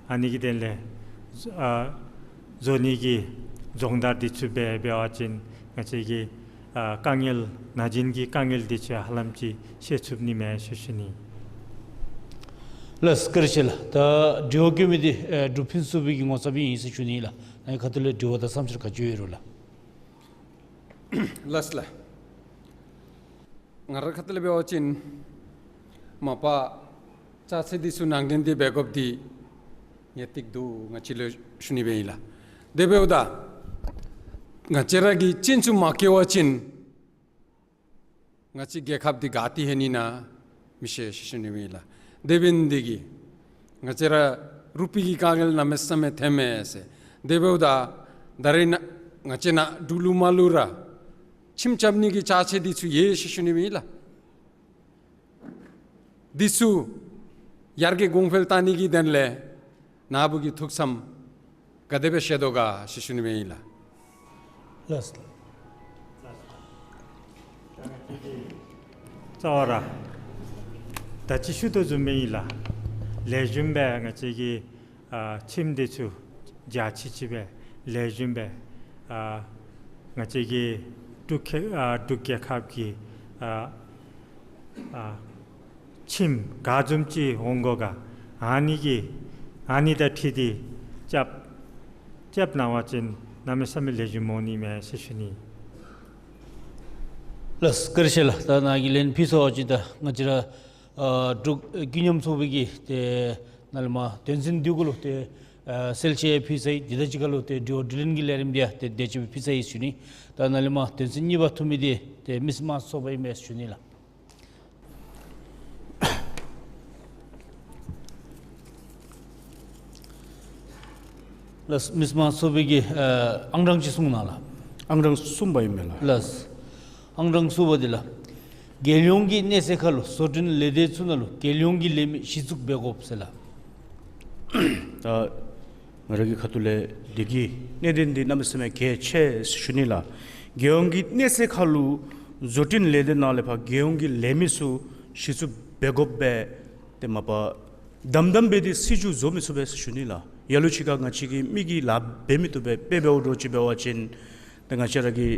ཨ་ནི་གི་དོན་ལས་ཨ་བཟོ་ནི་གི་སྦྱོང་བརྡར་འདི་ཚུ་འབད་འབད་བ་ཅིན་ང་བཅས་ཀྱི་ཨ་དཀའ་ངལ་ན་གཞོན་གྱི་དཀའ་ངལ་འདི་ཚུ་ཧ་ལམ་ཅིག་སེལ་ཚུགས་ནི་མས་ཟེར་ཞུ་ནི། ལགས་བཀའ་དྲིན་ཆེ་ལགས། ད་དྲི་བ་བཀོད་མི་འདི་ཨེ་འབྲུག་ཕུན་སུམ་ཚོགས་པའི་གི་ངོ་ཚབ་ཨིན་ཟེར་ཞུ་ནི་ལགས། ནཱ་གི་ཁ་ཐུག་ལས་དྲི་བ་དང་བསམ་འཆར་ག་ཅི་ཡོད་རུང་ལགས། ལགས་ལགས། ང་རའི་ཁ་ཐུག་ལས་འབད་བ་ཅིན་མ་པ་ཅ་ཆས་འདི་ཚུ་ནང་འདྲེན་འདི་འབད་དགོཔ་འདི་ངེས་ཏིག་འདུག་ང་བཅས་ལུ་ཞུ་ནི་སྦེ་ཨིན་ལགས། དེ་འབདཝ་ད་ང་བཅས་ར་གི་ཅན་ཚུ་མ་སྐྱེ་བ་ཅིན་ང་བཅས་རྒྱལ་ཁབ་འདི་ག་ཏེ་ལྷོད་ནི་ཨིན་ན་མི་ཤེས་ཟེར་ཞུ་ནི་སྦེ་ཨིན་ལགས། དེ་འབད་ནི་འདི་གིས་ང་བཅས་ར་རུ་པའི་གི་དཀའ་ངལ་གནམ་མེད་ས་མེད་ཐོན་མས་ཟེར། དེ་འབདཝ་ད་ད་རེས་ནཱ་ང་བཅས་ནཱ་འབྲུག་ལུ་མར་ལུ་ར་ཁྱིམ་རྐྱབ་ནི་གི་ཅ་ཆས་འདི་ཚུ་ཡོད་ཟེར་ཞུ་ནི་སྦེ་ཨིན་ལགས། འདི་ཚུ་ཡར་རྒྱས་གོང་འཕེལ་བཏང་ནི་གི་དོན་ལས་ནཱ་བུ་གི་ཐུགས་བསམ་ག་དེ་སྦེ་བཞེས་དོ་ག་ཟེར་ཞུ་ནི་སྦེ་ཨིན་ལགས། ལགས་སོ། རྩ་བ་ར་ད་ཅི་ཞུ་དོ་བཟུམ་སྦེ་ཨིན་ལགས། ལེགས་ཤོམ་སྦེ་ང་བཅས་ཀྱི་ཨ་ཁྱིམ་འདི་ཚུ་འཇའ་ཆི་ཆི་སྦེ་ལེགས་ཤོམ་སྦེ་ཨ་ང་བཅས་ཀྱི་འབྲུག་ཁ་ཨ་འབྲུག་རྒྱལ་ཁབ་ཀྱི་ཨ་ཨ་ཁྱིམ་ག་བཟུམ་ཅིག་འོང་དགོ་ག་ཨ་ནི་གི་ཨ་ནི་དང་འཁྲིལ་ཏེ་རྐྱབ་རྐྱབ་གནང་བ་ཅིན་གནམ་མེད་ས་མེད་ལེགས་ཤོམ་འོང་ནི་མས་ཟེར་ཞུ་ནི། ལགས་བཀའ་དྲིན་ཆེ་ལགས། ད་ནཱ་གི་ལན་ཕུལ་ཚར་བ་ཅིན་ད་ང་བཅས་ར་ཨ་འབྲུག་ཨེ་ཀུན་མཉམ་ཚོགས་པའི་གི་ཏེ་ནཱ་ལས་མར་དོན་ཚན་འདི་གུ་ལུ་ཏེ་ཨ་གསལ་བཤད་ཕུལ་ཚར་ཡི། འདི་དང་གཅིག་ཁར་ལུ་ཏེ་དྲི་བ་དྲིས་ལན་གྱི་ལས་རིམ་འདི་ཡང་ཏེ་དེ་ཅིག་སྦེ་ཕུལ་ཚར་ཡི་ཟེར་ཞུ་ནི། ད་ནཱ་ལས་མར་དོན་ཚན་གཉིས་པ་འཐུ་མི་འདི་ཏེ་མི་སེར་དམངས་གཙོ་ཚོགས་པ་ཨིན་མས་ཟེར་ཞུ་ནི་ལགས། ལགས། མི་སེར་དམངས་གཙོ་ཚོགས་པའི་གི་ཨ་ཨང་གྲངས་ཅིག་གསུང་གནང་ལགས། ཨང་གྲངས་གསུམ་པ་ཨིན་མས་ལགས། ལགས། ཨང་གྲངས་གསུམ་པ་འདི་ལགས། རྒྱལ་ཡོངས་ཀྱི་གནས་ཚད་ཁར་ལུ་བཟོ་སྐྲུན་ལས་སྡེ་ཚུ་ནང་ལུ་རྒྱལ་ཡོངས་ཀྱི་ལས་མི་གཞི་བཙུགས་འབད་དགོཔ་ཟེར་ལགས། ད་ང་ར་གི་ཁ་ཐུག་ལས་འདི་གི་གནད་དོན་འདི་གནམ་མེད་ས་མེད་གལ་ཆེ་ཟེར་ཞུ་ནི་ལགས། རྒྱལ་ཡོངས་ཀྱི་གནས་ཚད་ཁར་ལུ་བཟོ་སྐྲུན་ལས་སྡེ་ནང་ལས་ཕར་རྒྱལ་ཡོངས་ཀྱི་ལས་མི་ཚུ་གཞི་བཙུགས་འབད་དགོཔ་སྦེ་ཏེ་མ་པ་དམ་དམ་སྦེ་ཏེ་སྲིད་བྱུས་བཟོ་མི་ཚུགས་པས་ཟེར་ཞུ་ནི་ལགས། ལ་ལུ་ཅིག་ཁར་ང་བཅས་ཀྱི་མི་གིས་ལཱ་འབད་མི་བཏུབ་པས། དཔེ་འབདཝ་འདྲཝ་ཅིག་འབད་བ་ཅིན་ཏེ་ང་བཅས་ར་གི་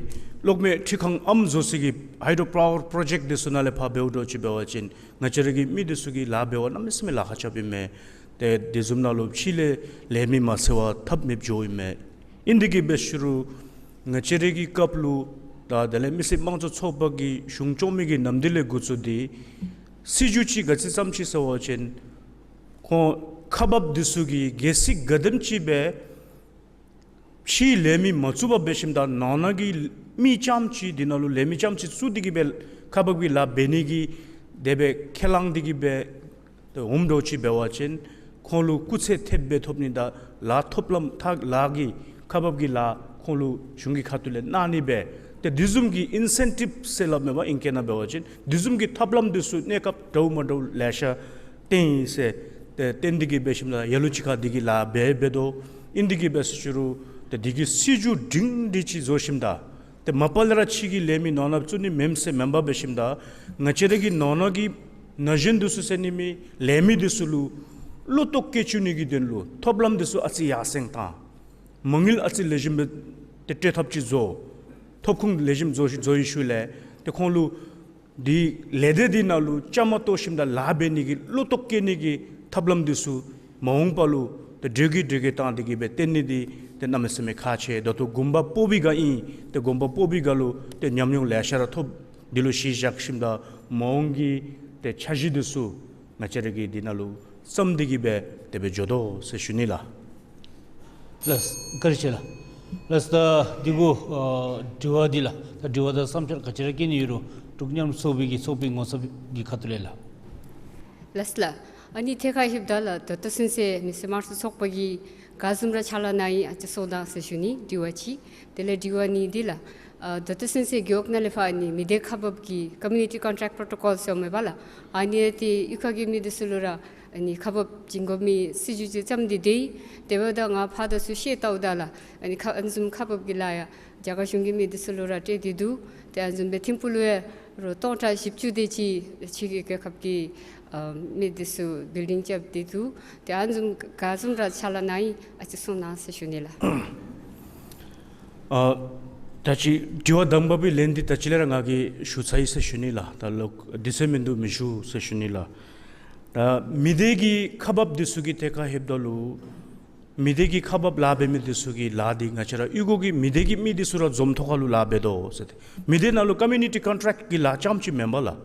གློག་མེ་འཕྲུལ་ཁང་ཨམ་བཟོ་སའི་གི་ཧའི་ཌོ་པ་ཝར་པྲོ་ཇེཀཊ་འདི་ཚུ་ནང་ལས་ཕར་འབདཝ་འདྲཝ་ཅིག་འབད་བ་ཅིན་ང་བཅས་ར་གི་མི་འདི་ཚུ་གིས་ལཱ་འབད་བར་གནམ་མེད་ས་མེད་ལཱ་ཁག་རྐྱབ་ཨིན་མས། ཏེ་དེ་བཟུམ་ནང་ལུ་ཕྱི་ལས་ལས་མི་མ་འཚོལ་བར་ཐབས་མེདཔ་འགྱོཝ་ཨིན་མས། ཨིན་དེ་གིས་འབད་ཞུ་རུང་ང་བཅས་ར་གི་སྐབས་ལུ་ད་དེ་ལས་མི་སེར་དམངས་གཙོ་ཚོགས་པ་གི་གཞུང་སྐྱོང་མི་གི་ནམ་དུས་ལས་འགོ་བཙུགས་ཏེ་སྲིད་བྱུས་ཅིག་ག་ཅི་བརྩམས་ཅི་ཟེར་བ་ཅིན་ཁོང་ཁག་འབགཔ་འདི་ཚུ་གིས་གལ་སྲིད་ག་དེམ་ཅིག་སྦེ་ཕྱིའི་ལས་མི་མ་བཙུགས་པར་འབད་ཞིནམ་ད་ནང་ན་གི་མི་རྐྱངམ་ཅིག་འདི་ནང་ལུ་ལས་མི་རྐྱངམ་ཅིག་བཙུགས་ཏེ་གིས་སྦེ་ཁག་འབག་པའི་ལཱ་འབད་ནི་གི་དེ་སྦེ་ཁས་བླངས་ཏེ་གིས་སྦེ་ཏེ་འོངམ་འདྲཝ་ཅིག་འབད་བ་ཅིན་ཁོང་ལུ་སྐུགས་ཚད་ཐེབས་སྦེ་ཐོབ་ནི་དང་ལཱ་ཐོབ་ལམ་ཐག་ལཱ་གི་ཁག་འབག་གི་ལཱ་ཁོང་ལུ་གཞུང་གི་ཁ་ཐུག་ལས་གནང་ནི་སྦེ་ཏེ་དེ་བཟུམ་གྱི་ཨིན་སེན་ཊིབ་ཟེར་སླབ་མས་པ་ཨིང་སྐད་ནང་འབད་བ་ཅིན་དེ་བཟུམ་གྱི་ཐབས་ལམ་འདི་ཚུ་གནས་སྐབས་འདྲཝ་མ་འདྲཝ་ལེ་ཤ་བཏོན་ཡི་ཟེར། ཏེ་བཏོན་ཏེ་གིས་འབད་ཞིནམ་ད་ལ་ལུ་ཅིག་ཁར་དེ་གི་ལཱ་འབད་འབད་དོ། ཨིན་དེ་གིས་འབད་ཟེར་ཞུ་རུང་ཏེ་དེ་གི་སྲིད་བྱུས་སྒྲིང་སྒྲི་ཅིག་བཟོ་ཞིནམ་ད་ཏེ་མ་པ་ལས་ར་ཕྱི་གི་ལས་མི་ནང་ན་བཙུགས་ནི་མེནམ་ཟེར་མེན་པར་འབད་ཞིནམ་ད་ང་བཅས་ར་གི་ནང་ན་གི་ན་གཞོན་འདི་ཚུ་ཟེར་ནི་མེད། ལས་མི་འདི་ཚུ་ལུ་བློ་ལྟོ་བཀོད་བཅུག་ནི་གི་དོན་ལུ་ཐོབ་ལམ་འདི་ཚུ་ཨ་ཙི་ཡར་སེང་བཏང་མ་དངུལ་ཨ་ཙི་ལེགས་ཤོམ་སྦེ་ཏེ་སྤྲོད་ཐབས་ཅིག་བཟོ། ཐོབ་ཁུངས་ལེགས་ཤོམ་བཟོ་བཟོ་བའི་ཤུལ་ལས་ཏེ་ཁོང་ལུ་དེ་ལས་སྡེ་འདི་ནང་ལུ་བཅའ་མར་གཏོགས་ཞིནམ་ད་ལཱ་འབད་ནི་གི་བློ་ལྟོ་བཀོད་ནི་གི་ཐབས་ལམ་འདི་ཚུ་མ་འོངས་པ་ལུ་ཏེ་འགྲོས་ཀྱིས་འགྲོས་ཀྱིས་བཏང་སྟེ་གིས་སྦེ་བཏོན་ནི་འདི་ཏེ་གནམ་མེད་ས་མེད་ཁག་ཆེ། ད་ལྟོ་དགོངས་པ་སྤོབས་པའི་སྒང་ཨིན། ཏེ་དགོངས་པ་སྤོབས་པའི་སྒང་ལུ་ཏེ་ཉམས་མྱོང་ལེ་ཤ་ར་ཐོབ། འདི་ལུ་གཞི་བཞག་ཞིནམ་ད་མ་འོངས་ཀྱི་ཏེ་འཆར་གཞི་འདི་ཚུ་ང་བཅས་ར་གིས་འདི་ནང་ལུ་བརྩམས་ཏེ་གིས་སྦེ་དེ་སྦེ་འགྱོ་དོ་ཟེར་ཞུ་ནི་ལགས། ལགས། བཀའ་དྲིན་ཆེ་ལགས། ལགས། ད་འདི་གུ་ཨ་དྲི་བ་འདི་ལགས། ད་དྲི་བ་དང་བསམ་འཆར་ག་ཅི་ར་བསྐྱེད་ནི་ཡོད་རུང་འབྲུག་མཉམ་རུབ་ཚོགས་པའི་གི་ཚོགས་པའི་ངོ་ཚབ་ཀྱི་ཁ་ཐུག་ལས་ལགས། ལགས་ལགས། ཨ་ནི་ཐད་ཁར་ལྷོདཔ་ད་ལགས་ད་ལྟོ་ཚུན་ཚོད་མི་སེར་དམངས་གཙོ་ཚོགས་པ་གིས་ག་བཟུམ་ར་ཕྱག་ལཱ་གནང་ཡི་ཨ་ཙི་གསུང་གནང་ཟེར་ཞུ་ནི་དྲི་བ་གཅིག། དེ་ལས་དྲི་བ་གཉིས་འདི་ལགས། ཨ་ད་ལྟོ་ཚུན་ཚོད་རྒེད་འོག་ནང་ལས་ཕར་ཨ་ནི་མི་སྡེ་ཁག་འབག་གི་Community Contract Protocol ཟེར་མས་པ་ལགས། ཨ་ནི་ཏེ་གཡུས་ཁ་གི་མི་འདི་ཚུ་ལུ་ར་ཨ་ནི་ཁག་འབག་བྱིན་དགོ་མི་སྲིད་བྱུས་ཅིག་བརྩམས་ཏེ་སྡོད་ཡི། དེ་འབདཝ་ད་ང་ཕར་དང་ཚུར་ཤེས་བལྟཝ་ད་ལགས་ཨ་ནི་ཁ་ཨ་ནི་བཟུམ་ཁག་འབག་གི་ལཱ་ཡང་རྒྱ་གར་གཞུང་གི་མི་འདི་ཚུ་ལུ་ར་སྤྲོད་དེ་འདུག། ཏེ་ཨ་ནི་བཟུམ་སྦེ་ཐིམ་ཕུག་ལུ་ཡང་རོགས་སྟོང་ཕྲག་བཞི་བཅུ་དེ་ཅིག་ཕྱི་གི་རྒྱལ་ཁབ་ཀྱི་ཨ་མི་འདི་ཚུ་བིལ་ཌིང་རྐྱབ་སྟེ་འདུག། ཏེ་ཨ་ནི་བཟུམ་ག་བཟུམ་ར་ཕྱག་ལཱ་གནང་ཡི་ཨ་ཙི་གསུང་གནང་ཟེར་ཞུ་ནི་ལགས། ཨ་ད་ཅི་དྲི་བ་དང་པ་པའི་ལན་འདི་ད་ཅི་ལས་ར་ང་གིས་ཞུ་ཚར་ཡི་ཟེར་ཞུ་ནི་ལགས། ད་ལོག་དུས་ཚོད་མིན་འདུག་མི་ཞུ་ཟེར་ཞུ་ནི་ལགས། ད་མི་སྡེ་གི་ཁག་འབགཔ་འདི་ཚུ་གི་ཐད་ཁར་ལྷོདཔ་ད་ལུ་མི་སྡེ་གི་ཁག་འབགཔ་ལཱ་འབད་མི་འདི་ཚུ་གི་ལཱ་འདི་ང་བཅས་ར་གཡུས་སྒོ་གི་མི་སྡེ་གི་མི་འདི་ཚུ་ར་འཛོམས་ཐོག་ཁ་ལུ་ལཱ་འབད་དོ་ཟེར་ཏེ། མི་སྡེ་ནང་ལུ་Community Contract གི་ལཱ་རྐྱངམ་ཅིག་མེན་པ་ལགས།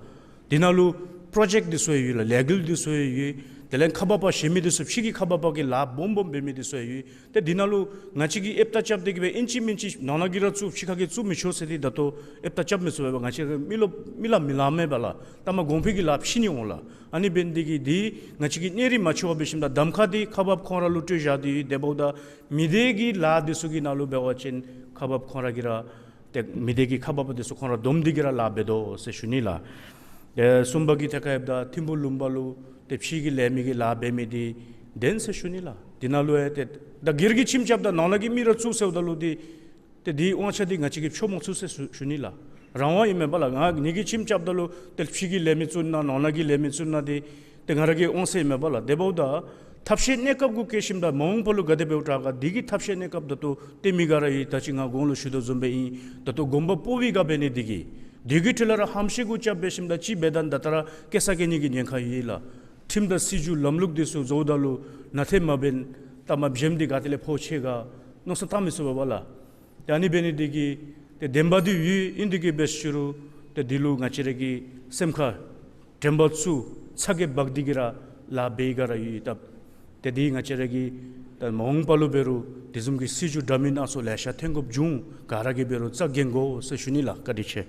འདི་ནང་ལུ་པྲོ་ཇེཀཊ་འདི་ཚུ་ཡང་ཡོད་ལགས། ལས་འགུལ་འདི་ཚུ་ཡང་ཡོད། དེ་ལས་ཁག་འབག་པ་གཞན་མི་འདི་ཚུ་ཕྱི་གི་ཁག་འབག་པ་གི་ལཱ་སྦོམ་སྦོམ་འབད་མི་འདི་ཚུ་ཡང་ཡོད། ཏེ་འདི་ནང་ལུ་ང་བཅས་ཀྱིས་ཨེབ་རྟ་རྐྱབ་སྟེ་གིས་སྦེ་ཨིན་ཅི་མིན་ཅི་ནང་ན་གིས་ར་བཙུགས་ཕྱི་ཁ་གིས་བཙུགས་མི་ཆོག་ཟེར་ཏེ་ད་ལྟོ་ཨེབ་རྟ་རྐྱབ་མི་ཚུགས་པས། ང་བཅས་ར་མི་ལོ་མི་ལ་མི་ལ་མེད་པ་ལགས། ལྟ་མ་གོང་འཕེལ་གྱི་ལཱ་ཕྱི་ནི་འོང་ལགས། ཨ་ནི་འབད་ནི་འདི་གིས་འདི་ང་བཅས་ཀྱིས་གནས་རིམ་མ་ཆོད་པར་འབད་ཞིནམ་ད་གདམ་ཁ་འདི་ཁག་འབགཔ་ཁོང་ར་ལུ་སྤྲོད་བཞག་སྟེ་ཡོད། དེ་འབདཝ་ད་མི་སྡེ་གི་ལཱ་འདི་ཚུ་གི་ནང་ལུ་འབད་བ་ཅིན་ཁག་འབགཔ་ཁོང་ར་གིས་ར་ཏེ་མི་སྡེ་གི་ཁག་འབགཔ་འདི་ཚུ་ཁོང་ར་བསྡོམས་ཏེ་གིས་ར་ལཱ་འབད་དོ་ཟེར་ཞུ་ནི་ལགས། ཏེ་གསུམ་པ་གི་ཐད་ཁར་ལྷོདཔ་ད་ཐིམ་ཕུག་ལུང་པ་ལུ་ཏེ་ཕྱི་གི་ལས་མི་གིས་ལཱ་འབད་མི་འདི་བདེན་ཟེར་ཞུ་ནི་ལགས། འདི་ནང་ལུ་ཡང་ཏེ་ད་སྒེར་གྱིས་ཁྱིམ་རྐྱབ་ད་ནང་ན་གི་མི་ར་བཙུགས་ཟེརཝ་ད་ལུ་འདི་ཏེ་འདི་དབང་ཆ་འདི་ང་བཅས་ཀྱིས་འཕྱོག་མ་ཚུགས་ཟེར་ཞུ་ཞུ་ནི་ལགས། རང་དབང་ཨིན་མས་པ་ལགས། ང་ངེ་གི་ཁྱིམ་རྐྱབ་ད་ལུ་ཏེ་ཕྱི་གི་ལས་མི་བཙུགས་ན་ནང་ན་གི་ལས་མི་བཙུགས་ན་འདི་ཏེ་ང་ར་གི་དབང་ཚད་ཨིན་མས་པ་ལགས། དེ་འབདཝ་ད་ཐབས་ཤེས་གནས་སྐབས་གུ་བཀལ་ཞིནམ་ད་མ་འོངས་པ་ལུ་ག་དེ་འབདཝ་དྲག་ག་འདི་གི་ཐབས་ཤེས་གནས་སྐབས་ད་ལྟོ་སྟོན་མི་ག་ར་ཡོད། ད་ཅི་ང་གོང་ལུ་ཞུ་དོ་བཟུམ་སྦེ་ཨིན། ད་ལྟོ་དགོངས་པ་སྤོབས་པའི་སྒང་འབད་ནི་འདི་གིས་འདི་གི་འཕྲོ་ལས་ར་ཧམ་བཤད་གུ་རྐྱབ་འབད་ཞིནམ་ད་ཅིག་འབད་ད་ད་ལྟོ་ར་སྐྱེ་ས་སྐྱེ་ནི་གི་ཉེན་ཁ་ཡོད་ལགས། ཁྲིམས་དང་སྲིད་བྱུས་ལམ་ལུགས་འདི་ཚུ་བཟོཝ་ད་ལུ་ནན་ཏན་མ་འབད་ན་ལྟ་མ་བྱེམ་འདི་ག་ཏེ་ལས་ཕོག་ཆི་ག་མནོ་བསམ་བཏང་མི་ཚུགས་པས་པ་ལགས། ཏེ་ཨ་ནི་འབད་ནི་འདི་གིས་ཏེ་བདེན་པ་འདི་ཡོད། ཨིན་དེ་གིས་འབད་ཞུ་རུང་ཏེ་འདི་ལུ་ང་བཅས་ར་གིས་སེམས་ཁར་དྲན་པ་བཙུགས་ཚ་གྱང་འབག་སྟེ་གིས་ར་ལཱ་འབད་ཡི་ག་ར་ཡོད་ད། ཏེ་འདི་ང་བཅས་ར་གིས་ད་མ་འོངས་པ་ལུ་འབད་རུང་དེ་བཟུམ་གྱི་སྲིད་བྱུས་འདྲ་མིན་སྣ་ཚོགས་ལེ་ཤ་ཐོན་དགོཔ་བྱུང་། ག་ར་གིས་འབད་རུང་རྩ་འགེངས་དགོ་ཟེར་ཞུ་ནི་ལགས། བཀའ་དྲིན་ཆེ།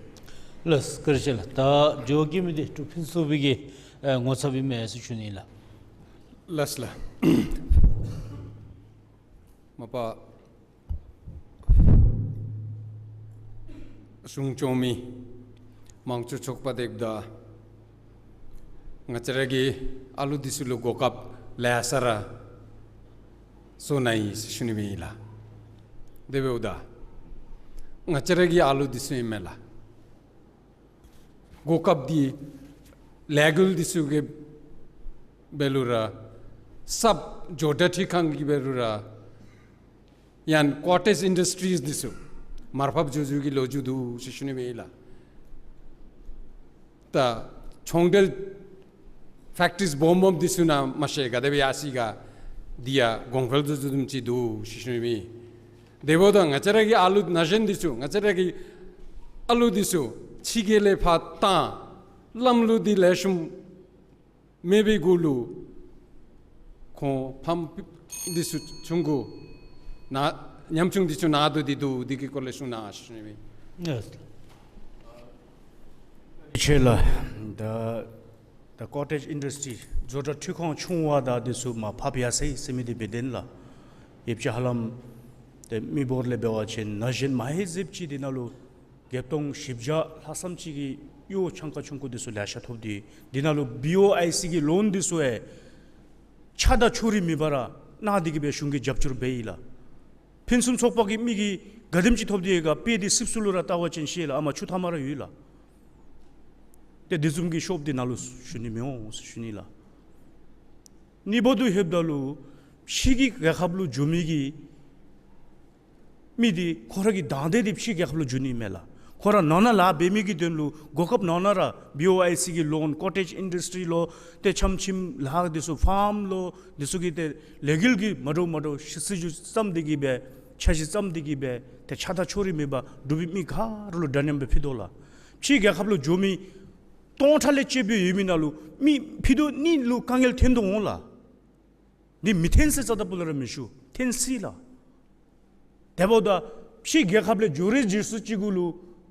ལགས་བཀའ་དྲིན་ཆེ་ལགས། ད་དྲི་བ་བཀོད་མི་འདི་འབྲུག་ཕུན་སུམ་ཚོགས་པའི་གི་ཨེ་ངོ་ཚབ་ཨིན་མས་ཟེར་ཞུ་ནི་ལགས། ལགས་ལགས། མ་པ་གཞུང་སྐྱོང་མི་དམངས་གཙོའི་ཚོགས་པ་དེ་ད་ང་བཅས་ར་གི་ཨ་ལུ་འདི་ཚུ་ལུ་གོ་སྐབས་ལེ་ཤ་ར་བཟོ་གནང་ཡི་ཟེར་ཞུ་ནི་ཨིན་ལགས། དེ་འབདཝ་ད་ང་བཅས་ར་གི་ཨ་ལུ་འདི་ཚུ་ཨིན་མས་ལགས། གོ་སྐབས་འདི་ལས་འགུལ་འདི་ཚུ་གི་འབད་རུང་ར་གསརཔ་ཇོ་བདག་འབྲི་ཁང་གི་འབད་རུང་ར་ཡང་ཀོ་ཊེཇ་ཨིན་ཌསི་ཊི་རིས་འདི་ཚུ་མར་ཕབ་འགྱོ་འགྱོ་གི་ལོ་རྒྱུས་འདུག་ཟེར་ཞུ་ནི་ཨིན་ལགས། ད་ཚོང་འབྲེལ་ཕེག་ཊི་རིས་སྦོམ་སྦོམ་འདི་ཚུ་ནང་མ་ཤེས་ག་དེ་སྦེ་ཡར་སོ་ཡི་ག་འདི་ཡང་གོང་འཕེལ་འགྱོ་འགྱོ་དོ་བཟུམ་ཅིག་འདུག་ཟེར་ཞུ་ནི་ཨིན། དེ་འབདཝ་ད་ང་བཅས་ར་གི་ཨ་ལུ་ན་གཞོན་འདི་ཚུ་ང་བཅས་ར་གི་ཨ་ལུ་འདི་ཚུ་ཕྱི་རྒྱལ་ལས་ཕར་བཏང་ལམ་ལུགས་འདི་ལེགས་ཤོམ་མེད་པའི་གུ་ལུ་ཁོང་ཕམ་འདི་ཚུ་ཆུང་ཀུ་ན་ཉམ་ཆུང་འདི་ཚུ་ན་དོ་འདི་འདུག། འདི་གི་སྐོར་ལས་གསུང་གནང་ཞུ་ནི་ཨིན། ཡེས། ཆེ་ལགས། ད་ད་ཀོ་ཊེཇ་ཨིན་ཌསི་ཊི་རི་བཟོ་གྲྭ་འཕྲུལ་ཁང་ཆུང་བ་དང་འདི་ཚུ་མར་ཕབ་ཡར་སོ་ཡི་ཟེར་མི་འདི་འབད་དེ་ལགས། ཡིབ་ཆ་ཧ་ལམ་ཏེ་མི་འབོར་ལས་འབད་བ་ཅིན་ན་གཞོན་མ་ཧེ་ཟེབ་ཅིག་འདི་ནང་ལུ་བརྒྱད་སྟོང་བཞི་བརྒྱ་ལྷག་ཙམ་ཅིག་གི་གཡོག་ཆང་ཁ་ཆུང་ཀུ་འདི་ཚུ་ལེ་ཤ་ཐོབ་སྟེ་འདི་ནང་ལུ་བི་ཨོ་ཨའི་སི་གི་ལོན་འདི་ཚུ་ཡང་ཆ་དང་ཕྱོགས་རིས་མེད་པར་གནང་སྟེ་གི་སྦེ་གཞུང་གིས་རྒྱབ་སྐྱོར་འབད་ཡི་ལགས། ཕུན་སུམ་ཚོགས་པ་གི་མི་གིས་ག་དེམ་ཅིག་ཐོབ་སྟེ་ཡོད་ག་དཔེ་འདི་སིབ་སུ་ལུ་ར་བལྟ་བ་ཅིན་ཤེས་ལགས། ཨ་མ་ཆུ་ཐ་མ་ར་ཡོད་ལགས། ཏེ་འདི་བཟུམ་གྱི་ཤོབ་འདི་ནཱ་ལུ་ཞུ་ནི་མི་འོང་ཟེར་ཞུ་ནི་ལགས། ནི་འབདཝ་ད་ལྷོདཔ་ད་ལུ་ཕྱི་གི་རྒྱལ་ཁབ་ལུ་འགྱོ་མི་གི་མི་འདི་ཁོང་ར་གི་དང་འདོད་འདི་ཕྱི་རྒྱལ་ཁབ་ལུ་འགྱོ་ནི་མེན་ལགས། ཁོང་ར་ནང་ན་ལཱ་འབད་མི་གི་དོན་ལུ་གོ་སྐབས་ནང་ན་ར་བི་ཨོ་ཨའི་སི་གི་ལོན་ཀོ་ཊེཇ་ཨིན་ཌསི་ཊི་རི་ལོ་ཏེ་ཆམ་ཆིམ་ལཱ་འདི་ཚུ་ཕཱམ་ལོ་འདི་ཚུ་གི་ཏེ་ལས་འགུལ་གྱི་མ་འདྲཝ་མ་འདྲཝ་སྲིད་བྱུས་བརྩམས་ཏེ་གི་སྦེ་འཆར་གཞི་བརྩམས་ཏེ་གི་སྦེ་ཏེ་ཆ་དང་ཕྱོགས་རིས་མེད་པར་འབྲུག་པའི་མི་ག་ར་ལུ་འདྲ་མཉམ་སྦེ་ཕུལ་དོ་ལགས། ཕྱི་རྒྱལ་ཁབ་ལུ་འགྱོ་མི་སྟོང་ཕྲག་ལས་བཅད་པའི་ཡོད་མི་ནང་ལུ་མི་ཕུད་རྡོག་གཉིས་ལུ་དཀའ་ངལ་འཐོན་དོ་འོང་ལགས། འདི་མི་འཐོན་ཟེར་རྩ་དང་སྤུ་ལས་ར་མི་ཞུ། འཐོན་སྲིད་ལགས། དེ་འབདཝ་ད་ཕྱི་རྒྱལ་ཁབ་ལས་འགྱོ་རན་འགྱོ་ས་ཅིག་གུ་ལུ་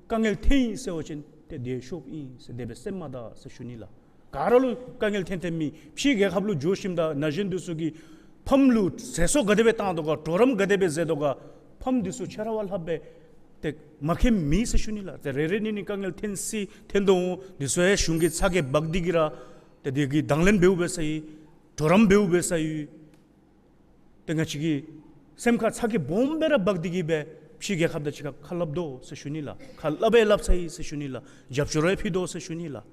དཀའ་ངལ་འཐོན་ཡི་ཟེར་བ་ཅིན་ཏེ་དེ་ཤོབ་ཨིན་ཟེར་དེ་སྦེ་སེམས་མ་ད་ཟེར་ཞུ་ནི་ལགས། ག་ར་ལུ་དཀའ་ངལ་འཐོན་འཐོན་མི་ཕྱི་རྒྱལ་ཁབ་ལུ་འགྱོ་ཞིནམ་ད་ན་གཞོན་འདི་ཚུ་གིས་ཕམ་ལུ་ཟད་གསོ་ག་དེ་སྦེ་བཏང་དོ་ག་གྲོགས་རམ་ག་དེ་སྦེ་མཛད་དོ་ག་ཕམ་འདི་ཚུ་ཆ་ར་བ་ལྷགཔ་སྦེ་ཏེ་མ་མཁྱེན་མེད་ཟེར་ཞུ་ནི་ལགས། ཏེ་རེ་རེ་གཉིས་གཉིས་དཀའ་ངལ་འཐོན་སྲིད་འཐོན་དོ་འོང་། འདི་ཚུ་ཡང་གཞུང་གིས་ཚ་གྱང་འབག་སྟེ་གི་ར་ཏེ་དེ་གི་དང་ལེན་འབདཝ་འབད་ས་ཡི་གྲོགས་རམ་འབདཝ་འབད་ས་ཡི་ཏེ་ང་བཅས་ཀྱིས་སེམས་ཁར་ཚ་གྱང་སྦོམ་སྦེ་ར་འབག་སྟེ་གི་སྦེ་ཕྱི་རྒྱལ་ཁབ་དང་གཅིག་ཁར་ཁ་སླབ་དོ་ཟེར་ཞུ་ནི་ལགས། ཁ་སླབ་སྦེ་སླབ་ས་ཡི་ཟེར་ཞུ་ནི་ལགས། རྒྱབ་སྐྱོར་ར་ཕུལ་དོ་ཟེར་ཞུ་ནི་ལགས།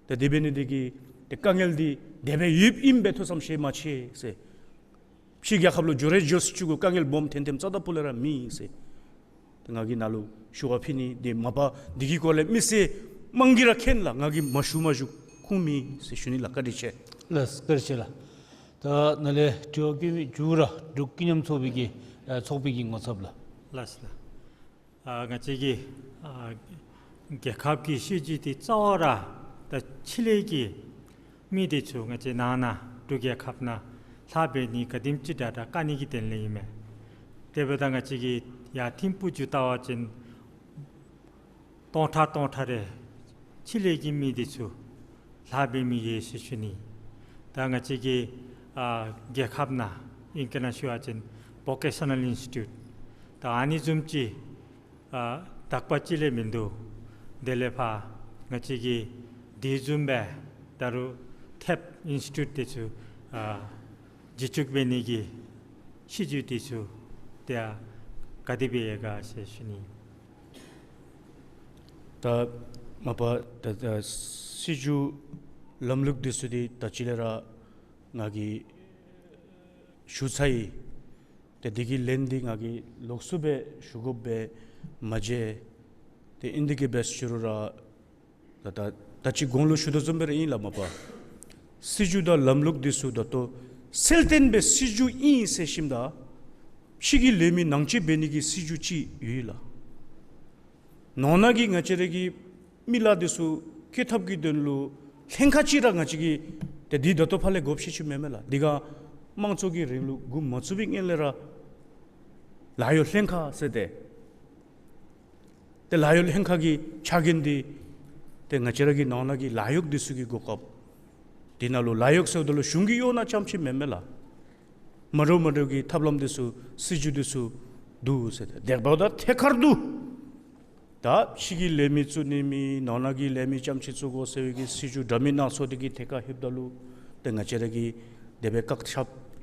ཏེ་དེ་འབད་ནི་དེ་གིས་ཏེ་དཀའ་ངལ་འདི་དེ་སྦེ་ཡོདཔ་ཨིནམ་སྦེ་ཐུགས་བསམ་བཞེས་མ་ཆེ་ཟེར། ཕྱི་རྒྱལ་ཁབ་ལུ་འགྱོ་རན་འགྱོ་ས་ཅིག་གུ་དཀའ་ངལ་སྦོམ་འཐོན་འཐོནམ་རྩ་དང་སྤུ་ལས་ར་མེད་ཟེར། ཏེ་ང་གིས་ནཱ་ལུ་ཞུ་བ་ཕུལ་ནི་འདི་མ་པ་འདི་གི་སྐོར་ལས་མི་སེར་མང་གིས་ར་མཁྱེན་ལགས། ང་གིས་མ་ཞུ་མ་ཞུ་ཁུངས་མེད་ཟེར་ཞུ་ནི་ལགས། བཀའ་དྲིན་ཆེ། ལགས་བཀའ་དྲིན་ཆེ་ལགས། ད་ནཱ་ལས་དྲི་བ་བཀོད་མི་མཇུག་ར་འབྲུག་ཀུན་མཉམ་ཚོགས་པའི་གི་ཨ་ཚོགས་པའི་གི་ངོ་ཚབ་ལགས། ལགས་ལགས། ཨ་ང་བཅས་ཀྱི་ཨ་རྒྱལ་ཁབ་ཀྱི་སྲིད་བྱུས་འདི་རྩ་བ་ར་ད་ཕྱི་ལས་ཀྱི་མི་འདི་ཚུ་ང་བཅས་ནང་ན་འབྲུག་རྒྱལ་ཁབ་ནང་ལཱ་འབད་ནི་ག་དེམ་ཅིག་དྲག་དྲག་དཀའ་ནི་གི་དོན་ལས་ཨིན་མས། དེ་འབདཝ་ད་ང་བཅས་ཀྱིས་ཡར་ཐིམ་ཕུག་ཅིག་བལྟ་བ་ཅིན་སྟོང་ཕྲག་སྟོང་ཕྲག་རེ་ཕྱི་ལས་ཀྱི་མི་འདི་ཚུ་ལཱ་འབད་མི་ཡོད་ཟེར་ཞུ་ནི། ད་ང་བཅས་ཀྱི་ཨ་རྒྱལ་ཁབ་ནང་ཨིང་སྐད་ནང་ཞུ་བ་ཅིན་བོ་ཀེ་ཤ་ནཱལ་ཨིནསི་ཊི་ཊིའུཊ་ད་ཨ་ནི་བཟུམ་ཅིག་ཨ་དག་པ་ཅིག་ལས་མིན་འདུག། དེ་ལས་ཕར་ང་བཅས་ཀྱིས་དེ་བཟུམ་སྦེ་ད་རུང་ཐེབས་ཨིནསི་ཊི་ཊིའུཊ་དེ་ཚུ་ཨ་བྱིན་ཅུག་འབད་ནི་གི་སྲིད་བྱུས་དེ་ཚུ་ཏེ་ཨ་ག་དེ་སྦེ་ཡོད་ག་ཟེར་ཞུ་ནི། ད་མ་པ་ད་ད་སྲིད་བྱུས་ལམ་ལུགས་དེ་ཚུ་འདི་ད་ཅི་ལས་ར་ང་གིས་ཞུ་ཚར་ཡི། ཏེ་འདི་གི་ལན་འདི་ང་གིས་ལོགས་སུ་སྦེ་ཞུ་དགོཔ་སྦེ་མ་མཇལ། ཏེ་ཨིན་དེ་གིས་སྦེ་ཞུ་རུང་ར་ད་ད་ད་ཅི་གོང་ལུ་ཞུ་དོ་བཟུམ་སྦེ་ར་ཨིན་ལགས། མ་པ་སྲིད་བྱུས་དང་ལམ་ལུགས་འདི་ཚུ་ད་ལྟོ་གསལ་སྟོན་སྦེ་སྲིད་བྱུས་ཨིན་ཟེར་ཞིནམ་ད་ཕྱི་གི་ལས་མི་ནང་འཁྲིད་འབད་ནི་གི་སྲིད་བྱུས་ཅིག་ཡོད་ལགས། ནང་ན་གི་ང་བཅས་ར་གི་མི་ལཱ་འདི་ཚུ་བཀོད་ཐབས་ཀྱི་དོན་ལུ་ལྷན་ཁག་ཅིག་ར་ང་བཅས་ཀྱིས་ཏེ་འདི་ད་ལྟོ་ཕར་ལས་དགོཔ་ཆེ་ཆེ་མེན་མས་ལགས། འདི་ག་དམངས་གཙོ་གི་རིང་ལུགས་འགོ་མ་བཙུགས་པའི་སྔོན་ལས་ར་ལཱ་གཡོག་ལྷན་ཁག་ཟེར་ཏེ་ཏེ་ལཱ་གཡོག་ལྷན་ཁག་གི་ཕྱག་འགན་འདི་ཏེ་ང་བཅས་ར་གི་ནང་ན་གི་ལཱ་གཡོག་འདི་ཚུ་གི་གོ་སྐབས། དེ་ནང་ལུ་ལཱ་གཡོག་ཟེརཝ་ད་ལུ་གཞུང་གི་གཡོག་ནང་རྐྱངམ་ཅིག་མེན་མས་ལགས། མ་འདྲཝ་མ་འདྲཝ་གི་ཐབས་ལམ་འདི་ཚུ་སྲིད་བྱུས་འདི་ཚུ་འདུག་ཟེར་ཏེ་དེ་འབདཝ་ད་ཐད་ཀར་དུ་ད་ཕྱི་གི་ལས་མི་བཙུགས་ནི་མེད། ནང་ན་གི་ལས་མི་རྐྱངམ་ཅིག་བཙུགས་དགོ་ཟེར་བའི་གི་སྲིད་བྱུས་འདྲ་མིན་སྣ་ཚོགས་འདི་གི་ཐད་ཁར་ལྷོདཔ་ད་ལུ་ཏེ་ང་བཅས་ར་གིས་དེ་སྦེ་བཀག་ཆ་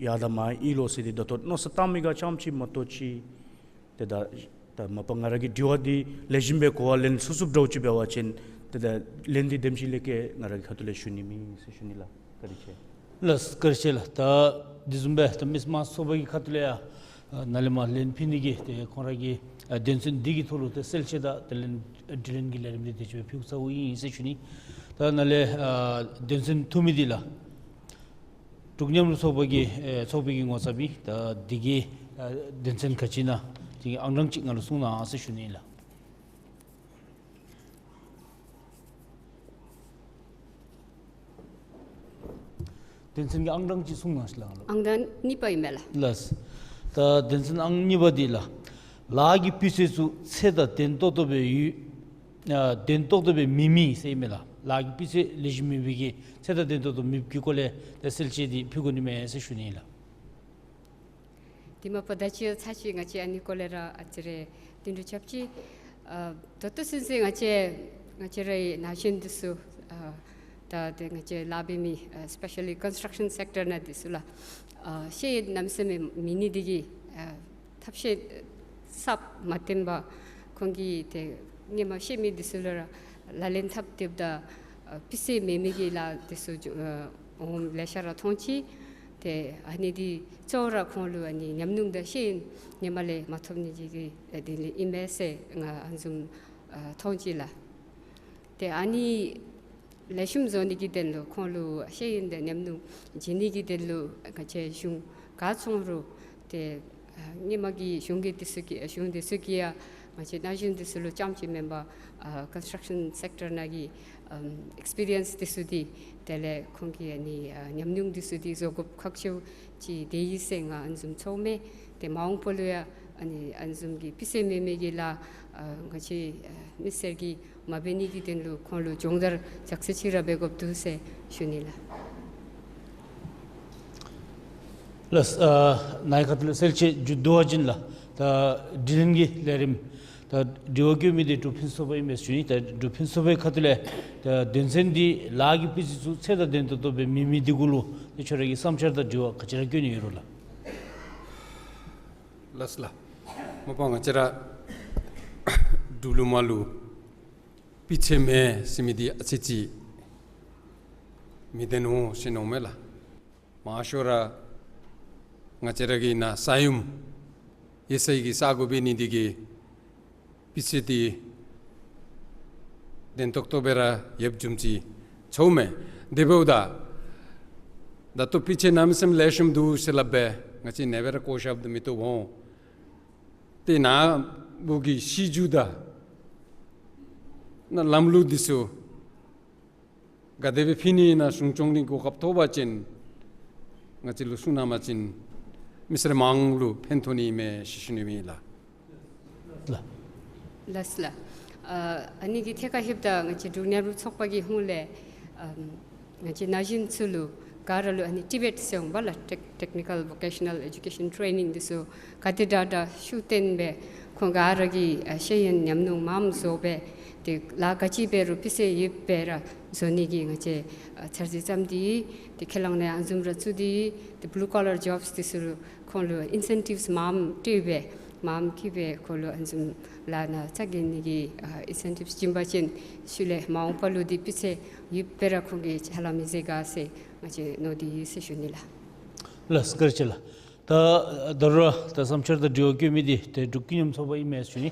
ཡར་དང་མར་ཨིན་ལོ་ཟེར་ཏེ་ད་ལྟོ་མནོ་བསམ་བཏང་མི་ག་རྐྱངམ་ཅིག་མ་གཏོགས་ཅིག། ཏེ་ད་ད་མ་པ་ང་ར་གི་དྲི་བ་འདི་ལེགས་ཤོམ་སྦེ་གོ་བ་ལེན་ཚུགས་ཚུགསཔ་འདྲཝ་ཅིག་འབད་བ་ཅིན་ཏེ་ད་ལན་འདི་དེམ་ཅིག་ལས་བརྒལ་ང་ར་གི་ཁ་ཐུག་ལས་ཞུ་ནི་མེད་ཟེར་ཞུ་ནི་ལགས། བཀའ་དྲིན་ཆེ། ལགས་བཀའ་དྲིན་ཆེ་ལགས། ད་དེ་བཟུམ་སྦེ་ད་མི་སེར་མང་ཚོགས་པ་གི་ཁ་ཐུག་ལས་ཡང་ཨ་ནཱ་ལས་མར་ལན་ཕུལ་ནི་གི་ཏེ་ཁོང་ར་གི་ཨ་དོན་ཚན་འདི་གི་ཐོག་ལུ་ཏེ་གསལ་བཤད་དང་ཏེ་ལན་དྲི་ལན་གྱི་ལས་རིམ་འདི་དེ་ཅིག་སྦེ་ཕུལ་ཚརཝ་ཨིན་ཟེར་ཞུ་ནི། ད་ནཱ་ལས་ཨ་དོན་ཚན་ཐོན་མི་འདི་ལགས་འབྲུག་མཉམ་རུབ་ཚོགས་པ་གི་ཨེ་ཚོགས་པའི་གི་ངོ་ཚབ་ཨིན། ད་འདི་གི་ ཨ་དོན་ཚན་ག་ཅི་ཨིན་ན་དེ་གི་ཨང་གྲངས་ཅིག་ང་ལུ་གསུང་གནང་ཟེར་ཞུ་ནི་ལགས། དོན་ཚན་གྱི་ཨང་གྲངས་ཅིག་གསུང་གནང་ཞིག་ལགས་ང་ལུ། ཨང་གྲངས་གཉིས་པ་ཨིན་མས་ལགས། ལགས། ད་དོན་ཚན་ཨང་གཉིས་པ་འདི་ལགས། ལཱ་གི་སྤུས་ཚད་ཚུ་ཚད་དང་ལྡན་ཏོག་ཏོ་སྦེ་ཡོད། ཨ་ལྡན་ཏོག་ཏོ་སྦེ་མེད་མི་ཟེར་ཨིན་མས་ལགས། ལཱ་གི་སྤུས་ཚད་ལེགས་ཤོམ་མེད་པའི་གི་ཚད་དང་ལྡན་ཏོག་ཏོ་མེདཔ་གི་སྐོར་ལས་ད་གསལ་བཤད་འདི་ཕུལ་དགོ་ནི་མས་ཟེར་ཞུ་ནི་ལགས། དེ་མ་པ་ད་ཅི་ཚར་ཅིག་ང་བཅས་ཨ་ནི་སྐོར་ལས་ར་ཨ་ཙི་རེ་བསྟུན་གྲོས་རྐྱབ་ཅི། ཨ་ད་ལྟོ་ཚུན་ཚོད་ང་བཅས་ང་བཅས་རའི་ན་གཞོན་འདི་ཚུ་ཨ་ད་དེ་ང་བཅས་ལཱ་འབད་མི་ཨ་སི་པེ་ཤ་ལི་ཀོན་སི་ཊྲག་ཤཱན་སེཀ་ཊར་ནང་འདི་ཚུ་ལགས། ཨ་ཤེས་ཡོན་གནམ་མེད་ས་མེད་མེད་ནི་འདི་གིས་ཨ་ཐབས་ཤེས་གསརཔ་མ་བཏོན་པར་ཁོང་གིས་ཏེ་སྔོན་མ་ཤེས་མི་འདི་ཚུ་ལུ་ར་ལག་ལེན་འཐབ་སྟེ་ད་ཨ་སྤུས་ཚད་མེད་མི་གི་ལཱ་འདི་ཚུ་འོང་ལེ་ཤ་ར་མཐོང་ཅི། ཏེ་ཨ་ནི་འདི་གཙོ་བོ་ར་ཁོང་ལུ་ཨ་ནི་ཉམས་མྱོང་དང་ཤེས་ཡོན་སྔོན་མ་ལས་མ་ཐོབ་ནི་འདི་གིས་ཨ་དེ་ལས་ཨིན་མས་ཟེར་ང་ཨ་ནི་བཟུམ་ཨ་མཐོང་ཅི་ལགས། ཏེ་ཨ་ནི་ལེགས་ཤོམ་བཟོ་ནི་གི་དོན་ལུ་ཁོང་ལུ་ཤེས་ཡོན་དང་ཉམས་མྱོང་བྱིན་ནི་གི་དོན་ལུ་ང་བཅས་གཞུང་ག་ཚོང་རུང་ཏེ་ཨ་སྔོན་མ་གི་གཞུང་གི་འདི་ཚུ་གིས་གཞུང་འདི་ཚུ་གིས་ཡང་ང་བཅས་ན་གཞོན་འདི་ཚུ་ལུ་རྐྱངམ་ཅིག་མེན་པར་ཨ་ཀོན་སི་ཊྲག་ཤཱན་སེཀ་ཊར་ནང་གི་ཨམ་ཨེགསི་པི་རི་ཡནསི་འདི་ཚུ་འདི་དེ་ལས་ཁོང་གི་ཨ་ནི་ཨ་ཉམས་མྱོང་འདི་ཚུ་འདི་བཟོ་དགོཔ་ཁག་ཆེཝ་ཅིག་འདི་ཨིན་ཟེར་ང་ཨ་ནི་བཟུམ་ཚོརཝ་མས། ཏེ་མ་འོངས་པ་ལུ་ཡང་ཨ་ནི་ཨ་ནི་བཟུམ་གྱི་སྤུས་ཚད་མེད་མི་གི་ལཱ་ཨ་ང་བཅས་ཨ་མི་སེར་གྱིས་མ་འབད་ནི་གི་དོན་ལུ་ཁོང་ལུ་སྦྱོང་བརྡར་ཙག་ཙིག་ཅིག་ར་འབད་དགོཔ་འདུག་ཟེར་ཞུ་ནི་ལགས། ལགས། ཨ་ནཱ་གི་ཁ་ཐུག་ལས་གསལ་བཤད་མཇུག་བསྡུ་བ་ཅིན་ལགས། ད་དྲི་ལན་གྱི་ལས་རིམ་ད་དྲི་བ་བཀོད་མི་འདི་འབྲུག་ཕུན་ཚོགས་པ་ཨིན་མས་ཞུ་ནི། ད་འབྲུག་ཕུན་ཚོགས་པའི་ཁ་ཐུག་ལས་ད་དོན་ཚན་འདི་ལཱ་གི་སྤུས་ཚད་ཚུ་ཚད་དང་ལྡན་ཏོག་ཏོ་སྦེ་མེད་མི་འདི་གུ་ལུ་ཏེ་ཁྱོད་ར་གི་བསམ་འཆར་དང་དྲི་བ་ག་ཅི་ར་བཀོད་ནི་ཡོད་རུང་ལགས། ལགས་ལགས། མ་པ་ང་བཅས་ར་འབྲུག་ལུ་མ་ལུ་སྤུས་ཚད་མེད་ཟེར་མི་འདི་ཨ་ཙི་ཅིག་མི་བདེན་འོང་ཟེར་མནོཝ་མས་ལགས། མང་ཤོས་ར་ང་བཅས་ར་གི་ནཱ་ས་ཡོམ་ཡོད་སའི་གི་ས་གོ་འབད་ནི་འདི་གིས་སྤུས་ཚད་འདི་ལྡན་ཏོག་ཏོ་སྦེ་ར་ཡོདཔ་བཟུམ་ཅིག་ཚོརཝ་མས། དེ་འབདཝ་ད་ད་ལྟོ་སྤུས་ཚད་གནམ་མེད་ས་མེད་ལེགས་ཤོམ་འདུག་ཟེར་སླབ་སྦེ་ང་བཅས་ཨ་ནེ་སྦེ་ར་བཀོ་བཞགཔ་ད་མི་བཏུབ་འོང་། ཏེ་ནཱ་བུ་གི་སྲིད་བྱུས་དང་ནཱ་ལམ་ལུགས་འདི་ཚུ་ག་དེ་སྦེ་ཕུལ་ནི་ཨིན་ན་སྲུང་སྐྱོང་ནི་གོ་སྐབས་ཐོབ་པ་ཅིན་ང་བཅས་ལུ་གསུང་གནང་པ་ཅིན་མི་སེར་མང་ལུ་ཕན་ཐོགས་ནི་ཨིན་མས་ཟེར་ཞུ་ནི་ཨིན་ལགས། ལགས། ལགས་ལགས། ཨ་ཨ་ནི་གི་ཐད་ཁར་ལྷོདཔ་ད་ང་བཅས་འབྲུག་མཉམ་རུབ་ཚོགས་པ་གི་ཧོངས་ལས་ཨམ་ང་བཅས་ན་གཞོན་ཚུ་ལུ་ག་ར་ལུ་ཨ་ནི་ཊི་བེཊ་ཟེར་འོང་པ་ལགས། ཊེག་ཊེག་ནི་ཀཱལ་ཝོ་ཀེ་ཤ་ནཱལ་ཨེ་ཌུ་ཀེ་ཤཱན་ཊྲེ་ནིང་འདི་ཚུ་ག་དེ་དྲག་དྲག་ཤུགས་བཏོན་སྦེ་ཁོང་ག་ར་གི་ཨ་ཤེས་ཡོན་ཉམས་མྱོང་མངམ་བཟོ་སྦེ་ཏེ་ལཱ་ག་ཅི་འབད་རུང་སྤུས་ཚད་ཡོདཔ་སྦེ་ར་བཟོ་ནི་གི་ང་བཅས་ཨ་འཆར་གཞི་བརྩམས་ཏེ་ཏེ་ཁས་བླངས་ནང་ཨ་ནི་བཟུམ་ར་བཙུགས་ཏེ་ཏེ་བུ་ལུ་ཀོ་ལར་ཇོབས་འདི་ཚུ་ལུ་ཁོང་ལུ་ཨིན་སེན་ཊིབས་མངམ་སྤྲོད་སྦེ་མངམ་བཀལ་སྦེ་ཁོང་ལུ་ཨ་ནི་བཟུམ་ལཱ་ནང་རྩ་འགེངས་ནི་གི་ཨ་ཨིན་སེན་ཊིབས་བྱིན་པ་ཅིན་ཤུལ་ལས་མ་འོངས་པ་ལུ་འདི་སྤུས་ཚད་ཡོདཔ་སྦེ་ར་ཁོང་གིས་ཕྱག་ལཱ་མི་མཛད་ག་ཟེར་ང་བཅས་མནོ་སྟེ་ཡོད་ཟེར་ཞུ་ནི་ལགས། ལགས་བཀའ་དྲིན་ཆེ་ལགས། ད་ད་རུང་ར་ད་བསམ་འཆར་དང་དྲི་བ་བཀོད་མི་འདི་ཏེ་འབྲུག་ཀུན་མཉམ་ཚོགས་པ་ཨིན་མས་ཞུ་ནི།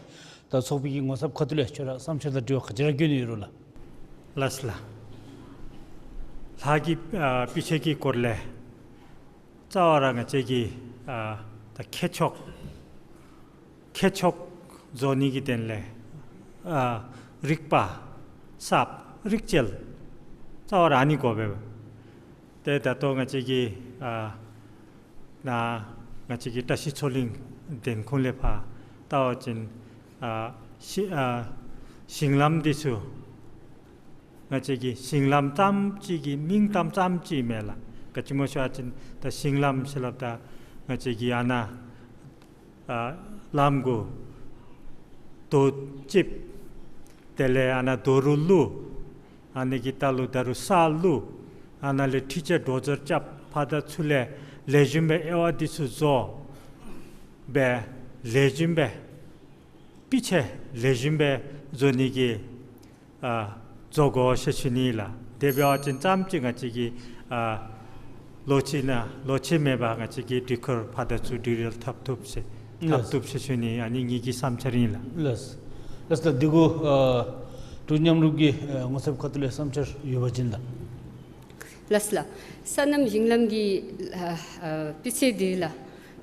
ད་ཚོགས་པའི་གི་ངོ་ཚབ་ཁ་ཐུག་ལས་ཁྱོད་ར་བསམ་འཆར་དང་དྲི་བ་ག་ཅི་ར་བཀོད་ནི་ཡོད་རུང་ལགས། ལགས་ལགས། ལཱ་གི་ཨ་སྤུས་ཚད་ཀྱི་སྐོར་ལས་རྩ་བ་ར་ང་བཅས་ཀྱི་ཨ་ད་ཁྱད་ཆོས་ཁྱད་ཆོས་བཟོ་ནི་གི་དོན་ལས་ཨ་རིག་པ་གསརཔ་རིག་རྩལ་རྩ་བ་ར་ཨ་ནི་དགོ་པས། ཏེ་ད་ལྟོ་ང་བཅས་ཀྱི་ཨ་ནཱ་ང་བཅས་ཀྱི་བཀྲ་ཤིས་མཚོ་གླིང་བདེན་ཁུངས་ལས་ཕར་བལྟ་བ་ཅིན་ཨ་ཤི་ཨ་ཞིང་ལམ་འདི་ཚུ་ང་བཅས་ཀྱི་ཞིང་ལམ་ཙམ་ཅིག་གི་མིང་གཏམ་ཙམ་ཅིག་མས་ལགས། ག་ཅི་སྨོ་ཟེར་བ་ཅིན་ད་ཞིང་ལམ་ཟེར་སླབ་ད་ང་བཅས་ཀྱི་ཨ་ནཱ་ཨ་ལམ་གུ་རྡོ་བཅདཔ་དེ་ལས་ཨ་ནཱ་རྡོ་རུ་བླུག། ཨ་ནི་གི་ལྟག་ལུ་ད་རུང་ས་བླུག། ཨ་ནཱ་ལས་ཊི་ཅར་ཌོ་ཛར་རྐྱབ། ཕར་དང་ཚུར་ལས་ལེགས་ཤོམ་སྦེ་དབྱེ་བ་འདི་ཚུ་བཟོ་སྦེ་ལེགས་ཤོམ་སྦེ་སྤུས་ཚད་ལེགས་ཤོམ་སྦེ་བཟོ་ནི་གི་ཨ་བཟོ་དགོ་ཟེར་ཞུ་ནི་ལགས། དེ་འབད་བ་ཅིན་ཙམ་ཅིག་ང་བཅས་ཀྱི་ཨ་ལོ་ཕྱེད་ནང་ལོ་ཕྱེད་མེད་པར་ང་བཅས་ཀྱི་སྒྲིག་བཀོད་ཕར་དང་ཚུར་སྒྲིག་རལ་འཐབ་བཏུབ་ཟེར་འཐབ་བཏུབ་ཟེར་ཞུ་ནི་ཨ་ནི་ངེ་གི་བསམ་འཆར་ཨིན་ལགས། ལགས། ལགས་ལགས། འདི་གུ་ཨ་འབྲུག་མཉམ་རུབ་ཀྱི་ཨ་ངོ་ཚབ་ཁ་ཐུག་ལས་བསམ་འཆར་ཡོད་པ་ཅིན་ལགས། ལགས་ལགས། སོ་ནམ་ཞིང་ལམ་གྱི་ཨ་ཨ་སྤུས་ཚད་འདི་ལགས།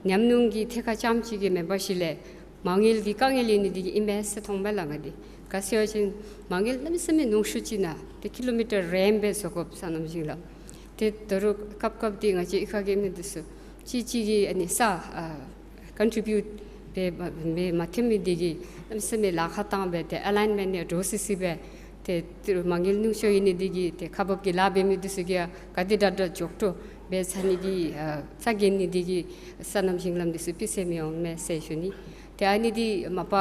ཉམས་མྱོང་གི་ཐད་ཁར་རྐྱངམ་ཅིག་གིས་མེན་པར་ཞིནམ་ལས་མ་དངུལ་གྱི་དཀའ་ངལ་ཨིན་ནི་འདི་གིས་ཨིན་མས་ཟེར་མཐོངམ་མས་ལགས་ང་འདི། ག་ཅི་ཟེར་བ་ཅིན་མ་དངུལ་གནམ་མེད་ས་མེད་ཉུང་ཤོས་ཅིག་ནང་ཏེ་ཀི་ལོ་མི་ཊར་རེ་སྦེ་བཟོ་དགོཔ་སོ་ནམ་ཞིང་ལམ། ཏེ་ད་རུང་སྐབས་སྐབས་འདི་ང་བཅས་གཡུས་ཁ་གི་མི་འདི་ཚུ་གཅིག་གཅིག་གིས་ཨ་ནི་ས་ཨ་ཀོན་ཊི་བིའུཊ་འབད་མ་འབད་མ་ཐེམ་མི་འདི་གིས་གནམ་མེད་ས་མེད་ལཱ་ཁག་བཏང་སྦེ་ཏེ་ཨ་ལའིན་མེནཊ་ཡང་འདྲོག་སི་སི་སྦེ་ཏེ་ཏེ་མ་དངུལ་ཉུང་ཤོས་ཨིན་ནི་འདི་གིས་ཏེ་ཁག་འབག་གི་ལཱ་འབད་མི་འདི་ཚུ་གིས་ཡང་ག་དེ་དྲག་དྲག་མགྱོགས་དྲགས་འབད་ཚར་ནི་གི་ཨ་ས་གནས་ནི་འདི་གིས་སོ་ནམ་ཞིང་ལམ་འདི་ཚུ་སྤུས་ཚད་མི་འོང་མས་ཟེར་ཞུ་ནི། ཏེ་ཨ་ནི་འདི་མ་པ་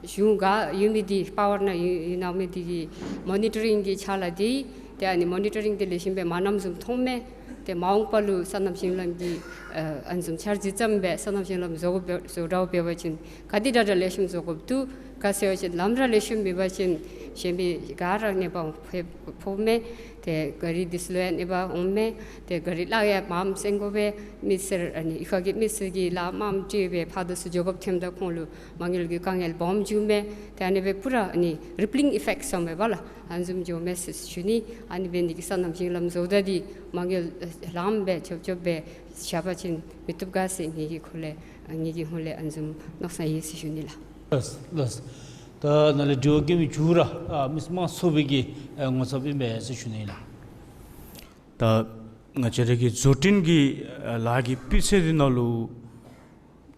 གཞུང་ག་ཡོད་མི་འདི་པ་ཝར་ནང་ཡོད་ཡོད་གནང་མི་འདི་གིས་མོ་ནི་ཊ་རིང་གི་ཕྱག་ལཱ་འདི་ཏེ་ཨ་ནི་མོ་ནི་ཊ་རིང་འདི་ལེགས་ཤོམ་སྦེ་མ་གནངམ་བཟུམ་མཐོངམ་མས། ཏེ་མ་འོངས་པ་ལུ་སོ་ནམ་ཞིང་ལམ་གྱི་ཨ་ཨ་ནི་བཟུམ་འཆར་གཞི་བརྩམས་སྦེ་སོ་ནམ་ཞིང་ལམ་བཟོ་དགོ་པ་བཟོ་དྲགས་འབད་བ་ཅིན་ག་དེ་དྲག་དྲག་ལེགས་ཤོམ་བཟོ་དགོཔ་འདུག། ག་ཅི་ཟེར་བ་ཅིན་ལམ་ར་ལེགས་ཤོམ་མེད་པ་ཅིན་གཞན་མི་ག་ར་གནོད་པ་ཕོག་ཕོགཔ་མས། ཏེ་ག་རི་འདི་ཚུ་ལུ་ཡང་གནོད་པ་འོངམ་མས། ཏེ་ག་རི་གླགས་ཡང་མངམ་སེང་དགོ་པས། མི་སེར་ཨ་ནི་གཡུས་ཁ་གི་མི་སེར་གྱིས་ལཱ་མངམ་སྤྲོད་སྦེ་ཕར་དང་ཚུར་འགྱོ་དགོཔ་ཐོནམ་ད་ཁོང་ལུ་མ་དངུལ་གྱི་དཀའ་ངལ་སྦོམ་འགྱོཝ་མས། ཏེ་ཨ་ནི་སྦེ་པུ་ར་ཨ་ནི་རི་པི་ལིང་ཨི་ཕེཀཊ་ཟེར་མི་འབདཝ་ལགས། ཨ་ནི་བཟུམ་འགྱོཝ་མས་ཟེར་ཞུ་ནི། ཨ་ནི་འབད་ནི་འདི་གིས་སོ་ནམ་ཞིང་ལམ་བཟོཝ་ད་འདི་མ་དངུལ་ལངམ་སྦེ་ཆོབ་ཆོབ་སྦེ་བཞག་པ་ཅིན་མི་བཏུབ་ག་ཟེར་ངེ་གི་ཁ་ལས་ངེ་གི་ཧོངས་ལས་ཨ་ནི་བཟུམ་མནོ་བསམ་ཡོད་ཟེར་ཞུ་ནི་ལགས། ལགས་ལགས། ད་ནཱ་ལས་དྲི་བ་བཀོད་མི་མཇུག་ར་ཨ་མི་མང་ཚོགས་པའི་གི་ཨ་ངོ་ཚབ་ཨིན་པས་ཟེར་ཞུ་ནི་ལགས། ད་ང་བཅས་ར་གི་བཟོ་སྐྲུན་གྱི་ཨ་ལཱ་གི་སྤུས་ཚད་འདི་ནང་ལུ་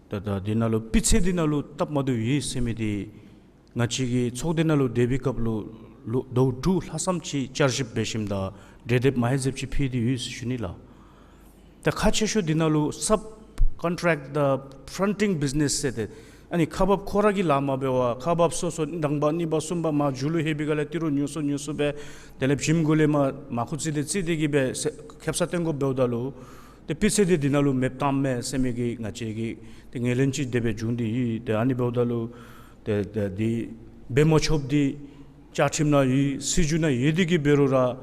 ད་ད་འདི་ནང་ལུ་སྤུས་ཚད་འདི་ནང་ལུ་སྟབས་མ་བདེཝ་ཡོད་ཟེར་མི་འདི་ང་བཅས་ཀྱི་ཚོགས་སྡེ་ནང་ལུ་སྡོད་པའི་སྐབས་ལུ་ལུ་ཟླཝ་དྲུག་ལྷག་ཙམ་ཅིག་བསྐྱར་ཞིབ་འབད་ཞིནམ་ད་གྲོས་འདེབས་མ་ཧེ་ཟེབ་ཅིག་ཕུལ་ཏེ་ཡོད་ཟེར་ཞུ་ནི་ལགས། ད་ཁག་ཆེ་ཤོས་འདི་ནང་ལུ་སབ་ཀོན་ཊེཀཊ་དང་ཕྲོན་ཊིང་བིཛ་ནེས་ཟེར་ཏེ་ཨ་ནི་ཁག་འབགཔ་ཁོ་ར་གིས་ལཱ་མ་འབད་བར་ཁག་འབགཔ་སོ་སོ་དང་པ་གཉིས་པ་གསུམ་པ་མར་མཇུག་ལུ་ལྷོད་པའི་སྒང་ལས་ཏི་རུ་ཉུང་སུ་ཉུང་སུ་སྦེ་དེ་ལས་བྱེམ་གུ་ལས་མར་མར་ཁུ་བཙུགས་ཏེ་བཙུགས་ཏེ་གི་སྦེ་ཟེར་ཁེབ་ས་བཏོན་དགོཔ་འབདཝ་ད་ལུ་ཏེ་སྤུས་ཚད་འདི་འདི་ནང་ལུ་མེདཔ་བཏངམ་མས་ཟེར་མི་གི་ང་བཅས་ཀྱི་ཏེ་ངོས་ལེན་ཅིག་དེ་སྦེ་བྱུང་སྟེ་ཡོད། ཏེ་ཨ་ནི་འབདཝ་ད་ལུ་ཏེ་ཏེ་འདི་འབད་མ་ཆོགཔ་འདི་བཅའ་ཁྲིམས་ནང་ཡོད། སྲིད་བྱུས་ནང་ཡོད། དེ་གིས་འབད་རུང་ར་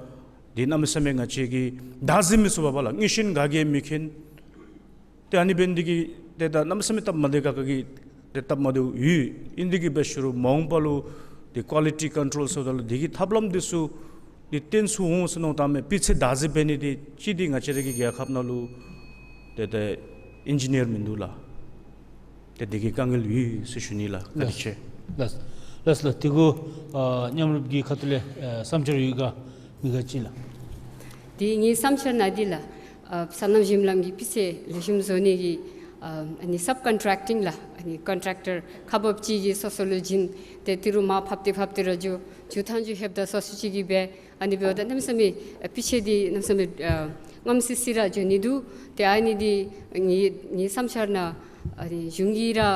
འདི་གནམ་མེད་ས་མེད་ང་བཅས་ཀྱིས་བདག་འཛིན་མི་ཚུགས་པས་ལགས། དངོས་ཤུགས་ག་གིས་མི་མཁྱེན། ཏེ་ཨ་ནི་འབད་ནི་འདི་གིས་ཏེ་ད་གནམ་མེད་ས་མེད་སྟབས་མ་བདེ་ཁག་ཁ་གི་ཏེ་སྟབས་མ་བདེཝ་ཡོད། ཨིན་དེ་གིས་འབད་ཞུ་རུང་མ་འོངས་པ་ལུ་ཏེ་ཀོ་ལི་ཊི་ཀོན་ཊོལ་ཟེརཝ་ད་ལུ་དེ་གི་ཐབས་ལམ་འདི་ཚུ་འདི་བཏོན་ཚུགས་འོང་ཟེར་མནོ་བསམ་བཏངམ་མས། སྤུས་ཚད་བདག་འཛིན་འབད་ནི་འདི་གཅིག་འདི་ང་བཅས་ར་གི་རྒྱལ་ཁབ་ནང་ལུ་ཏེ་ཏེ་ཨིན་ཇི་ནིར་མིན་འདུག་ལགས། ཏེ་དེ་གི་དཀའ་ངལ་ཡོད་ཟེར་ཞུ་ནི་ལགས། བཀའ་དྲིན་ཆེ། ལགས་ལགས་ལགས། དེ་གུ་ཨ་མཉམ་རུབ་ཀྱི་ཁ་ཐུག་ལས་ཨ་བསམ་འཆར་ཡོད་ག་མེད་ག་ཅིག་ལགས། འདི་ངེའི་བསམ་འཆར་ནང་འདི་ལགས། ཨ་སོ་ནམ་ཞིང་ལམ་གྱི་སྤུས་ཚད་ལེགས་ཤོམ་བཟོ་ནི་གི་ཨ་ཨ་ནི་སབ་ཀོན་ཊེཀ་ཊིང་ལགས། ཨ་ནི་ཀོན་ཊེཀ་ཊར་ཁག་འབགཔ་ཅིག་གིས་སོ་སོ་ལུ་བྱིན་ཏེ་ཏི་རུ་མར་ཕབ་སྟེ་ཕབ་སྟེ་ར་འགྱོ། འགྱོ་ཐངས་འགྱོ་ལྷོདཔ་ད་སོ་སོ་ཅིག་གིས་འབད་ཨ་ནི་འབདཝ་ད་གནམ་མེད་ས་མེད་ཨ་སྤུས་ཚད་འདི་གནམ་མེད་ས་མེད་ཨ་ངམ་སི་སི་ར་འགྱོ་ནི་འདུག། ཏེ་ཨ་ནི་འདི་ངེའི་ངེའི་བསམ་འཆར་ནང་ཨ་ནི་གཞུང་གིས་ར་ཨ་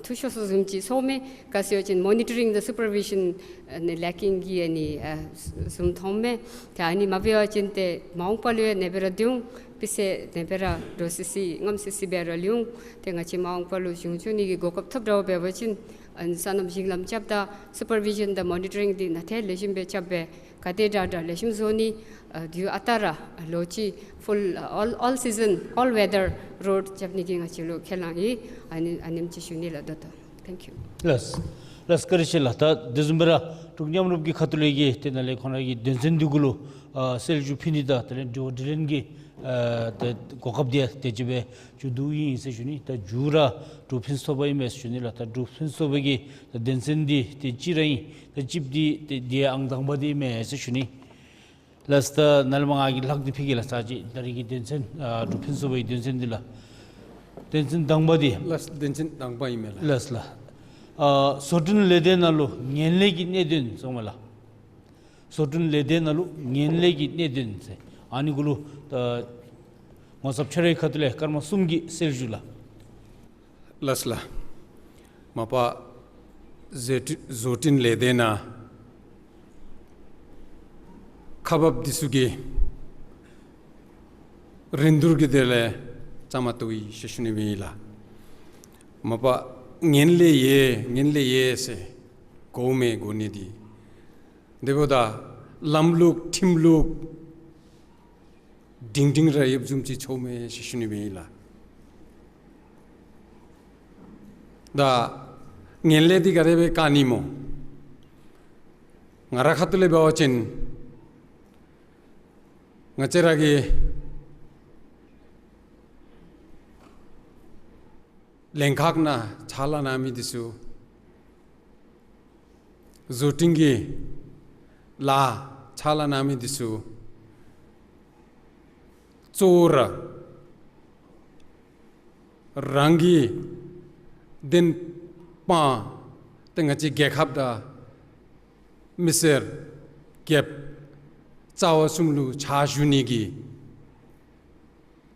ཐུགས་ཤོར་སོངམ་བཟུམ་ཅིག་ཚོརཝ་མས། ག་ཅི་ཟེར་བ་ཅིན་མོ་ནི་ཊ་རིང་དང་སུ་པར་བི་ཤཱན་ཨ་ནི་ལེ་ཀིང་གི་ཨ་ནི་ཨ་བཟུམ་མཐོངམ་མས། ཏེ་ཨ་ནི་མ་འབད་བ་ཅིན་ཏེ་མ་འོངས་པ་ལུ་ཡང་ཨ་ནི་སྦེ་ར་སྡོད་འོང་། སྤུས་ཚད་ཨ་ནི་སྦེ་ར་འདྲོག་སི་སི་ངམ་སི་སི་སྦེ་ར་ལུས་འོང་། ཏེ་ང་བཅས་མ་འོངས་པ་ལུ་གཞུང་བཙུགས་ནི་གི་གོ་སྐབས་ཐོབ་འདྲཝ་འབད་བ་ཅིན་ཨ་ནི་སོ་ནམ་ཞིང་ལམ་རྐྱབ་ད་སུ་པར་བི་ཤཱན་དང་མོ་ནི་ཊ་རིང་འདི་ནན་ཏན་ལེགས་ཤོམ་སྦེ་རྐྱབ་སྦེ་ག་དེ་དྲག་དྲག་ལེགས་ཤོམ་བཟོ་ནི་ཨ་དུས་ཨ་རྟག་ར་ལོ་གཅིག་ཕུལ་ཨོལ་ཨོལ་སི་ཛཱན་ཨོལ་ཝེ་དར་རོཌ་རྐྱབ་ནི་གི་ང་བཅས་ལུ་ཁས་བླངས་ཡོད། ཨ་ནི་ཨ་ནེམ་ཅིག་ཞུ་ནི་ལགས། ད་ལྟོ། Thank you. ལགས་ལགས། བཀའ་དྲིན་ཆེ་ལགས། ད་དེ་བཟུམ་སྦེ་ར་འབྲུག་མཉམ་རུབ་ཀྱི་ཁ་ཐུག་ལས་ཀྱི་ཏེ་ནཱ་ལས་ཁོང་ར་གི་དོན་ཚན་འདི་གུ་ལུ་ཨ་གསལ་ཞུ་ཕུལ་ནི་དང་དེ་ལས་དྲི་བ་དྲིས་ལན་གྱི་ཨ་ཏེ་གོ་སྐབས་འདི་ཡང་དེ་ཅིག་སྦེ་མཇུག་བསྡུཝ་ཨིན་ཟེར་ཞུ་ནི། ད་མཇུག་ར་འབྲུག་ཕུན་སུམ་ཚོགས་པ་ཨིན་མས་ཟེར་ཞུ་ནི་ལགས། ད་འབྲུག་ཕུན་སུམ་ཚོགས་པའི་གི་ད་དོན་ཚན་འདི་ཏེ་གཅིག་ར་ཨིན། ད་གཅིག་འདི་ཏེ་འདི་ཡང་ཨང་དང་པ་འདི་ཨིན་མས་ཟེར་ཞུ་ནི། ལགས། ད་ནཱ་ལས་མར་ང་གིས་ལྷག་སྟེ་ཕུལ་གེ་ལགས། ད་ཅི་ད་རིས་ཀྱི་དོན་ཚན་ཨ་འབྲུག་ཕུན་སུམ་ཚོགས་པའི་དོན་ཚན་འདི་ལགས། དོན་ཚན་དང་པ་འདི། ལགས། དོན་ཚན་དང་པ་ཨིན་མས་ལགས། ལགས་ལགས། ཨ་བཟོ་སྐྲུན་ལས་སྡེ་ནང་ལུ་ངན་ལྷད་ཀྱི་གནད་དོན་ཟེར་མས་ལགས། བཟོ་སྐྲུན་ལས་སྡེ་ནང་ལུ་ངན་ལྷད་ཀྱི་གནད་དོན་ཟེར། ཨ་ནི་གུ་ལུ་ད་ངོ་ཚབ་ཁྱོད་རའི་ཁ་ཐུག་ལས་སྐར་མ་གསུམ་གྱི་གསལ་ཞུ་ལགས། ལགས་ལགས། མ་པ་བཟོ་སྐྲུན་བཟོ་སྐྲུན་ལས་སྡེ་ནང་ཁག་འབགཔ་འདི་ཚུ་གི་རིན་བསྡུར་གྱི་དོན་ལས་བཅའ་མར་གཏོགས་ཡི་ཟེར་ཞུ་ནི་ཨིན་ལགས། མ་པ་ངན་ལྷད་ཡོད་ངན་ལྷད་ཡོད་ཟེར་གོཝ་མས། གོ་ནི་འདི་དེ་འབདཝ་ད་ལམ་ལུགས་ཁྲིམས་ལུགས་སྒྲིང་སྒྲིང་ར་ཡོདཔ་བཟུམ་ཅིག་ཚོརཝ་མས་ཟེར་ཞུ་ནི་ཨིན་ལགས། ད་ངན་ལྷད་འདི་ག་དེ་སྦེ་བཀག་ནི་སྨོ། ང་རའི་ཁ་ཐུག་ལས་འབད་བ་ཅིན་ང་བཅས་ར་གི་བཟོ་སྐྲུན་ལས་སྡེ་ནང་ལུ་ངན་ལྷད་འདི་ག་དེ་སྦེ་བཀག་ནི་སྨོ། ལེན་ཁག་ནང་ཕྱག་ལཱ་གནང་མི་འདི་ཚུ་བཟོ་སྐྲུན་གྱི་ལཱ་ཕྱག་ལཱ་གནང་མི་འདི་ཚུ་གཙོ་བོ་ར་རང་གི་བདེན་དཔང་ཏེ་ང་བཅས་རྒྱལ་ཁབ་དང་མི་སེར་རྒྱལཔོ་རྩ་བ་གསུམ་ལུ་ཕྱག་ཞུ་ནི་གི་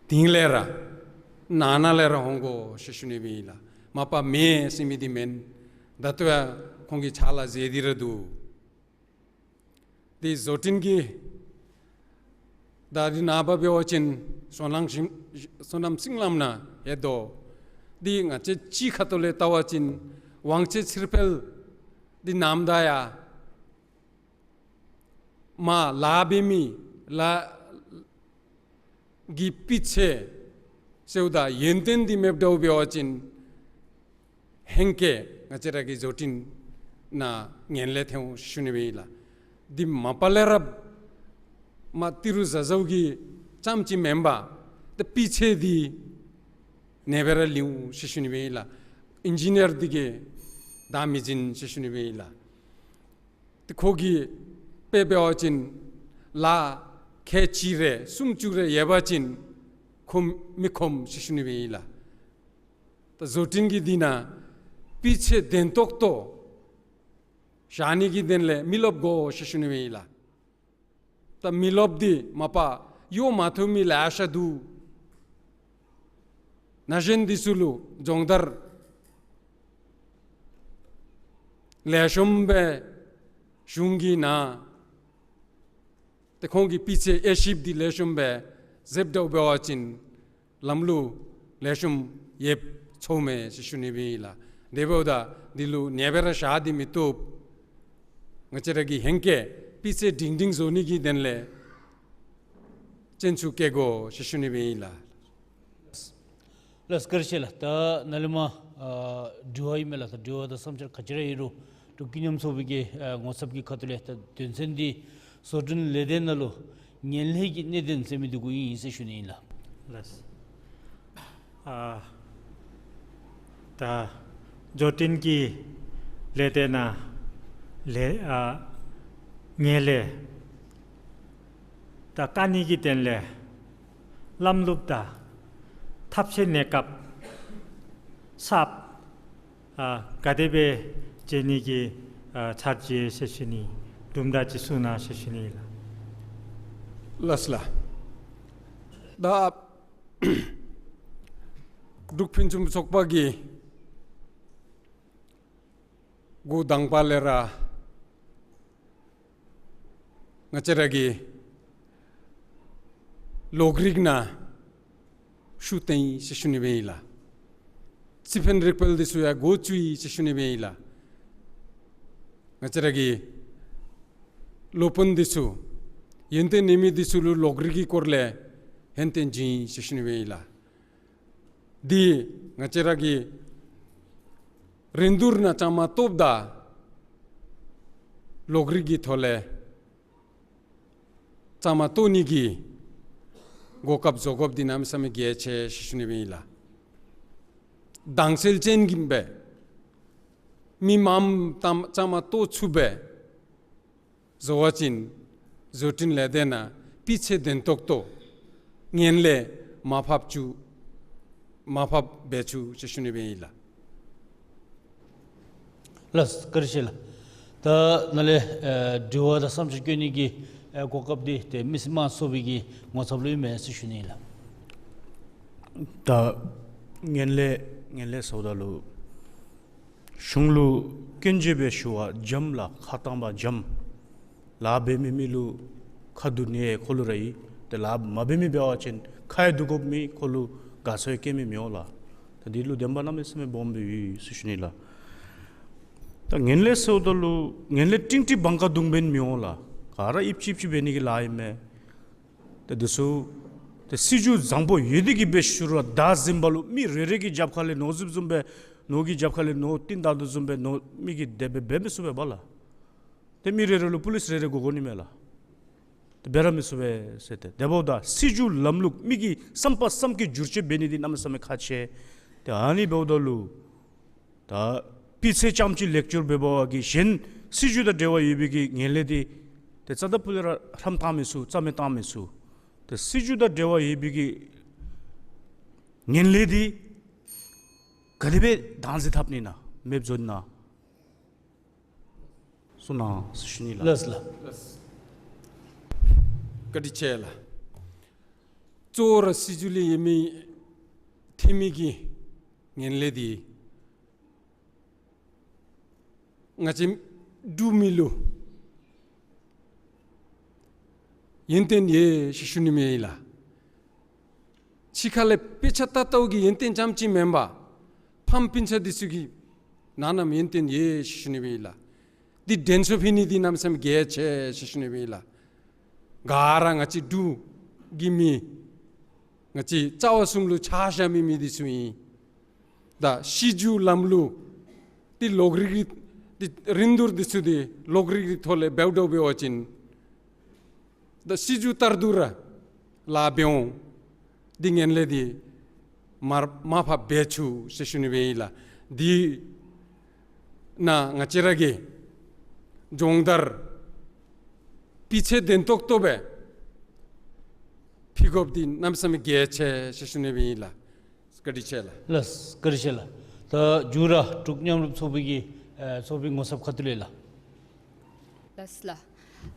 དིང་ལས་ར་ནང་ན་ལས་ར་འོང་དགོ་ཟེར་ཞུ་ནི་སྦེ་ཨིན་ལགས། མ་པ་མེན་ཟེར་མི་འདི་མེན། ད་ལྟོ་ཡང་ཁོང་གིས་ཕྱག་ལཱ་མཛད་དེ་ར་འདུག། འདི་བཟོ་སྐྲུན་གྱི་ད་འདི་ནངས་པ་འབད་བ་ཅིན་སོ་ནམ་ཤིང་སོ་ནམ་སྲིན་ལམ་ནང་ཡོད་དོ། འདི་ང་བཅས་ཕྱི་ཁ་ཐུག་ལས་བལྟ་བ་ཅིན་དབང་ཆེ་ཚིར་འཕེལ་འདི་ནམ་ད་ཡ་མ་ལཱ་འབད་མི་ལཱ་གི་སྤུས་ཚད་ཟེརཝ་ད་ཡོན་ཏན་འདི་མེདཔ་འདྲཝ་འབད་བ་ཅིན་ཧེང་སྐལ་ང་བཅས་ར་གི་བཟོ་སྐྲུན་ནང་ངན་ལྷད་ཐོན་འོང་ཞུ་ནི་སྦེ་ཨིན་ལགས། འདི་མ་པ་ལས་ར་མ་ཏི་རུ་གཟའ་ཟླཝ་གི་ཙམ་ཅིག་མེན་པར་ཏེ་སྤུས་ཚད་འདི་ནེ་སྦེ་ར་ལུས་འོང་ཟེར་ཞུ་ནི་སྦེ་ཨིན་ལགས། ཨིན་ཇི་ནི་ཡར་འདི་གིས་བདའ་མི་བྱིན་ཟེར་ཞུ་ནི་སྦེ་ཨིན་ལགས། ཏེ་ཁོ་གིས་དཔེ་འབད་བ་ཅིན་ལཱ་ཁལ་གཅིག་རེ་སུམ་ཅུ་རེ་ཡོད་པ་ཅིན་ཁོམ་མི་ཁོམ་ཟེར་ཞུ་ནི་སྦེ་ཨིན་ལགས། ད་བཟོ་སྐྲུན་གྱི་འདི་ནང་སྤུས་ཚད་ལྡན་ཏོག་ཏོ་བཞག་ནི་གི་དོན་ལས་མི་རློབས་དགོ་ཟེར་ཞུ་ནི་སྦེ་ཨིན་ལགས། ད་མི་རློབས་འདི་མ་པ་གཡོག་མ་ཐོབ་མི་ལེ་ཤ་འདུག། ན་གཞོན་འདི་ཚུ་ལུ་སྦྱོང་བརྡར་ལེགས་ཤོམ་སྦེ་གཞུང་གིས་ནཱ་ཏེ་ཁོང་གི་སྤུས་ཚད་དབྱེ་ཞིབ་འདི་ལེགས་ཤོམ་སྦེ་མཛདཔ་འདྲཝ་འབད་བ་ཅིན་ལམ་ལུགས་ལེགས་ཤོམ་ཡོདཔ་ཚོརཝ་མས་ཟེར་ཞུ་ནི་སྦེ་ཨིན་ལགས། དེ་འབདཝ་ད་འདི་ལུ་ནེ་སྦེ་ར་བཞག་སྟེ་མི་བཏུབ། ང་བཅས་ར་གི་ཧེང་སྐལ་སྤུས་ཚད་སྒྲིང་སྒྲིང་བཟོ་ནི་གི་དོན་ལས་སྤྱོད་ཚུགས་བསྐྱེད་དགོ་ཟེར་ཞུ་ནི་སྦེ་ཨིན་ལགས། ལགས་བཀའ་དྲིན་ཆེ་ལགས། ད་ནཱ་ལས་མར་ཨ་དྲི་བ་ཨིན་མས་ལགས། ད་དྲི་བ་དང་བསམ་འཆར་ག་ཅི་ར་ཡོད་རུང་འབྲུག་ཀུན་མཉམ་ཚོགས་པའི་གི་ཨ་ངོ་ཚབ་ཀྱི་ཁ་ཐུག་ལས། ད་དོན་ཚན་འདི་བཟོ་སྐྲུན་ལས་སྡེ་ནང་ལུ་ངན་ལྷད་ཀྱི་གནད་དོན་ཟེར་མི་འདི་གུ་ཨིན་ཟེར་ཞུ་ནི་ཨིན་ལགས། ལགས། ཨ་ད་བཟོ་སྐྲུན་གྱི་ལས་སྡེ་ནང་ལས་ཨ་ངན་ལྷད་ད་བཀག་ནི་གི་དོན་ལས་ལམ་ལུགས་དང་ཐབས་ཤེས་གནས་སྐབས་གསརཔ་ཨ་ག་དེ་སྦེ་བྱེད་ནི་གི་ཨ་འཆར་གཞི་ཟེར་ཞུ་ནི་གྲུབ་འབྲས་ཅིག་གསུང་གནང་ཟེར་ཞུ་ནི་ལགས། ལགས་ལགས། ད་འབྲུག་ཕུན་སུམ་ཚོགས་པ་གིས་འགོ་དང་པ་ལས་ར་ང་བཅས་ར་གི་གློག་རིག་ནང་ཤུགས་བཏོན་ཡི་ཟེར་ཞུ་ནི་སྦེ་ཨིན་ལགས། རྩི་ཕན་རིག་པ་འདི་ཚུ་ཡང་འགོ་བཙུགས་ཡི་ཟེར་ཞུ་ནི་སྦེ་ཨིན་ལགས། ང་བཅས་ར་གི་སློབ་དཔོན་འདི་ཚུ་ཡོན་ཏན་ཡོད་མི་འདི་ཚུ་ལུ་གློག་རིག་གི་སྐོར་ལས་ཡོན་ཏན་བྱིན་ཡི་ཟེར་ཞུ་ནི་སྦེ་ཨིན་ལགས། འདི་ང་བཅས་ར་གི་རིན་བསྡུར་ནང་བཅའ་མར་གཏོགསཔ་ད་གློག་རིག་གི་ཐོག་ལས་བཅའ་མར་གཏོགས་ནི་གི་གོ་སྐབས་བཟོ་དགོཔ་འདི་གནམ་མེད་ས་མེད་གལ་ཆེ་ཟེར་ཞུ་ནི་སྦེ་ཨིན་ལགས། དྭངས་གསལ་ཅན་གྱི་སྦེ་མི་མངམ་བཅའ་མར་གཏོགས་ཚུགསཔ་སྦེ་བཟོ་བ་ཅིན་བཟོ་སྐྲུན་ལས་སྡེ་ནང་སྤུས་ཚད་ལྡན་ཏོག་ཏོ་ངན་ལྷད་མར་ཕབ་བཅུག་མར་ཕབ་འབད་བཅུག་ཟེར་ཞུ་ནི་སྦེ་ཨིན་ལགས། ལགས་བཀའ་དྲིན་ཆེ་ལགས། ད་ནཱ་ལས་ཨེ་དྲི་བ་དང་བསམ་འཆར་བཀོད་ནི་གི་ཨེ་གོ་སྐབས་འདི་ཏེ་མི་སེར་དམངས་ཚོགས་པའི་གི་ངོ་ཚབ་ལུ་ཨིན་མས་ཟེར་ཞུ་ནི་ཨིན་ལགས། ད་ངན་ལྷད་ངན་ལྷད་ཟེརཝ་ད་ལུ་གཞུང་ལུ་སྐྱོན་བརྗོད་འབད་ཞུ་བ་འཇམ་ལགས། ཁ་བཏང་བ་འཇམ། ལཱ་འབད་མི་མི་ལུ་ཁ་བསྡུ་ནི་ཁོ་ལུ་ར་ཨིན། ཏེ་ལཱ་མ་འབད་མི་འབད་བ་ཅིན་ཁ་ཡང་བསྡུ་དགོ་མི་ཁོ་ལུ་དགའ་ཚོར་བསྐྱེད་མི་མི་འོང་ལགས། ད་འདི་ལུ་བདེན་པ་གནམ་མེད་ས་མེད་སྦོམ་སྦེ་ཡོད་ཟེར་ཞུ་ནི་ལགས། ད་ངན་ལྷད་ཟེརཝ་ད་ལུ་ངན་ལྷད་ཀྲིང་ཀྲི་བང་ཀ་བརྡུང་འབད་ནི་མི་འོང་ལགས། ག་ར་ཨིབ་ཅིབ་ཅིབ་འབད་ནི་གི་ལཱ་ཨིན་མས། ཏེ་འདི་ཚུ་ཏེ་སྲིད་བྱུས་བཟང་པོ་ཡོད་དེ་གིས་འབད་ཞུ་རུང་བདའ་ཟུན་པ་ལུ་མི་རེ་རེ་གི་རྒྱབ་ཁ་ལས་ནོར་འཛིབ་བཟུམ་སྦེ་ནོར་གྱི་རྒྱབ་ཁ་ལས་ནོར་བཏོན་བཏང་དོ་བཟུམ་སྦེ་ནོར་མི་གིས་དེ་སྦེ་འབད་མི་ཚུགས་པས་པ་ལགས། ཏེ་མི་རེ་རེ་ལུ་པུ་ལིསི་རེ་རེ་དགོ་དགོ་ནི་མས་ལགས། ཏེ་འབད་ར་མི་ཚུགས་པས་ཟེར། ཏེ་དེ་འབདཝ་ད་སྲིད་བྱུས་ལམ་ལུགས་མི་གིས་བསམ་པ་བསམ་གྱིས་བསྒྱུར་བཅོས་འབད་ནི་འདི་གནམ་མེད་ས་མེད་ཁག་ཆེ། ཏེ་ཨ་ནི་འབདཝ་ད་ལུ་ད་སྤུས་ཚད་ཙམ་ཅིག་ལེགས་བཅོས་འབད་བའི་གི་གཞན་སྲིད་བྱུས་དང་འབྲེལ་བ་ཡོད་པའི་གི་ངན་ལྷད་འདི་ཏེ་རྩ་དང་ཕུ་ལས་ར་ཧྲམ་བཏང་མི་ཚུགས། རྩ་མེད་བཏང་མི་ཚུགས། ཏེ་སྲིད་བྱུས་དང་འབྲེལ་བ་ཡོད་པའི་གི་ངན་ལྷད་འདི་ག་དེ་སྦེ་དང་འཛིང་འཐབ་ནི་ཨིན་ན་མེདཔ་བཟོ་ནི་ཨིན་ན། གསུང་གནང་ཟེར་ཞུ་ནི་ལགས། ལགས་ལགས། ལགས། བཀའ་དྲིན་ཆེ་ལགས། གཙོ་བོ་ར་སྲིད་བྱུས་ལས་ཡོད་མི་ཐོན་མི་གི་ངན་ལྷད་འདི་ང་བཅས་འབྲུག་མི་ལུ་ཡོན་ཏན་ཡོད་ཟེར་ཞུ་ནི་མས་ལགས། ཕྱི་ཁ་ལས་དཔེ་ཆ་ལྟ་ལྟཝ་གི་ཡོན་ཏན་ཙམ་ཅིག་མེན་པར་ཕམ་སྤུན་ཆ་འདི་ཚུ་གི་ནང་ན་ཡོན་ཏན་ཡོད་ཟེར་ཞུ་ནི་མས་ལགས། འདི་འགྲན་ཞུགས་ཕུལ་ནི་འདི་གནམ་མེད་ས་མེད་གལ་ཆེ་ཟེར་ཞུ་ནི་མས་ལགས། ག་ར་ང་བཅས་འབྲུག་གི་མི་ང་བཅས་རྩ་བ་གསུམ་ལུ་ཆ་བཞག་མི་མི་འདི་ཚུ་ཨིན། ད་སྲིད་བྱུས་ལམ་ལུགས་འདི་ལོག་རིག་རིག་འདི་རིན་བསྡུར་འདི་ཚུ་འདི་ལོག་རིག་རིག་ཐོག་ལས་འབདཝ་འདྲཝ་འབད་བ་ཅིན་ད་སྲིད་བྱུས་ལྟར་དུ་ར་ལཱ་འབད་འོང་། འདི་ངན་ལྷད་འདི་མར་མར་ཕབ་འབད་ཚུགས་ཟེར་ཞུ་ནི་སྦེ་ཨིན་ལགས། འདི་ནང་ང་བཅས་ར་གིས་སྦྱོང་བརྡར་སྤུས་ཚད་ལྡན་ཏོག་ཏོ་སྦེ་ཕུལ་དགོཔ་འདི་གནམ་མེད་ས་མེད་གལ་ཆེ་ཟེར་ཞུ་ནི་སྦེ་ཨིན་ལགས། བཀའ་དྲིན་ཆེ་ལགས། ལགས། བཀའ་དྲིན་ཆེ་ལགས། ད་མཇུག་ར་འབྲུག་མཉམ་རུབ་ཚོགས་པའི་གི་ཨེ་ཚོགས་པའི་ངོ་ཚབ་ཁ་ཐུག་ལས་ལགས། ལགས་ལགས།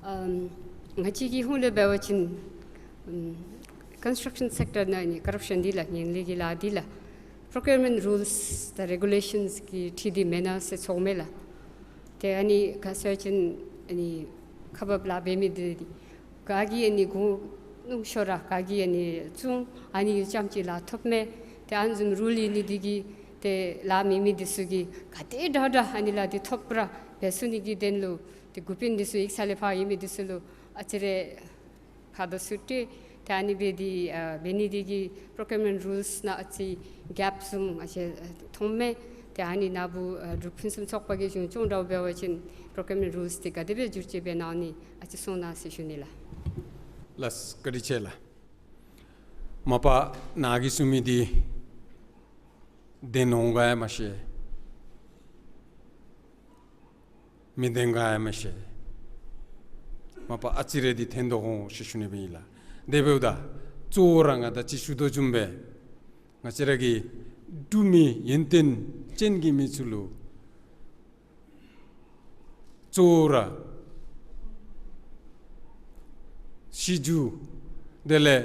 ཨམ་ང་བཅས་ཀྱི་ཧོངས་ལས་འབད་བ་ཅིན་ཨམ་ཀོན་སི་ཊྲག་ཤཱན་སེཀ་ཊར་ནང་ཨ་ནི་ཀོ་རབ་ཤཱན་འདི་ལགས། ངན་ལྷད་ཀྱི་ལཱ་འདི་ལགས། པྲོ་ཀིའུར་མེནཊ་རུལསི་དང་རེ་གུ་ལེ་ཤཱནསི་གི་ཁྲིད་འདི་མེན་ན་ཟེར་ཚོརཝ་མས་ལགས། ཏེ་ཨ་ནི་ག་ཟེར་བ་ཅིན་ཨ་ནི་ཁག་འབགཔ་ལཱ་འབད་མི་འདི་ག་གིས་ཨ་ནི་གོ་མནོ་ཤོར་ར་ག་གིས་ཨ་ནི་བཙོང་ཨ་ནི་ཙམ་ཅིག་ལཱ་ཐོབ་མས། ཏེ་ཨ་ནི་བཟུམ་རུལ་ཡོད་ནི་འདི་གིས་ཏེ་ལཱ་འབད་མི་འདི་ཚུ་གིས་ག་དེ་དྲག་དྲག་ཨ་ནི་ལཱ་འདི་ཐོབ་ར་འབད་ཚུགས་ནི་གི་དོན་ལུ་ཏེ་འགོ་དཔོན་འདི་ཚུ་ཡིག་ཚང་ལས་ཕར་ཡོད་མི་འདི་ཚུ་ལུ་ཨ་ཙི་རེ་ཁ་དོག་ཚུ་སྤྲོད། ཏེ་ཨ་ནི་འབད་དེ་ཨ་འབད་ནི་འདི་གིས་པྲོ་ཀིའུར་མེནཊ་རུལསི་ནང་ཨ་ཙི་གེབ་བཟུམ་ང་བཅས་ཨ་མཐོང་མས། ཏེ་ཨ་ནི་ནཱ་བུ་ཨ་འབྲུག་ཕུན་སུམ་ཚོགས་པ་གིས་གཞུང་སྐྱོང་འདྲཝ་འབད་བ་ཅིན་པྲོ་ཀིའུར་མེནཊ་རུལསི་འདི་ག་དེ་སྦེ་བསྒྱུར་བཅོས་འབད་གནང་ནི་ཨ་ཙི་གསུང་གནང་ཟེར་ཞུ་ནི་ལགས། ལགས། བཀའ་དྲིན་ཆེ་ལགས། མ་པ་ནཱ་གིས་གསུང་མི་འདི་བདེན་འོང་ག་ཡང་མ་ཤེས། མི་བདེན་ག་ཡང་མ་ཤེས། མ་པ་ཨ་ཙི་རེ་འདི་ཐེན་དོ་འོང་ཟེར་ཞུ་ནི་སྦེ་ཨིན་ལགས། དེ་འབདཝ་ད་གཙོ་བོ་ར་ང་ད་ཅི་ཞུ་དོ་བཟུམ་སྦེ་ང་བཅས་ར་གི་འབྲུག་མི་ཡོན་ཏན་ཅན་གྱི་མི་ཚུ་ལུ་གཙོ་བོ་ར་སྲིད་བྱུས་དེ་ལས་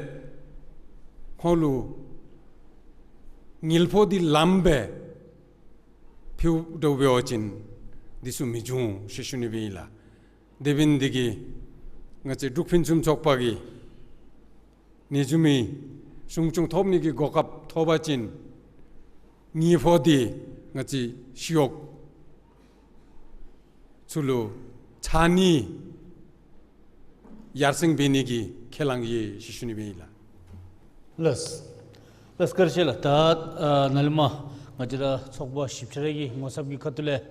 ཁོང་ལུ་དངུལ་ཕོགས་འདི་ལངམ་སྦེ་ཕུལཝ་འདྲཝ་འབད་བ་ཅིན་འདི་ཚུ་མི་འབྱུང་ཟེར་ཞུ་ནི་སྦེ་ཨིན་ལགས། དེ་འབད་ནི་འདི་གིས་ང་བཅས་འབྲུག་ཕུན་སུམ་ཚོགས་པ་གིས་ནེ་ཙོ་མི་གཞུང་སྐྱོང་ཐོབ་ནི་གི་གོ་སྐབས་ཐོབ་པ་ཅིན་དངུལ་ཕོགས་འདི་ང་བཅས་ཞི་གཡོགཔ་ཚུ་ལུ་ཚ་ནི་ཡར་སེང་འབད་ནི་གི་ཁས་བླངས་ཡོད་ཟེར་ཞུ་ནི་སྦེ་ཨིན་ལགས། ལགས། ལགས་བཀའ་དྲིན་ཆེ་ལགས། ད་ཨ་ནཱ་ལས་མར་ང་བཅས་ར་ཚོགས་པ་བཞི་ཆ་ར་གི་ངོ་ཚབ་ཀྱི་ཁ་ཐུག་ལས་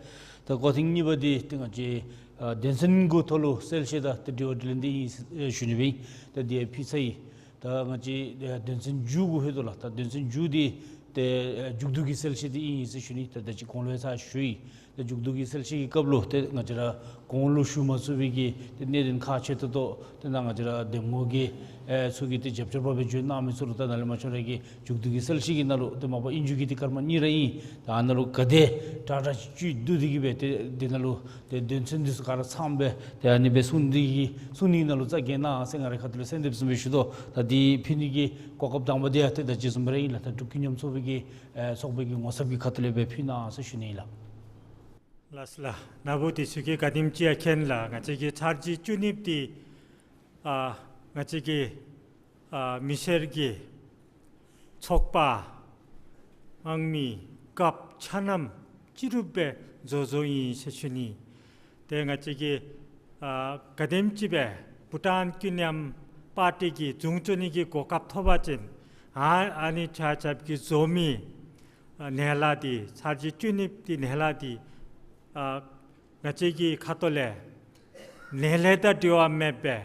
ད་སྐོར་ཐེངས་གཉིས་པ་འདི་ཏེ་ང་བཅས་ཨ་དོན་ཚན་གྱི་ཐོག་ལུ་གསལ་བཤད་དང་ཏེ་དྲི་བ་དྲིས་ལན་འདི་ཨིན་ཟེར་ཞུ་ནི་སྦེ་ཨིན། ད་འདི་ཕུལ་ཚར་ཡི། ད་ང་བཅས་ཨ་དོན་ཚན་བཅུ་གུ་ལྷོད་དོ་ལགས། ད་དོན་ཚན་བཅུ་འདི་ཏེ་ཨ་མཇུག་བསྡུ་གི་གསལ་བཤད་འདི་ཨིན་ཟེར་ཞུ་ནི། ད་ད་ཅི་གོང་ལུ་ཡང་ཚར་ཞུ་ཡི། ཏེ་མཇུག་བསྡུ་གི་གསལ་བཤད་ཀྱི་སྐབས་ལུ་ཏེ་ང་བཅས་ར་གོང་ལུ་ཞུ་མ་ཚུགས་པའི་གི་ཏེ་གནད་དོན་ཁག་ཆེ་ཏོག་ཏོ་ཏེ་ནཱ་ང་བཅས་ར་འདེམས་ངོ་གི་ཨེ་ཚུ་གིས་ཏེ་རྒྱབ་སྐྱོར་འབད་བརྩོན་གནང་མི་ཚུ་ལུ་ད་ནཱ་ལས་མར་ཁྱོད་ར་གིས་མཇུག་བསྡུ་གི་གསལ་བཤད་ཀྱི་ནང་ལུ་ཏེ་མ་པ་ཨིན་རྒྱུ་གི་ཏེ་སྐར་མ་གཉིས་ར་ཨིན། ད་ཨ་ནཱ་ལུ་ག་དེ་དྲག་དྲག་ཅིག་བསྡུ་སྟེ་གི་སྦེ་ཏེ་འདི་ནང་ལུ་ཏེ་དོན་ཚན་འདི་ཚུ་ག་ར་ཚངམ་སྦེ་ཏེ་ཨ་ནི་སྦེ་གསུང་སྟེ་གི་གསུང་ནི་ནང་ལུ་རྩ་འགེངས་གནང་ཟེར་ང་རའི་ཁ་ཐུག་ལས་གསོལ་འདེབས་གསུངས་སྦེ་ཞུ་དོ། ད་འདི་ཕུལ་ནི་གི་གོ་སྐབས་དང་པ་འདི་ཡང་ཏེ་ད་ཅི་བཟུམ་སྦེ་ར་ཨིན་ལགས། ད་འབྲུག་ཀུན་མཉམ་ཚོགས་པའི་གི་ཨེ་ཚོགས་པའི་གི་ངོ་ཚབ་ཀྱི་ཁ་ཐུག་ལས་སྦེ་ཕུལ་གནང་ཟེར་ཞུ་ནི་ཨིན་ལགས། ལགས་ལགས། ནཱ་བུ་འདི་ཚུ་གིས་ག་དེམ་ཅིག་ཡང་མཁྱེན་ལགས། ང་བཅས་ཀྱི་ཚར་གཅིག་བཅུ་གཉིས་པ་འདི་ཨ་ང་བཅས་ཀྱི་ཨ་མི་སེར་གྱི་ཚོགས་པ་དམངས་མི་རྒཔོ་ཆ་མཉམ་ཅིག་རུབ་སྦེ་བཟོ་བཟོཝ་ཨིན་ཟེར་ཞུ་ནི། ཏེ་ང་བཅས་ཀྱིས་ཨ་ག་དེམ་ཅིག་སྦེ་བྷུ་ཊཱན་ཀུན་མཉམ་པར་ཊི་གི་འཛུགས་སྐྱོང་ནི་གི་གོ་སྐབས་ཐོབ་པ་ཅིན་ཨ་ཨ་ནི་ཆ་ཁྱབ་ཀྱིས་བཟོ་མི་ཨ་ནཱ་ལས་འདི་ཚར་གཅིག་བཅུ་གཉིས་པ་འདི་ནཱ་ལས་འདི་ཨ་ང་བཅས་ཀྱི་ཁ་ཐུག་ལས་ནཱ་ལས་ད་འགྲིག་པ་མེད་པས།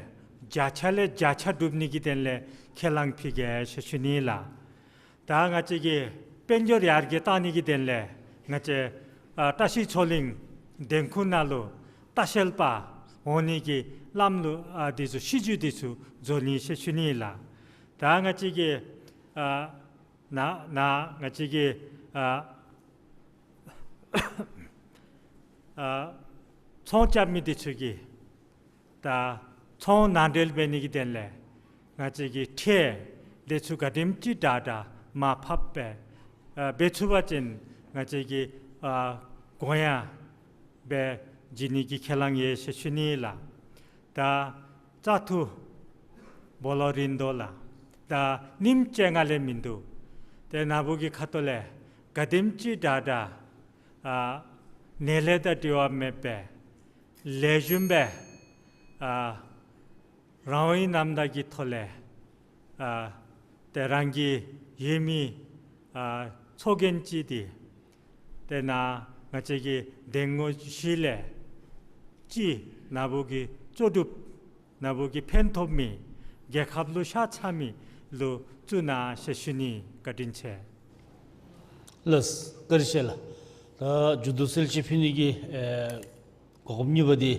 བརྒྱ་ཆ་ལས་བརྒྱ་ཆ་སྒྲུབ་ནི་གི་དོན་ལས་ཁས་བླངས་ཕུལ་གེ་ཟེར་ཞུ་ནི་ལགས། ད་ང་བཅས་ཀྱི་ དཔལ་འབྱོར་ཡར་རྒྱས་གཏང་ནི་གི་དོན་ལས་ང་བཅས་ཨ་བཀྲ་ཤིས་མཚོ་གླིང་འདེམས་ཁོངས་ནང་ལུ་ལྟ་བཤལ་པ་འོང་ནི་གི་ལམ་ལུགས་ཨ་འདི་ཚུ་སྲིད་བྱུས་འདི་ཚུ་བཟོ་ནི་ཟེར་ཞུ་ནི་ལགས། ད་ང་བཅས་ཀྱི་ཨ་ནཱ་ནཱ་ང་བཅས་ཀྱི་ཨ་ཨ་ཚོང་རྐྱབ་མི་འདི་ཚུ་གིས་ད་ཚོང་ནང་འབྲེལ་འབད་ནི་གི་དོན་ལས་ང་བཅས་ཀྱི་ཁྲལ་འདི་ཚུ་ག་དེམ་ཅིག་དྲག་དྲག་མར་ཕབ་སྦེ་ཨ་འབད་ཚུགས་པ་ཅིན་ང་བཅས་ཀྱི་ཨ་དགོངས་ཡངས་སྦེ་བྱིན་ནི་གི་ཁས་བླངས་ཡོད་ཟེར་ཞུ་ནི་ལགས། ད་བཙག་འཐུ་སྦོ་ལོགས་རན་དོ་ལགས། ད་ཉིནམ་བཅོ་ལྔ་ལས་མིན་འདུག། ཏེ་ནཱ་བུ་གི་ཁ་ཐུག་ལས་ག་དེམ་ཅིག་དྲག་དྲག་ཨ་ནད་ལས་དང་འབྲེལ་བ་མེད་པའི་ལེགས་ཤོམ་སྦེ་ཨ་རང་འོས་རྣམ་དག་གི་ཐོག་ལས་ཨ་ཏེ་རང་གི་ཡོད་མི་ཨ་ཚོགས་རྒྱན་ཅིག་འདི་ཏེ་ནཱ་ང་བཅས་ཀྱི་འདེམས་ངོ་བཞི་ལས་གཅིག་ནཱ་བུ་གིས་ལྕོགས་གྲུབ་ནཱ་བུ་གིས་ཕན་ཐོགས་མི་རྒྱལ་ཁབ་ལུ་ཤ་ཚ་མི་ལུ་བཙུགས་གནང་ཟེར་ཞུ་ནི། བཀའ་དྲིན་ཆེ། ལགས་བཀའ་དྲིན་ཆེ་ལགས། ད་མཇུག་བསྡུ་གསལ་བཤད་ཕུལ་ནི་གི་ཨེ་གོ་སྐབས་གཉིས་པ་འདི་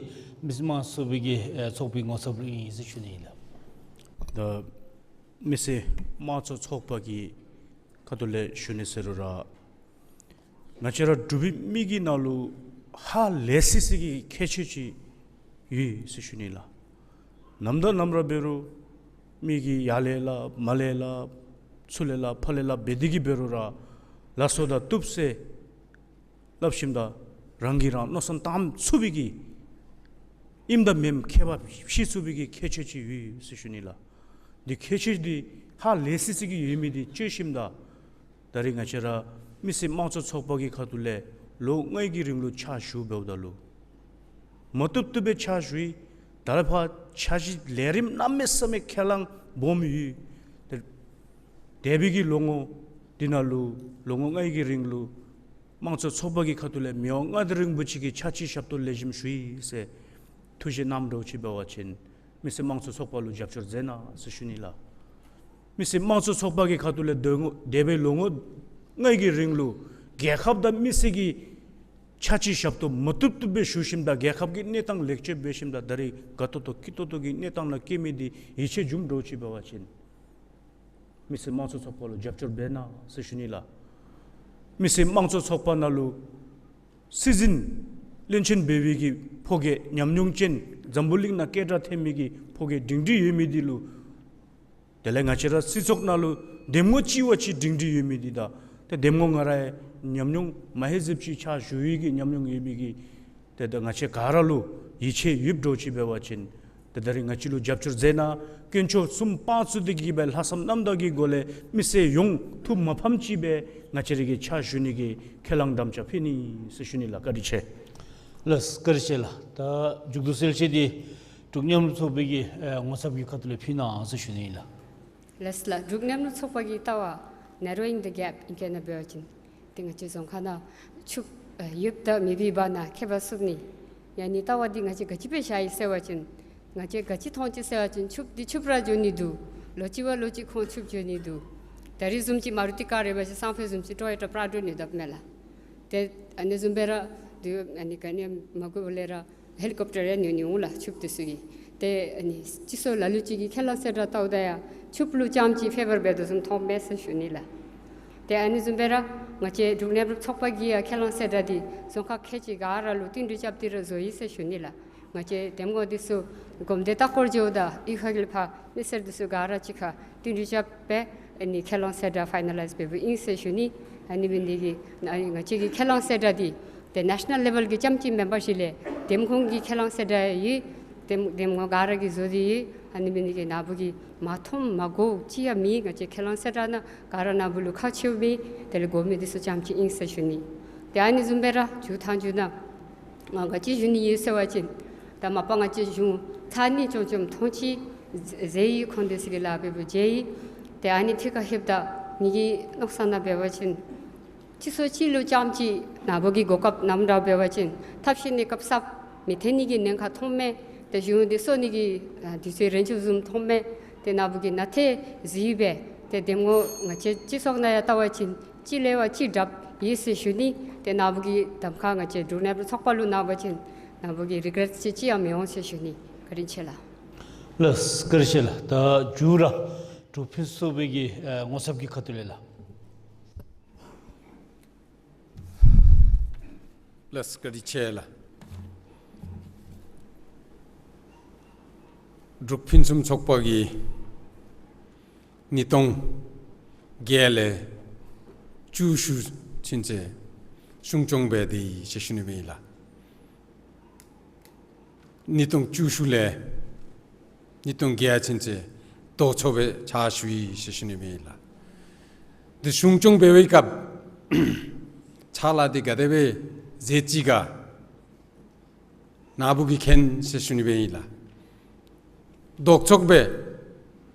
མི་སེར་དམངས་གཙོ་ཚོགས་པའི་གི་ཨེ་ཚོགས་པའི་ངོ་ཚབ་ལུ་ཨིན་ཟེར་ཞུ་ནི་ཨིན་ལགས། ད་མི་སེར་དམངས་གཙོ་ཚོགས་པ་གི་ཁ་ཐུག་ལས་ཞུ་ནི་ཟེར་རུང་ར་ང་བཅས་ར་འབྲུག་པའི་མི་གི་ནང་ལུ་ཧ་ལས་སི་སི་གི་ཁྱད་ཆོས་ཅིག་ཡོད་ཟེར་ཞུ་ནི་ལགས། ནམ་དང་ནམ་ར་འབད་རུང་མི་གིས་ཡར་ལས་ལཱ་མར་ལས་ལཱ་ཚུར་ལས་ལཱ་ཕར་ལས་ལཱ་འབད་དེ་གི་འབད་རུང་ར་ལ་སོགས་དང་བཏུབ་ཟེར་སླབ་ཞིནམ་ད་རང་གིས་རང་མནོ་བསམ་བཏང་ཚུགས་པའི་གི་ཨིནམ་དང་མེནམ་ཁྱད་པར་ཕྱེ་ཚུགས་པའི་གི་ཁྱད་ཆོས་ཅིག་ཡོད་ཟེར་ཞུ་ནི་ལགས། འདི་ཁྱད་ཆོས་འདི་ཧ་ལས་སི་སི་གི་ཡོད་མི་འདི་བཅད་ཞིནམ་ད་ད་རེས་ང་བཅས་ར་མི་སེར་དམངས་གཙོ་ཚོགས་པ་གི་ཁ་ཐུག་ལས་ལོ་ལྔའི་གི་རིང་ལུ་ཕྱག་ཞུ་འབདཝ་ད་ལུ་མ་བཏུབ་བཏུབ་སྦེ་ཕྱག་ཞུ་ཡི། ད་ལས་ཕར་འཆར་གཞི་ལས་རིམ་གནམ་མེད་ས་མེད་ཁས་བླངས་སྦོམ་ཡོད། ཏེ་འདས་པའི་གི་ལོ་ངོ་འདི་ནང་ལུ་ལོ་ངོ་ལྔའི་གི་རིང་ལུ་དམངས་གཙོ་ཚོགས་པ་གི་ཁ་ཐུག་ལས་མི་དབང་མངའ་བདག་རིན་པོ་ཆེ་གི་ཕྱག་ཕྱི་ཞབས་ཏོག་ལེགས་ཤོམ་ཞུ་ཡི་ཟེར་ཐུགས་བཞེད་གནངམ་འདྲཝ་ཅིག་འབད་བ་ཅིན་མི་སེར་དམངས་གཙོ་ཚོགས་པ་ལུ་རྒྱབ་སྐྱོར་མཛད་གནང་ཟེར་ཞུ་ནི་ལགས། མི་སེར་དམངས་གཙོ་ཚོགས་པ་གི་ཁ་ཐུག་ལས་འདས་ངོ་འདས་པའི་ལོ་ངོ་ལྔའི་གི་རིང་ལུ་རྒྱལ་ཁབ་དང་མི་སེར་གྱི་ཕྱག་ཕྱི་ཞབས་ཏོག་མ་བཏུབ་བཏུབ་སྦེ་ཞུ་ཞིནམ་ད་རྒྱལ་ཁབ་ཀྱི་གནས་སྟངས་ལེགས་བཅོས་འབད་ཞིནམ་ད་ད་རེས་དགའ་ཏོག་ཏོ་སྐྱིད་ཏོག་ཏོ་གི་གནས་སྟངས་ནང་བསྐྱལ་མི་འདི་ཡིད་ཆེས་བྱུངམ་འདྲཝ་ཅིག་འབད་བ་ཅིན་མི་སེར་དམངས་གཙོ་ཚོགས་པ་ལུ་རྒྱབ་སྐྱོར་འབད་གནང་ཟེར་ཞུ་ནི་ལགས། མི་སེར་དམངས་གཙོ་ཚོགས་པ་ནང་ལུ་སྲིད་འཛིན་བློན་ཆེན་འབད་བའི་གི་ཕོ་སྐྱེས་ཉམས་མྱོང་ཅན་འཛམ་བུ་གླིང་ནང་སྐད་གྲགས་ཐོན་མི་གི་ཕོ་སྐྱེས་སྒྲིང་སྒྲིང་ཡོད་མི་འདི་ལུ་དེ་ལས་ང་བཅས་ར་སྲིད་ཚོགས་ནང་ལུ་འདེམས་ངོ་གཅིག་བ་གཅིག་སྒྲིང་སྒྲིང་ཡོད་མི་འདི་དང་ཏེ་འདེམས་ངོ་ང་ར་ཡང་ཉམས་མྱོང་མ་ཧེ་ཟེབ་ཅིག་ཕྱག་ཞུ་ཡི་གི་ཉམས་མྱོང་ཡོད་མི་གི་ཏེ་ད་ང་བཅས་ག་ར་ལུ་ཡིད་ཆེས་ཡོདཔ་འདྲཝ་ཅིག་འབད་བ་ཅིན་ཏེ་ད་རེས་ང་བཅས་ལུ་རྒྱབ་སྐྱོར་མཛད་གནང་། དཀོན་མཆོག་གསུམ་དཔང་བཙུགས་ཏེ་གིས་སྦེ་ལྷག་བསམ་རྣམ་དག་གི་སྒོ་ལས་མི་སེར་ཡོངས་ཐུགས་མ་ཕམ་ཅིག་སྦེ་ང་བཅས་ར་གིས་ཕྱག་ཞུ་ནི་གི་ཁས་བླངས་དམ་བཅའ་ཕུལ་ནི་ཟེར་ཞུ་ནི་ལགས། བཀའ་དྲིན་ཆེ། ལགས་བཀའ་དྲིན་ཆེ་ལགས། ད་མཇུག་བསྡུ་གསལ་བཤད་འདི་འབྲུག་མཉམ་རུབ་ཚོགས་པའི་གི་ཨེ་ངོ་ཚབ་ཀྱི་ཁ་ཐུག་ལས་ཕུལ་གནང་ཟེར་ཞུ་ནི་ལགས། ལགས་ལགས། འབྲུག་མཉམ་རུབ་ཚོགས་པ་གི་ལྟ་བ་Narrowing the Gap ཨིང་སྐད་ནང་འབད་བ་ཅིན་ཏེ་ང་བཅས་རྫོང་ཁག་ནང་ཕྱུགཔོ་ཨེ་ཡོདཔ་དང་མེདཔ་སྦེ་ནཱ་ཁྱད་པར་བསུབ་ནི། ཡང་ན་ལྟ་བ་འདི་ང་བཅས་ག་ཅི་སྦེ་བཞག་ཡི་ཟེར་བ་ཅིན་ང་བཅས་ག་ཅི་མཐོང་ཅི་ཟེར་བ་ཅིན་ཕྱུགཔོ་འདི་ཕྱུགཔོ་ར་འགྱོ་ནི་འདུག། ལོ་གཅིག་བ་ལོ་གཅིག་ཁོང་ཕྱུགཔོ་འགྱོ་ནི་འདུག། ད་རིས་བཟུམ་ཅིག་མ་རུ་ཏི་ཀར་རེ་འབད་བ་ཅིན་སང་ཕོད་བཟུམ་ཅིག་ཊོ་ཡོ་ཊ་པྲ་ཌོ་ནི་ཡོདཔ་མས་ལགས། ཏེ་ཨ་ནི་བཟུམ་སྦེ་ར་འདུག། ཨ་ནི་ག་ནི་མ་དགོཔ་ལས་ར་ཧེ་ལི་ཀོབ་ཊར་ཡང་ཉོ་ནི་འོང་ལགས་ཕྱུགཔོ་འདི་ཚུ་གིས། ཏེ་ཨ་ནི་སྤྱི་ཚོགས་ལ་ལུ་ཅིག་གིས་ཁས་བླངས་གསལ་བསྒྲགས་བལྟཝ་ད་ཡང་ཕྱུགཔོ་ལུ་རྐྱངམ་ཅིག་ཕེ་བར་འབད་དོ་བཟུམ་མཐོངམ་མས་ཟེར་ཞུ་ནི་ལགས། ཏེ་ཨ་ནི་བཟུམ་སྦེ་ར་ང་བཅས་འབྲུག་མཉམ་རུབ་ཚོགས་པ་གིས་ཡང་ཁས་བླངས་གསལ་བསྒྲགས་འདི་རྫོང་ཁག་ཁལ་གཅིག་ག་ར་ལུ་བསྟུན་གྲོས་རྐྱབ་སྟེ་ར་བཟོ་ཡི་ཟེར་ཞུ་ནི་ལགས། ང་བཅས་འདེམས་ངོ་འདི་ཚུ་གོམས་འདྲིས་ལྟ་སྐོར་འགྱོཝ་ད་གཡུས་ཁ་གི་ལས་ཕར་མི་སེར་འདི་ཚུ་ག་ར་གཅིག་ཁར་བསྟུན་གྲོས་རྐྱབ་སྦེ་ཨ་ནི་ཁས་བླངས་གསལ་བསྒྲགས་ཕའི་ན་ལའིཛ་འབད་འབདཝ་ཨིན་ཟེར་ཞུ་ནི། ཨ་ནི་འབད་ནི་འདི་གིས་ང་བཅས་ཀྱི་ཁས་བླངས་གསལ་བསྒྲགས་འདི་ཏེ་ནེ་ཤ་ནཱལ་ལེ་བཱལ་གྱི་རྐྱངམ་ཅིག་མེན་པར་གཞི་ལས་འདེམས་ཁོངས་ཀྱི་ཁས་བླངས་གསལ་བསྒྲགས་ཡོད། འདེམས་འདེམས་ངོ་ག་ར་གིས་བཟོ་སྟེ་ཡོད། ཨ་ནི་འབད་ནི་འདི་གིས་ནཱ་བུ་གིས་མ་མཐོངམ་མ་དགོཔ་ཅིག་ཡང་མེད། ང་བཅས་ཁས་བླངས་གསལ་བསྒྲགས་ནང་ག་ར་ནཱ་བུ་ལུ་ཁག་ཆེཝ་མེད། དེ་ལས་དགོ་མི་འདི་ཚུ་རྐྱངམ་ཅིག་ཨིན་ཟེར་ཞུ་ནི། ཏེ་ཨ་ནི་བཟུམ་སྦེ་ར་མཇུག་མཐའ་མཇུག་ནང་ང་ག་ཅི་ཞུ་ནི་ཡོད་ཟེར་བ་ཅིན་ད་མ་པ་ང་བཅས་གཞུང་ཚར་གཉིས་ཅོག་ཅོག་མཐོང་ཅི་མཛད་ཡི། ཁོང་འདི་ཚུ་གི་ལཱ་འབད་འབདཝ་མཇལ་ཡི། ཏེ་ཨ་ནི་ཐད་ཁར་ལྷོདཔ་ད་ངེ་གི་མནོ་བསམ་ནང་འབད་བ་ཅིན་སྤྱི་ཚོགས་སྤྱི་ལུ་རྐྱངམ་ཅིག་ནཱ་བུ་གི་གོ་སྐབས་ནམ་ར་འབད་བ་ཅིན་ཐབས་ཤེས་གནས་སྐབས་སྲབ་མི་ཐོན་ནི་གི་ཉེན་ཁ་མཐོངམ་མས། ཏེ་གཞུང་འདི་གསོ་ནི་གི་ཨ་དུས་ཚོད་རན་ཆོགཔ་བཟུམ་མཐོངམ་མས། ཏེ་ནཱ་བུ་གིས་ནཱ་ཏེ་གཟིགས་སྦེ་ ཏེ་འདེམས་ངོ་ང་བཅས་སྤྱི་ཚོགས་ནང་ཡང་བལྟ་བ་ཅིན་གཅིག་ལས་བ་གཅིག་དྲགཔ་ཨིན་ཟེར་ཞུ་ནི། ཏེ་ནཱ་བུ་གི་གདམ་ཁ་ང་བཅས་འབྲུག་ནཱ་རོ་ཚོགས་པ་ལུ་གནང་བ་ཅིན་ནཱ་བུ་གིས་རི་ག་རེཊ་ཅིག་ཅིག་ཡང་མི་འོང་ཟེར་ཞུ་ནི། བཀའ་དྲིན་ཆེ་ལགས། ལགས་བཀའ་དྲིན་ཆེ་ལགས། ད་མཇུག་ར་འབྲུག་ཕུན་སུམ་ཚོགས་པའི་གི་ཨ་ངོ་ཚབ་ཀྱི་ཁ་ཐུག་ལས་ལགས། ལགས་བཀའ་དྲིན་ཆེ་ལགས། འབྲུག་ཕུན་སུམ་ཚོགས་པ་གིས་ཉིས་སྟོང་བརྒྱད་ལས་བཅུ་བཞི་ཚུན་ཚོད་གཞུང་སྐྱོང་འབད་དེ་ཡི་ཟེར་ཞུ་ནི་སྦེ་ཨིན་ལགས། ཉིས་སྟོང་བཅུ་བཞི་ལས་ཉིས་སྟོང་བརྒྱད་ཚུན་ཚོད་ལྡོག་ཕྱོགས་སྦེ་ཕྱག་ཞུ་ཡི་ཟེར་ཞུ་ནི་སྦེ་ཨིན་ལགས། དེ་གཞུང་སྐྱོང་འབད་བའི་སྐབས་ཕྱག་ལཱ་འདི་ག་དེ་སྦེ་མཛད་ཅི་ག་ནཱ་བུ་གིས་མཁྱེན་ཟེར་ཞུ་ནི་སྦེ་ཨིན་ལགས། ལྡོག་ཕྱོགས་སྦེ་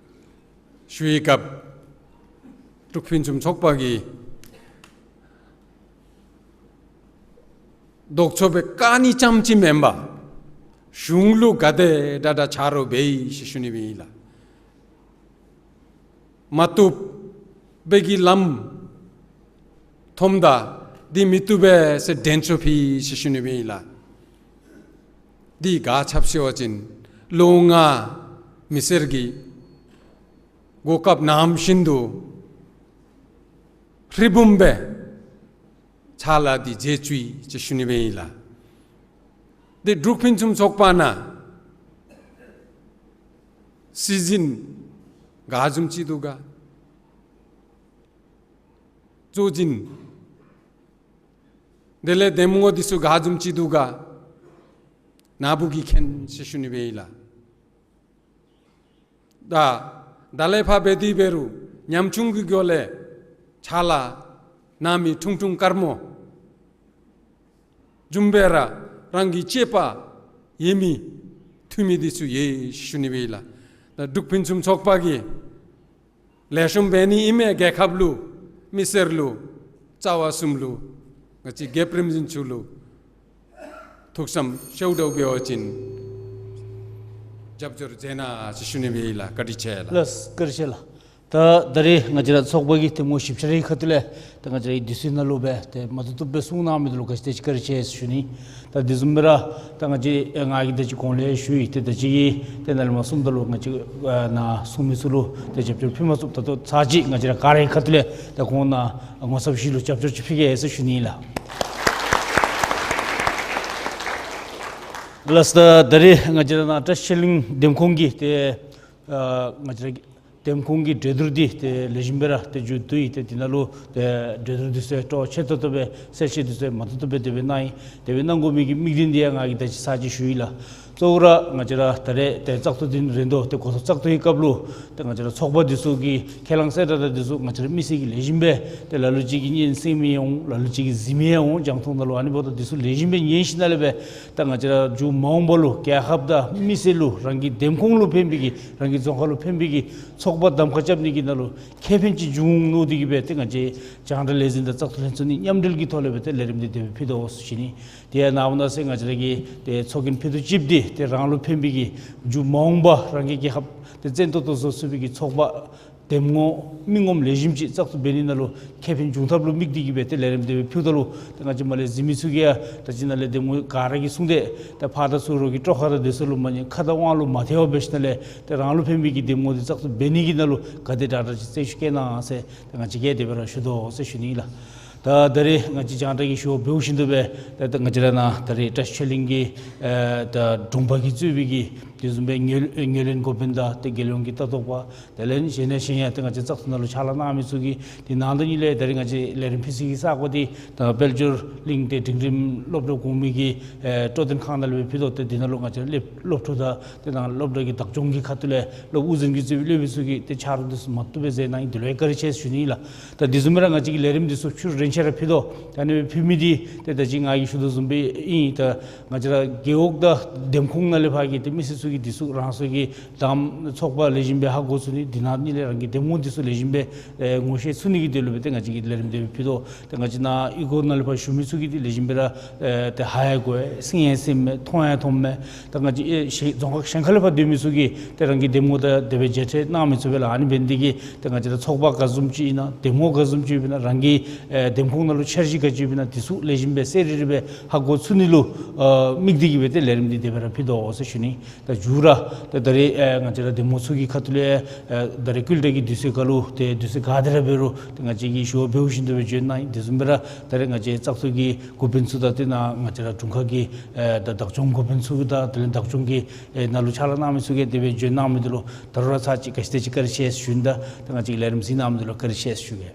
ཞུ་བའི་སྐབས་འབྲུག་ཕུན་སུམ་ཚོགས་པ་གིས་ལྡོག་ཕྱོགས་སྦེ་བཀག་ནི་རྐྱངམ་གཅིག་མེན་པར་གཞུང་ལུ་ག་དེ་དྲག་དྲག་ཆ་རོགས་འབད་ཡི་ཟེར་ཞུ་ནི་སྦེ་ཨིན་ལགས། མ་བཏུབ་པའི་གི་ལམ་མཐོངམ་ད་འདི་མི་བཏུབ་པས་ཟེར་འདྲེན་སོ་ཕུལ་ཡི་ཟེར་ཞུ་ནི་སྦེ་ཨིན་ལགས། འདི་ག་ཅི་སྦེ་ཟེར་བ་ཅིན་ལོ་ལྔ་མི་སེར་གྱི་གོ་སྐབས་གནངམ་བཞིན་དུ་ཧྲིལ་བུམ་སྦེ་ཕྱག་ལཱ་འདི་མཛད་བཅུག་ཡི་ཟེར་ཞུ་ནི་སྦེ་ཨིན་ལགས། དེ་འབྲུག་ཕུན་སུམ་ཚོགས་པ་ནང་སྲིད་འཛིན་ག་བཟུམ་ཅིག་འདུག་ག། གཙོ་འཛིན་དེ་ལས་འདེམས་ངོ་འདི་ཚུ་ག་བཟུམ་ཅིག་འདུག་ག་ནཱ་བུ་གིས་མཁྱེན་ཟེར་ཞུ་ནི་སྦེ་ཨིན་ལགས། ད་ད་ལས་ཕར་འབད་དེ་འབད་རུང་ཉམ་ཆུང་གི་སྒོ་ལས་ཕྱག་ལཱ་གནང་མི་ཁྲུང་ཁྲུང་དཀར་མོ་བཟུམ་སྦེ་ར་རང་གི་གཅེས་པ་ཡོད་མི་འཐུས་མི་འདི་ཚུ་ཡོད་ཟེར་ཞུ་ནི་སྦེ་ཨིན་ལགས། ད་འབྲུག་ཕུན་སུམ་ཚོགས་པ་གིས་ལེགས་ཤོམ་འབད་ནི་ཨིན་མས། རྒྱལ་ཁབ་ལུ་མི་སེར་ལུ་རྩ་བ་གསུམ་ལུ་ང་བཅས་རྒྱལཔོ་རིམ་བྱོན་ཚུ་ལུ་ཐུགས་བསམ་ཤེའུ་འདྲཝ་འབད་བ་ཅིན་རྒྱབ་སྐྱོར་མཛད་གནང་ཟེར་ཞུ་ནི་སྦེ་ཨིན་ལགས། བཀའ་དྲིན་ཆེ་ལགས། ལགས་བཀའ་དྲིན་ཆེ་ལགས། ད་ད་རེས་ང་བཅས་ར་ཚོགས་པ་གི་འདེམས་ངོ་ཞིབ་ཆ་རའི་ཁ་ཐུག་ལས་ད་ང་བཅས་ར་གི་དུས་ཚོད་ནང་ལུ་སྦེ་ཏེ་མ་བཏུབ་བཏུབ་སྦེ་གསུང་གནང་མི་འདི་ལུ་ག་ཅི་དེ་ཅིག་བཀའ་དྲིན་ཆེ་ཟེར་ཞུ་ནི། ད་དེ་བཟུམ་སྦེ་ར་ད་ང་བཅས་ཨེ་ང་གིས་ད་ཅི་གོང་ལས་ཞུ་ཡི། ཏེ་ད་ཅི་གི་ཏེ་ནཱ་ལས་མར་གསུངམ་ད་ལུ་ང་བཅས་ཨ་ནཱ་གསུང་མི་ཚུ་ལུ་ཏེ་རྒྱབ་སྐྱོར་ཕུལ་མ་ཚུགསཔ་ད་ལྟོ་ཚར་གཅིག་ང་བཅས་ར་ག་རའི་ཁ་ཐུག་ལས་ད་ཁོང་ནཱ་ངོ་ཚབ་ཞུ་ལུ་རྒྱབ་སྐྱོར་ཅིག་ཕུལ་གེ་ཟེར་ཞུ་ནི་ལགས། ལགས་སོ། ད་ད་རེས་ང་བཅས་ར་ནཱ་བཀྲ་ཤིས་ཆོས་གླིང་འདེམས་ཁོངས་ཀྱི་ཏེ་ཨ་ང་བཅས་ར་གི་འདེམས་ཁོངས་ཀྱི་གྲོས་བསྡུར་འདི་ཏེ་ལེགས་ཤོམ་སྦེ་ར་ཏེ་མཇུག་བསྡུ་ཡི། ཏེ་འདི་ནང་ལུ་ཏེ་གྲོས་བསྡུར་འདི་ཚུ་སྤྲོ་ཆེ་ཏོག་ཏོ་སྦེ་གསལ་བཤད་འདི་ཚུ་མ་ཏོག་ཏོ་སྦེ་དེ་སྦེ་གནང་ཡི། དེ་སྦེ་གནང་དགོ་མི་གི་དམིགས་དོན་འདི་ཡང་ང་གིས་ད་ཅི་ཚར་གཅིག་ཞུ་ཡི་ལགས། གཙོ་བོ་ར་ང་བཅས་ར་ད་རེས་ཏེ་བཙག་འཐུ་འདི་རན་དོ་ཏེ་གོ་ཐོབ་བཙག་འཐུའི་སྐབས་ལུ་ཏེ་ང་བཅས་ར་ཚོགས་པ་འདི་ཚུ་གི་ཁས་བླངས་གསལ་བསྒྲགས་འདི་ཚུ་ང་བཅས་ར་མི་སེར་གྱིས་ལེགས་ཤོམ་སྦེ་ཏེ་ལ་ལུ་ཅིག་གིས་སྙན་གསན་མི་ཡང་འོང་། ལ་ལུ་ཅིག་གིས་གཟིགས་མི་ཡང་འོང་། རྒྱང་མཐོང་ནང་ལུ། ཨ་ནི་འབདཝ་ད་འདི་ཚུ་ལེགས་ཤོམ་སྦེ་ཉན་ཞིནམ་ལས་སྦེ་ད་ང་བཅས་ར་མཇུག་མ་འོངས་པ་ལུ་རྒྱལ་ཁབ་དང་མི་སེར་ལུ་རང་གི་འདེམས་ཁོངས་ལུ་ཕན་པའི་གི་རང་གི་རྫོང་ཁག་ལུ་ཕན་པའི་གི་ཚོགས་པ་གདམ་ཁ་རྐྱབ་ནི་གི་ནང་ལུ་ཁེ་ཕན་ཅིག་འབྱུང་མནོ་སྟེ་གིས་སྦེ་ཏེ་ང་བཅས་རྒྱང་བསྒྲགས་ལས་འཛིན་དང་བཙག་འཐུ་ལྷན་ཚོགས་གཉིས་མཉམ་འབྲེལ་གྱི་ཐོག་ལས་སྦེ་ཏེ་ལས་རིམ་འདི་དེ་སྦེ་ཕུལ་དོ་ཟེར་ཞུ་ནི། དེ་ཡང་ནཱ་འབདན་ཟེར་ང་བཅས་ར་གི་ཏེ་ཚོགས་རྒྱན་ཕུད་རྡོག་གཅིག་འདི་ཏེ་རང་ལུ་ཕན་པའི་གི་མཇུག་མ་འོངས་པ་རང་གི་རྒྱལ་ཁབ་ཏེ་བཙན་ཏོག་ཏོ་བཟོ་ཚུགས་པའི་གི་ཚོགས་པ་འདེམས་ངོ་མི་ངོམ་ལེགས་ཤོམ་ཅིག་བཙག་འཐུ་འབད་ནི་ནང་ལུ་ཁེ་ཕན་འབྱུང་ཐབས་ལུ་དམིགས་ཏེ་གིས་སྦེ་ཏེ་ལས་རིམ་དེ་སྦེ་ཕུལཝ་ད་ལུ་ཏེ་ང་བཅས་མར་ལས་གཟིགས་མི་ཚུ་གིས་ཡང་ད་ཅི་ནཱ་ལས་འདེམས་ངོ་ག་ར་གིས་གསུངས་ཏེ་ད་ཕར་དང་ཚུར་རོགས་ཀྱི་སྤྲོ་ཁ་དང་དེ་ཚུ་ལུ་མ་ཉན། ཁ་དང་དབང་ལུ་མ་ཐལ་བར་འབད་ཞིནམ་ལས་ཏེ་རང་ལུ་ཕན་པའི་གི་འདེམས་ངོ་འདི་བཙག་འཐུ་འབད་ནི་གི་ནང་ལུ་ག་དེ་དྲག་དྲག་ཅིག་རྩད་ཞུ་བཀལ་གནང་ཟེར་ཏེ་ང་བཅས་ཀྱིས་དེ་སྦེ་ར་ཞུ་དོ་ཟེར་ཞུ་ནི་ལགས། ད་ད་རེས་ང་བཅས་རྒྱང་བསྒྲགས་ཀྱི་ཞུ་བ་འབདཝ་བཞིན་དུ་སྦེ་ད་ད་ང་བཅས་ར་ནཱ་ད་རེས་བཀྲ་ཤིས་ཆོས་གླིང་གི་ཨེ་ད་དྲུང་པ་གིས་གཙོས་པའི་གི་དེ་བཟུམ་སྦེ་ངོས་ངོས་ལེན་འགོ་དཔོན་དང་ཏེ་རྒྱལ་ཡོངས་ཀྱི་ལྟ་རྟོག་པ་དེ་ལས་གཞན་ཡང་གཞན་ཡང་ཏེ་ང་བཅས་བཙག་འཐུ་ནང་ལུ་ཕྱག་ལཱ་གནང་མི་ཚུ་གིས་ཏེ་ནང་དང་དེ་ལས་ད་རེས་ང་བཅས་ལས་རིམ་ཕུལ་སའི་གི་ས་གོ་འདི་ད་དཔལ་འབྱོར་གླིང་ཏེ་འབྲིང་རིམ་སློབ་གྲྭ་གོང་མའི་གི་ཨེ་སྤྲོ་སྟོན་ཁང་ནང་ལས་སྦེ་ཕུལ་དོ། ཏེ་འདི་ནང་ལུ་ང་བཅས་སློབ་སློབ་ཕྲུག་དང་ཏེ་ནཱ་སློབ་གྲྭ་གི་བདག་སྐྱོང་གི་ཁ་ཐུག་ལས་སློབ་དབུ་འཛིན་གྱིས་གཙོས་པའི་སློབ་དཔོན་ཚུ་གིས་ཏེ་ཕྱག་རོགས་འདི་ཚུ་མ་བཏུབ་སྦེ་མཛད་གནང་ཡི། འདི་ལུ་ཡང་བཀའ་དྲིན་ཆེ་ཟེར་ཞུ་ནི་ལགས། ད་དེ་བཟུམ་སྦེ་ར་ང་བཅས་ཀྱིས་ལས་རིམ་འདི་ཚུ་ཕྱོགས་རིས་ཆ་ར་ཕུལ་དོ། ད་ཨ་ནི་སྦེ་ཕུལ་མི་འདི་ཏེ་ད་ཅི་ང་གིས་ཞུ་དོ་བཟུམ་སྦེ་ཨིན། ད་ང་བཅས་ར་རྒེད་འོག་དང་འདེམས་ཁོངས་ནང་ལས་ཕར་གྱི་ཏེ་མི་སེར་ཚུ་ འདི་ཚུ་རང་སོ་གི་དང་ཚོགས་པ་ལེགས་ཤོམ་སྦེ་ཧ་གོ་ཚུགས་ནི། འདི་ནང་ནི་ལས་རང་གི་འདེམས་ངོ་འདི་ཚུ་ལེགས་ཤོམ་སྦེ་ཨེ་ངོ་ཤེས་ཚུགས་ནི་གི་དོན་ལུ་སྦེ་ཏེ་ང་བཅས་ཀྱིས་ལས་རིམ་འདི་སྦེ་ཕུལ་དོ། ཏེ་ང་བཅས་ནཱ་གཡུས་སྒོ་ནང་ལུ་ཕར་བཞུགས་མི་ཚུ་གིས་འདི་ལེགས་ཤོམ་སྦེ་ར་ཨེ་ཏེ་ཧ་ཡང་གོ་ཡི། གསན་ཡང་གསནམ་མས། མཐོང་ཡང་མཐོངམ་མས། ད་ང་བཅས་ཨེ་ཤེ་རྫོང་ཁག་གཞན་ཁ་ལས་ཕར་སྡོད་མི་ཚུ་གིས་ཏེ་རང་གི་འདེམས་ངོ་དང་དེ་སྦེ་མཇལ་འཕྲད་གནང་མི་ཚུགས་པས་ལགས། ཨ་ནི་འབད་ནི་འདི་གིས་ཏེ་ང་བཅས་ར་ཚོགས་པ་ག་བཟུམ་ཅིག་ཨིན་ན། འདེམས་ངོ་ག་བཟུམ་ཅིག་ཡོདཔ་ཨིན་ན། རང་གི་ཨེ་འདེམས་ཁོངས་ནང་ལུ་འཆར་གཞི་ག་ཅི་ཡོདཔ་ཨིན་ན། འདི་ཚུ་ལེགས་ཤོམ་སྦེ་གསལ་རི་རི་སྦེ་ཧ་གོ་ཚུགས་ནི་ལུ་ཨེ་དམིགས་ཏེ་གིས་སྦེ་ཏེ་ལས་རིམ་འདི་དེ་སྦེ་ར་ཕུལ་དོ་ཟེར་ཞུ་ནི། ད་མཇུག་ར་ད་ད་རེས་ཨེ་ང་བཅས་ར་འདེམས་ངོ་ཚུ་གི་ཁ་ཐུག་ལས་ཨེ་ད་རེས་ཀུན་ཏུ་གི་དུས་ཚོད་ཁར་ལུ་ཏེ་དུས་ཚོད་ག་དེ་ར་འབད་རུང་ཏེ་ང་བཅས་ཀྱིས་ཞུ་བ་འབདཝ་བཞིན་དུ་སྦེ་བྱོན་གནང་ཡི། དེ་བཟུམ་སྦེ་ར་ད་རེས་ང་བཅས་བཙག་འཐུ་གི་འགོ་དཔོན་ཚུ་དང་ཏེ་ནཱ་ང་བཅས་ར་དྲུང་ཁག་གི་ཨེ་ད་བདག་སྐྱོང་འགོ་དཔོན་ཚུ་དང་དེ་ལས་བདག་སྐྱོང་གི་ཨེ་ནང་ལུ་ཕྱག་ལཱ་གནང་མི་ཚུ་གིས་དེ་སྦེ་བྱོན་གནང་མི་འདི་ལུ་ད་རུང་ར་ཚར་གཅིག་ག་ཅི་དེ་ཅིག་བཀའ་དྲིན་ཆེ་ཟེར་ཞུ་ནི། ད་ད་ང་བཅས་ཀྱི་ལས་རིམ་གཟིགས་གནང་མི་འདི་ལུ་བཀའ་དྲིན་ཆེ་ཟེར་ཞུ་གེ།